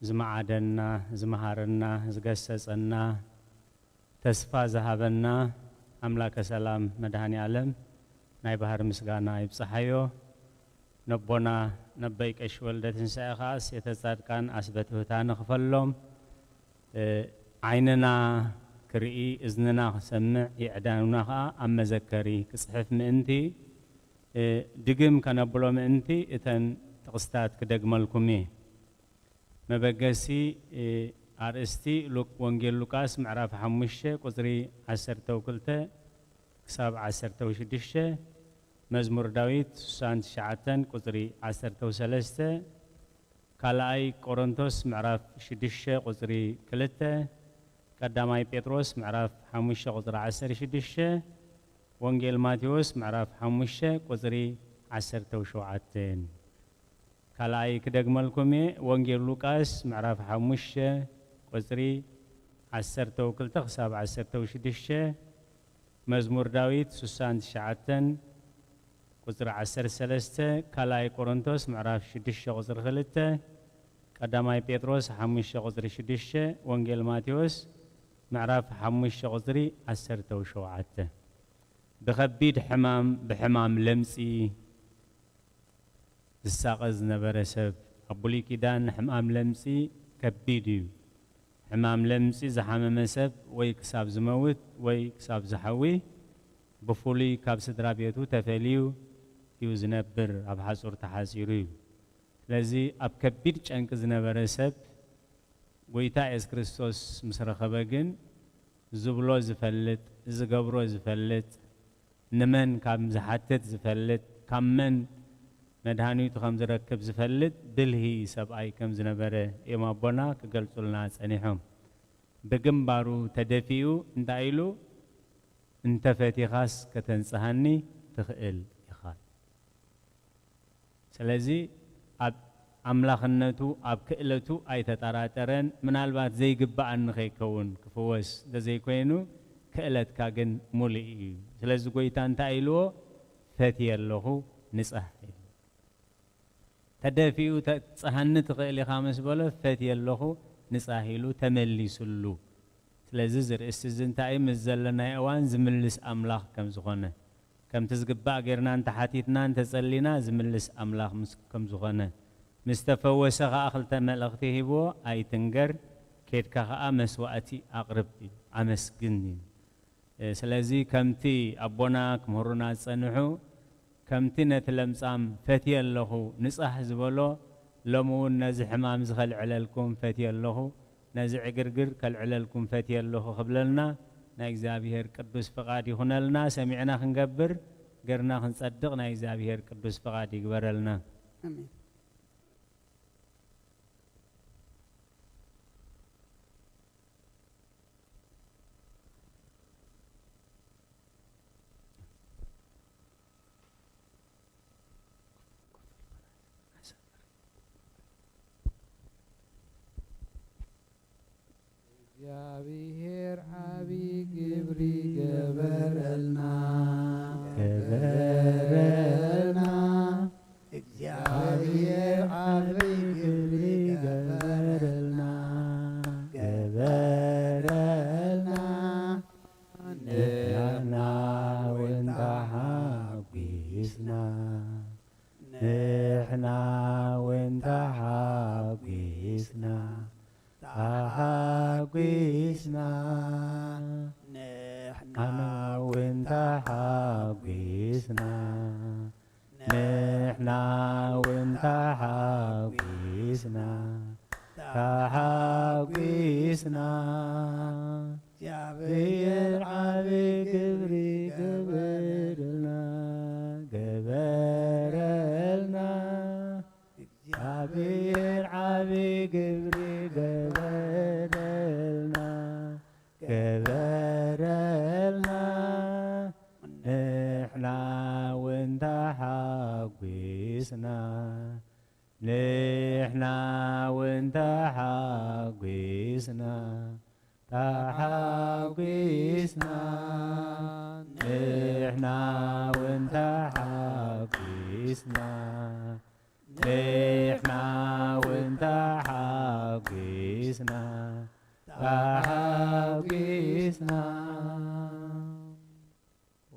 ዝመዓደና፣ ዝመሃረና፣ ዝገሰጸና፣ ተስፋ ዝሃበና ኣምላከ ሰላም መድኃኔ ዓለም ናይ ባህር ምስጋና ይብጽሓዮ። ነቦና ነበይ ቀሺ ወልደ ትንሳኤ ከኣስ የተ ጻድቃን ኣስበትህታነ ክፈሎም። እ፣ ዓይንና ክርኢ፣ እዝንና ክሰምዕ፣ የዕዳኑና ከኣ ኣብ መዘከሪ ክጽሕፍ ምእንቲ፣ እ፣ ድግም ከነብሎ ምእንቲ እተን ጥቕስታት ክደግመልኩም እየ። መበገሲ፣ እ፣ ኣርእስቲ ሉቅ-፣ ወንጌል ሉቃስ ምዕራፍ ሓሙሽተ ቁጽሪ ዓሰርተ ክልተ ክሳብ ዓሰርተ ሽዱሽተ፣ መዝሙር ዳዊት ስሳን ትሽዓተን ቁጽሪ ዓሰርተ ሰለስተ፣ ካልኣይ ቆሮንቶስ ምዕራፍ ሽዱሽተ ቁጽሪ ክልተ፣ ቀዳማይ ጴጥሮስ ምዕራፍ ሓሙሽተ ቁጽሪ ዓሰርተ ሽዱሽተ፣ ወንጌል ማቴዎስ ምዕራፍ ሓሙሽተ ቁጽሪ ዓሰርተ ሸውዓተ። ካልኣይ ክደግመልኩም እየ። ወንጌል ሉቃስ ምዕራፍ ሓሙሽተ ቁጽሪ ዓሰርተ ክልተ ክሳብ ዓሰርተ ሽዱሽተ፣ መዝሙር ዳዊት ስሳን ትሽዓተን ቁጽሪ ዓሰርተ ሰለስተ፣ ካልኣይ ቆሮንቶስ ምዕራፍ ሽዱሽተ ቁጽሪ ክልተ፣ ቀዳማይ ጴጥሮስ ሓሙሽተ ቁጽሪ ሽዱሽተ፣ ወንጌል ማቴዎስ ምዕራፍ ሓሙሽተ ቁጽሪ ዓሰርተ ሸውዓተ። ብኸቢድ ሕማም፣ ብሕማም ለምጺ ዝሳቐ ዝነበረ ሰብ። ኣብ ብሉይ ኪዳን ሕማም ለምጺ ከቢድ እዩ። ሕማም ለምጺ ዝሓመመ ሰብ ወይ ክሳብ ዝመውት ወይ ክሳብ ዝሓዊ፣ ብፍሉይ ካብ ስድራ ቤቱ ተፈልዩ እዩ ዝነብር፣ ኣብ ሓጹር ተሓጺሩ እዩ። ስለዚ ኣብ ከቢድ ጨንቂ ዝነበረ ሰብ ጎይታ የሱስ ክርስቶስ ምስ ረኸበ ግን፣ ዝብሎ ዝፈልጥ፣ ዝገብሮ ዝፈልጥ፣ ንመን ከም ዝሓትት ዝፈልጥ፣ ካብ መን መድሃኒቱ ከም ዝረክብ ዝፈልጥ ብልሂ ሰብኣይ ከም ዝነበረ እዮም ኣቦና ክገልጹልና ጸኒሖም። ብግንባሩ ተደፊኡ እንታይ ኢሉ፣ "እንተ ፈቲኻስ ከተንጽሃኒ ትኽእል ኢኻ." ስለዚ ኣብ ኣምላኽነቱ ኣብ ክእለቱ ኣይተጠራጠረን። ምናልባት ዘይግብኣኒ ከይከውን ክፍወስ እንተዘይኮይኑ ክእለትካ ግን ሙሉእ እዩ። ስለዚ ጎይታ እንታይ ኢልዎ? ፈትየ ኣለኹ ንጻህ ኢሉ። ተደፊኡ ተጽሃኒ ትኽእል ኢኻ ምስ በሎ ፈትየ ኣለኹ ንጻህ ኢሉ ተመሊሱሉ። ስለዚ እዚ ርእስቲ እዚ እንታይ እዩ? ምስ ዘለናዮ እዋን ዝምልስ ኣምላኽ ከም ዝኾነ፣ ከምቲ ዝግባእ ጌርና እንተሓቲትና እንተጸሊና ዝምልስ ኣምላኽ ምስ ከም ዝኾነ፣ ምስ ተፈወሰ ኸኣ ክልተ መልእኽቲ ሂብዎ፣ ኣይትንገር፣ ኬድካ ኸኣ መስዋእቲ ኣቕርብ እዩ፣ ኣመስግን እዩ። እ፣ ስለዚ ከምቲ ኣቦና ክምህሩና ዝጸንሑ፣ ከምቲ ነቲ ለምጻም ፈትየ ኣለኹ ንጻህ ዝበሎ፣ ሎሚ እውን ነዚ ሕማም እዚ ከልዕለልኩም ፈትየ ኣለኹ፣ ነዚ ዕግርግር ከልዕለልኩም ፈትየ ኣለኹ ክብለልና ናይ እግዚኣብሔር ቅዱስ ፍቓድ ይኹነልና። ሰሚዕና ክንገብር፣ ገርና ክንጸድቕ ናይ እግዚኣብሔር ቅዱስ ፍቓድ ይግበረልና። ኣሜን። እግዚኣብሔር ዓቢ ግብሪ ገበረልና፣ ገበረልና። እግዚኣብሔር ዓቢ ግብሪ ገበረልና፣ ገበረልና። ንሕና እውን ተሓጒስና፣ ንሕና እውን ተሓጒስና፣ ተሓጒስና። ንሕና እውን ተሓጒስና፣ ንሕና እውን ተሓጒስና፣ ተሓጒስና። እግዚኣብሔር ዓቢ ግብሪ ገበረልና፣ ገበረልና። እግዚኣብሔር ዓቢ ግብሪ ገበረልና፣ ገበረልና። ንሕና እውን ተሓጒስና፣ ንሕና እውን ተሓጒስና፣ ተሓጒስና። ንሕና እውን ተሓጒስና፣ ንሕና እውን ተሓጒስና፣ ተሓጒስና። ኦ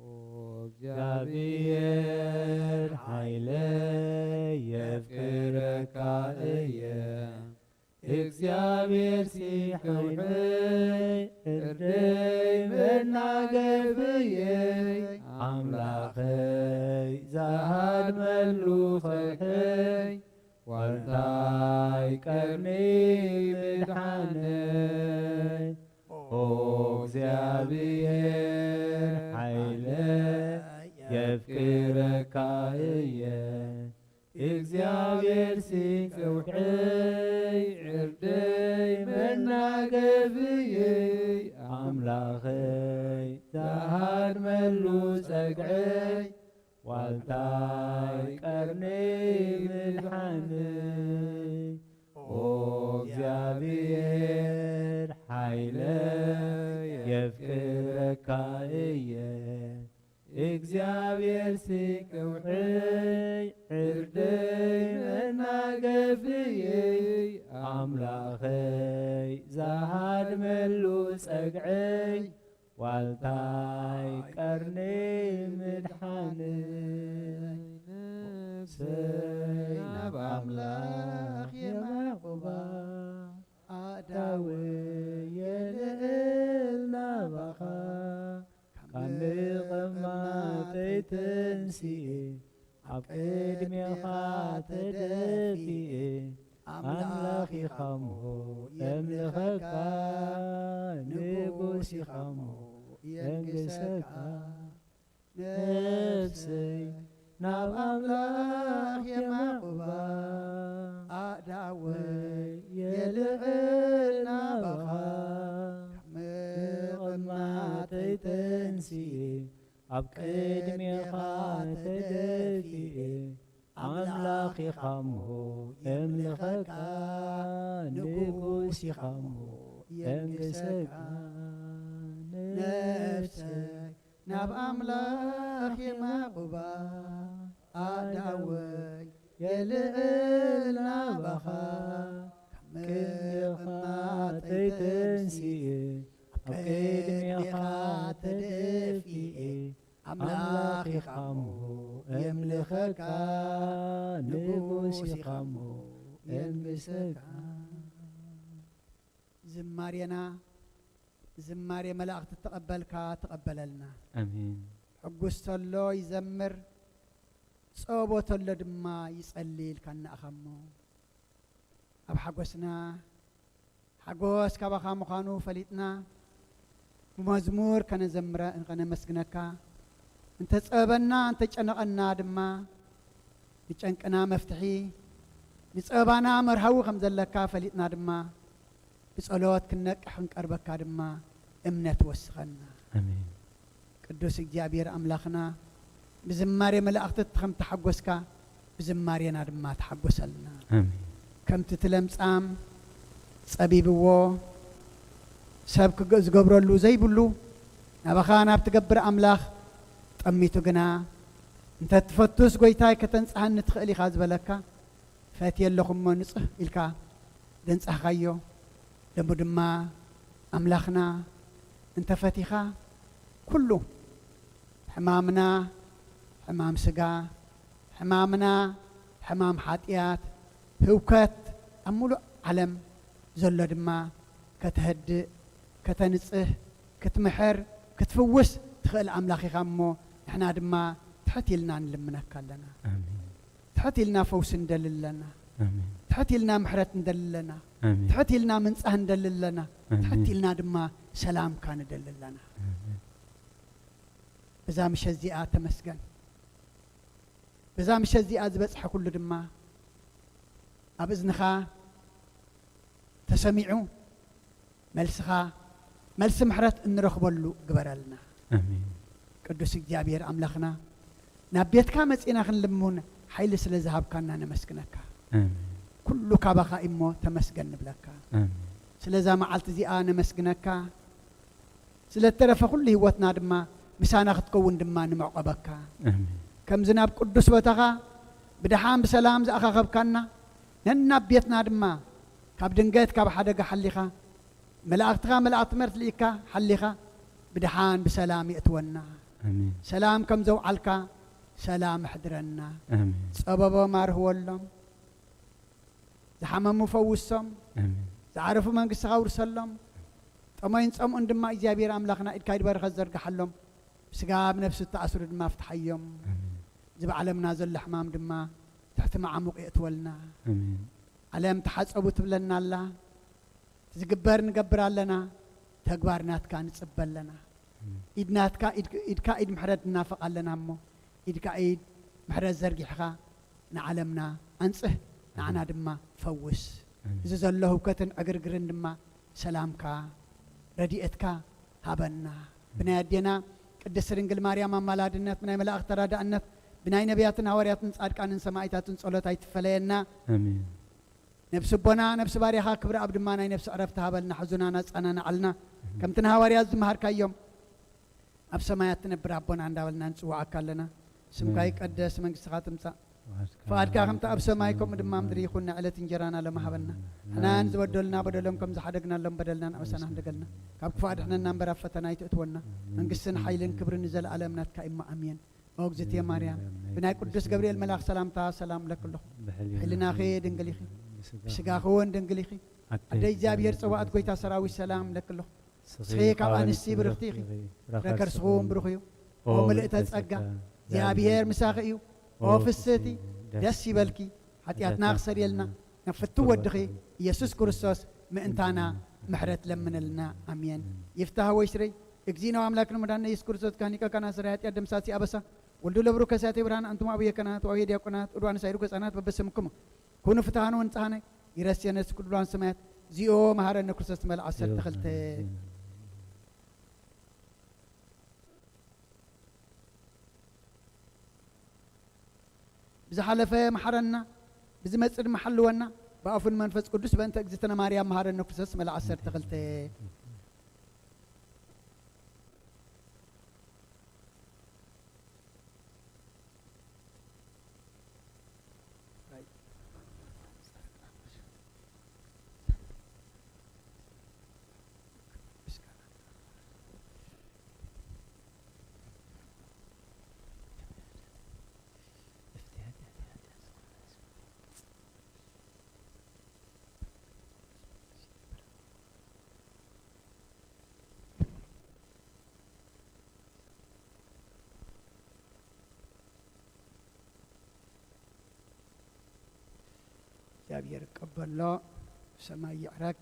እግዚኣብሔር ሓይለይ የፍቅረካ እየ፣ እግዚኣብሔር ሲ ሓይለይ ዕርደይ መናገፍየይ፣ ኣምላኸይ ዝሃድመሉ ጸግዐይ፣ ዋልታይ ቀርኒ ምድሓነይ። ኦ እግዚኣብሔር ሓይለይ የፍቅረካ እየ፣ እግዚኣብሔር ሲ ጸግዐይ ዕርደይ መናገፍየይ፣ ኣምላኸይ ዝሃድመሉ ጸግዐይ፣ ዋልታይ ቀርኒ ምድሓነይ። ኦ እግዚኣብሔር ሓይለይ የፍቅረካ እየ፣ እግዚኣብሔር ሲ ጸግዐይ ዕርደይ መናገፍየይ፣ ኣምላኸይ ዝሃድመሉ ጸግዐይ፣ ዋልታይ ቀርኒ ምድሓነይ። ነፍሰይ ናብ ኣምላኽ የማዕቁባ፣ ኣእዳወይ የልዕል ናባኻ፣ ካብ ምቕማጠይ ተንሲኤ፣ ኣብ ቅድሜኻ ተደፊኤ፣ ኣምላኽ ኢኻ እሞ የምልኸካ፣ ንጉስ ኢኻ እሞ የንግሰካ። ነፍሰይ ናብ ኣምላኽ የማዕቁባ፣ ኣእዳወይ የልዕል ናባኻ፣ ካብ ምቕማጠይ ተንሲኤ፣ ኣብ ቅድሜኻ ተደፊኤ፣ ኣምላኽ ኢኻ እሞ የምልኸካ፣ ንጉስ ኢኻ እሞ የንግሰካ። ነፍሰይ ናብ ኣምላኽ የማቑባ፣ ኣእዳወይ የልዕል ናባኻ። ካብ ምቕማጠይ ተንሲኤ፣ ኣብ ቅድሜኻ ተደፊኤ፣ ኣምላኽ ኢኻ እሞ የምልኸካ፣ ንጉስ ኢኻ እሞ የንግሰካ። ዝማሬና ዝማሬ መላእኽቲ ተቐበልካ፣ ተቐበለልና። ኣሜን። ሕጉስ ተሎ ይዘምር፣ ጸቦ ተሎ ድማ ይጸሊ ኢልካና ኢኻ እሞ፣ ኣብ ሓጎስና ሓጎስ ካባኻ ምዃኑ ፈሊጥና፣ ብመዝሙር ከነዘምረ፣ ከነመስግነካ፣ እንተጸበበና፣ እንተጨነቐና ድማ፣ ንጨንቅና መፍትሒ፣ ንጸበባና መርሃዊ ከም ዘለካ ፈሊጥና ድማ፣ ብጸሎት ክንነቅሕ ክንቀርበካ ድማ እምነት ወስኸና። ኣሜን። ቅዱስ እግዚኣብሔር ኣምላኽና፣ ብዝማሬ መላእኽቲ ከም ተሓጎስካ፣ ብዝማሬና ድማ ተሓጎሰልና። ኣሜን። ከምቲ እቲ ለምጻም ጸቢብዎ፣ ሰብ ክገ-፣ ዝገብረሉ ዘይብሉ፣ ናባኻ ናብ ትገብር ኣምላኽ ጠሚቱ ግና፣ "እንተ ትፈቱስ ጐይታይ ከተንጽሃኒ ትኽእል ኢኻ" ዝበለካ፣ ፈትየ ኣለኹ እሞ ንጽህ ኢልካ ደንጻህካዮ። ደሙ ድማ ኣምላኽና እንተ ፈቲኻ፣ ኩሉ ሕማምና፣ ሕማም ስጋ፣ ሕማምና፣ ሕማም ሓጢኣት፣ ህውከት ኣብ ምሉእ ዓለም ዘሎ ድማ ከተህድእ፣ ከተንጽህ፣ ክትምሕር፣ ክትፍውስ ትኽእል ኣምላኽ ኢኻ እሞ፣ ንሕና ድማ ትሕት ኢልና ንልምነካ ኣለና። ኣሜን። ትሕት ኢልና ፈውሲ ንደሊ ኣለና። ኣሜን። ትሕት ኢልና ምሕረት ንደሊ ኣለና። ኣሜን። ትሕት ኢልና ምንጻህ ንደሊ ኣለና። ኣሜን። ትሕት ኢልና ድማ ሰላምካ ንደሊ ኣለና። ኣሜን። በዛ ምሸት እዚኣ ተመስገን። በዛ ምሸት እዚኣ ዝበጽሐ ኩሉ ድማ ኣብ እዝንኻ ተሰሚዑ፣ መልስኻ፣ መልሲ ምሕረት እንረኽበሉ ግበረልና። ኣሜን። ቅዱስ እግዚኣብሔር ኣምላኽና፣ ናብ ቤትካ መጺእና ክንልሙን ሓይሊ ስለ ዝሃብካና ነመስግነካ። ኣሜን። ኩሉ ካባኻ እሞ ተመስገን ንብለካ። ኣሜን። ስለዛ መዓልቲ እዚኣ ነመስግነካ። ስለ እተረፈ ኩሉ ህይወትና ድማ ምሳና ክትከውን ድማ ንምዕቆበካ። ኣሜን። ከምዚ ናብ ቅዱስ ቦታኻ ብደሓን ብሰላም ዝኣኻኸብካና፣ ነናብ ቤትና ድማ ካብ ድንገት ካብ ሓደጋ ሓሊኻ፣ መላእኽትኻ መላእኽቲ ምሕረት ልኢካ ሓሊኻ ብደሓን ብሰላም የእትወና። ኣሜን። ሰላም ከም ዘውዓልካ ሰላም ኣሕድረና። ኣሜን። ጸበቦም ኣርህወሎም። ዝሓመሙ ፈውሶም። ኣሜን። ዝዓረፉ መንግስትኻ ኣውርሰሎም። ጠሞይን ጸምኡን ድማ እግዚኣብሔር ኣምላኽና ኢድካ ኢድ በረኸት ዘርግሓሎም። ብስጋ ብነፍሲ እተኣስሩ ድማ ፍትሓዮም። ኣሜን። እዚ ብዓለምና ዘሎ ሕማም ድማ ትሕቲ መዓሙቕ የእትወልና። ኣሜን። ዓለም ተሓጸቡ ትብለና ኣላ። ዝግበር ንገብር ኣለና፣ ተግባር ናትካ ንጽበ ኣለና። ኣሜን። ኢድ ናትካ፣ ኢድ፣ ኢድካ ኢድ ምሕረት ንናፍቕ ኣለና እሞ፣ ኢድካ ኢድ ምሕረት ዘርጊሕኻ ንዓለምና ኣንጽህ፣ ንዓና ኣሜን። ድማ ፈውስ። ኣሜን። እዚ ዘሎ ህውከትን ዕግርግርን ድማ ሰላምካ፣ ረድኤትካ ሃበና። ኣሜን። ብናይ ኣዴና ቅድስቲ ድንግል ማርያም ኣማላድነት፣ ብናይ መላእኽቲ ተራዳእነት፣ ብናይ ነቢያትን ሃዋርያትን ጻድቃንን ሰማዕታትን ጸሎት ኣይትፈለየና። ኣሜን። ነብሲ ኣቦና፣ ነብሲ ባርያኻ ክብሪ ኣብ ድማ ናይ ነብሲ ዕረፍቲ ሃበልና፣ ሕዙና ናጻና ንዓልና። ኣሜን። ከምቲ ንሃዋርያት ዝመሃርካዮም፣ ኣብ ሰማያት ትነብር ኣቦና እንዳበልና ንጽውዓካ ኣለና። ስምካ ኣሜን። ይቀደስ፣ መንግስትኻ ትምጻእ። ፍቓድካ ከምቲ ኣብ ሰማይ ከምኡ ድማ ኣብ ምድሪ ይኹን። ናይ ዕለት እንጀራና ሎም ሃበና። ኣሜን። ንሕናን ዝበደሉና በደሎም ከም ዝሓደግናሎም በደልና ንዕበሳና ኣሜን። ክንደገልና። ካብ ክፉእ ኣድሕነና እምበር ኣብ ፈተና ኣይትእትወና። ኣሜን። መንግስትን ሓይልን ክብርን ንዘለኣለም ናትካ እሞ ኣሜን። ኦ እግዝእትየ ማርያም፣ ብናይ ቅዱስ ገብርኤል መልኣኽ ሰላምታ ሰላም እብለኪ ኣለኹ። ብሕሊናኺ ድንግል ኢኺ፣ ብስጋኺ እውን ድንግል ኢኺ። ኣደይ እግዚኣብሔር ጸባኦት ጐይታ ሰራዊት ሰላም እብለኪ ኣለኹ። ንስኺ ካብ ኣንስቲ ብርኽቲ ኢኺ፣ ፍረ ከርስኺ እውን ብሩኽ እዩ። ኦ ምልእተ ጸጋ፣ እግዚኣብሔር ምሳኺ እዩ። ኦ ፍስህቲ፣ ደስ ይበልኪ፣ ሓጢኣትና ክሰርየልና፣ ናብ ፍትው ወድኺ ኢየሱስ ክርስቶስ ምእንታና ምሕረት ለምነልና። ኣሜን። ይፍታህ ወይስረይ፣ እግዚእነ ወኣምላክነ መድኃኒነ ኢየሱስ ክርስቶስ ካህን ሊቀ ካህናት ሠራይ ኃጢአት ደምሳሲ ኣበሳ፣ ወልዱ ለብሩ ከሳቴ ብርሃን፣ ኣንቱም አብየ ካህናት ወአብየ ዲያቆናት፣ ዑዱአን ሳይሩ ገጻናት በበስምኩም ኩኑ ፍትሐነ ወንጽሐነ፣ ይረስየነ ስኩል ብሉዓን ሰማያት፣ እግዚኦ መሐረነ ክርስቶስ መልኣ ዓሰርተ ክልተ። ብዝሓለፈ መሓረና፣ ብዝመጽእ ድማ ሓልወና፣ ብኣፉን መንፈስ ቅዱስ። በእንተ እግዝእትነ ማርያም መሃረነ ክርስቶስ። መለ ዓሰርተ ክልተ። እግዚኣብሔር ቀበሎ ሰማይ ይዕረግ።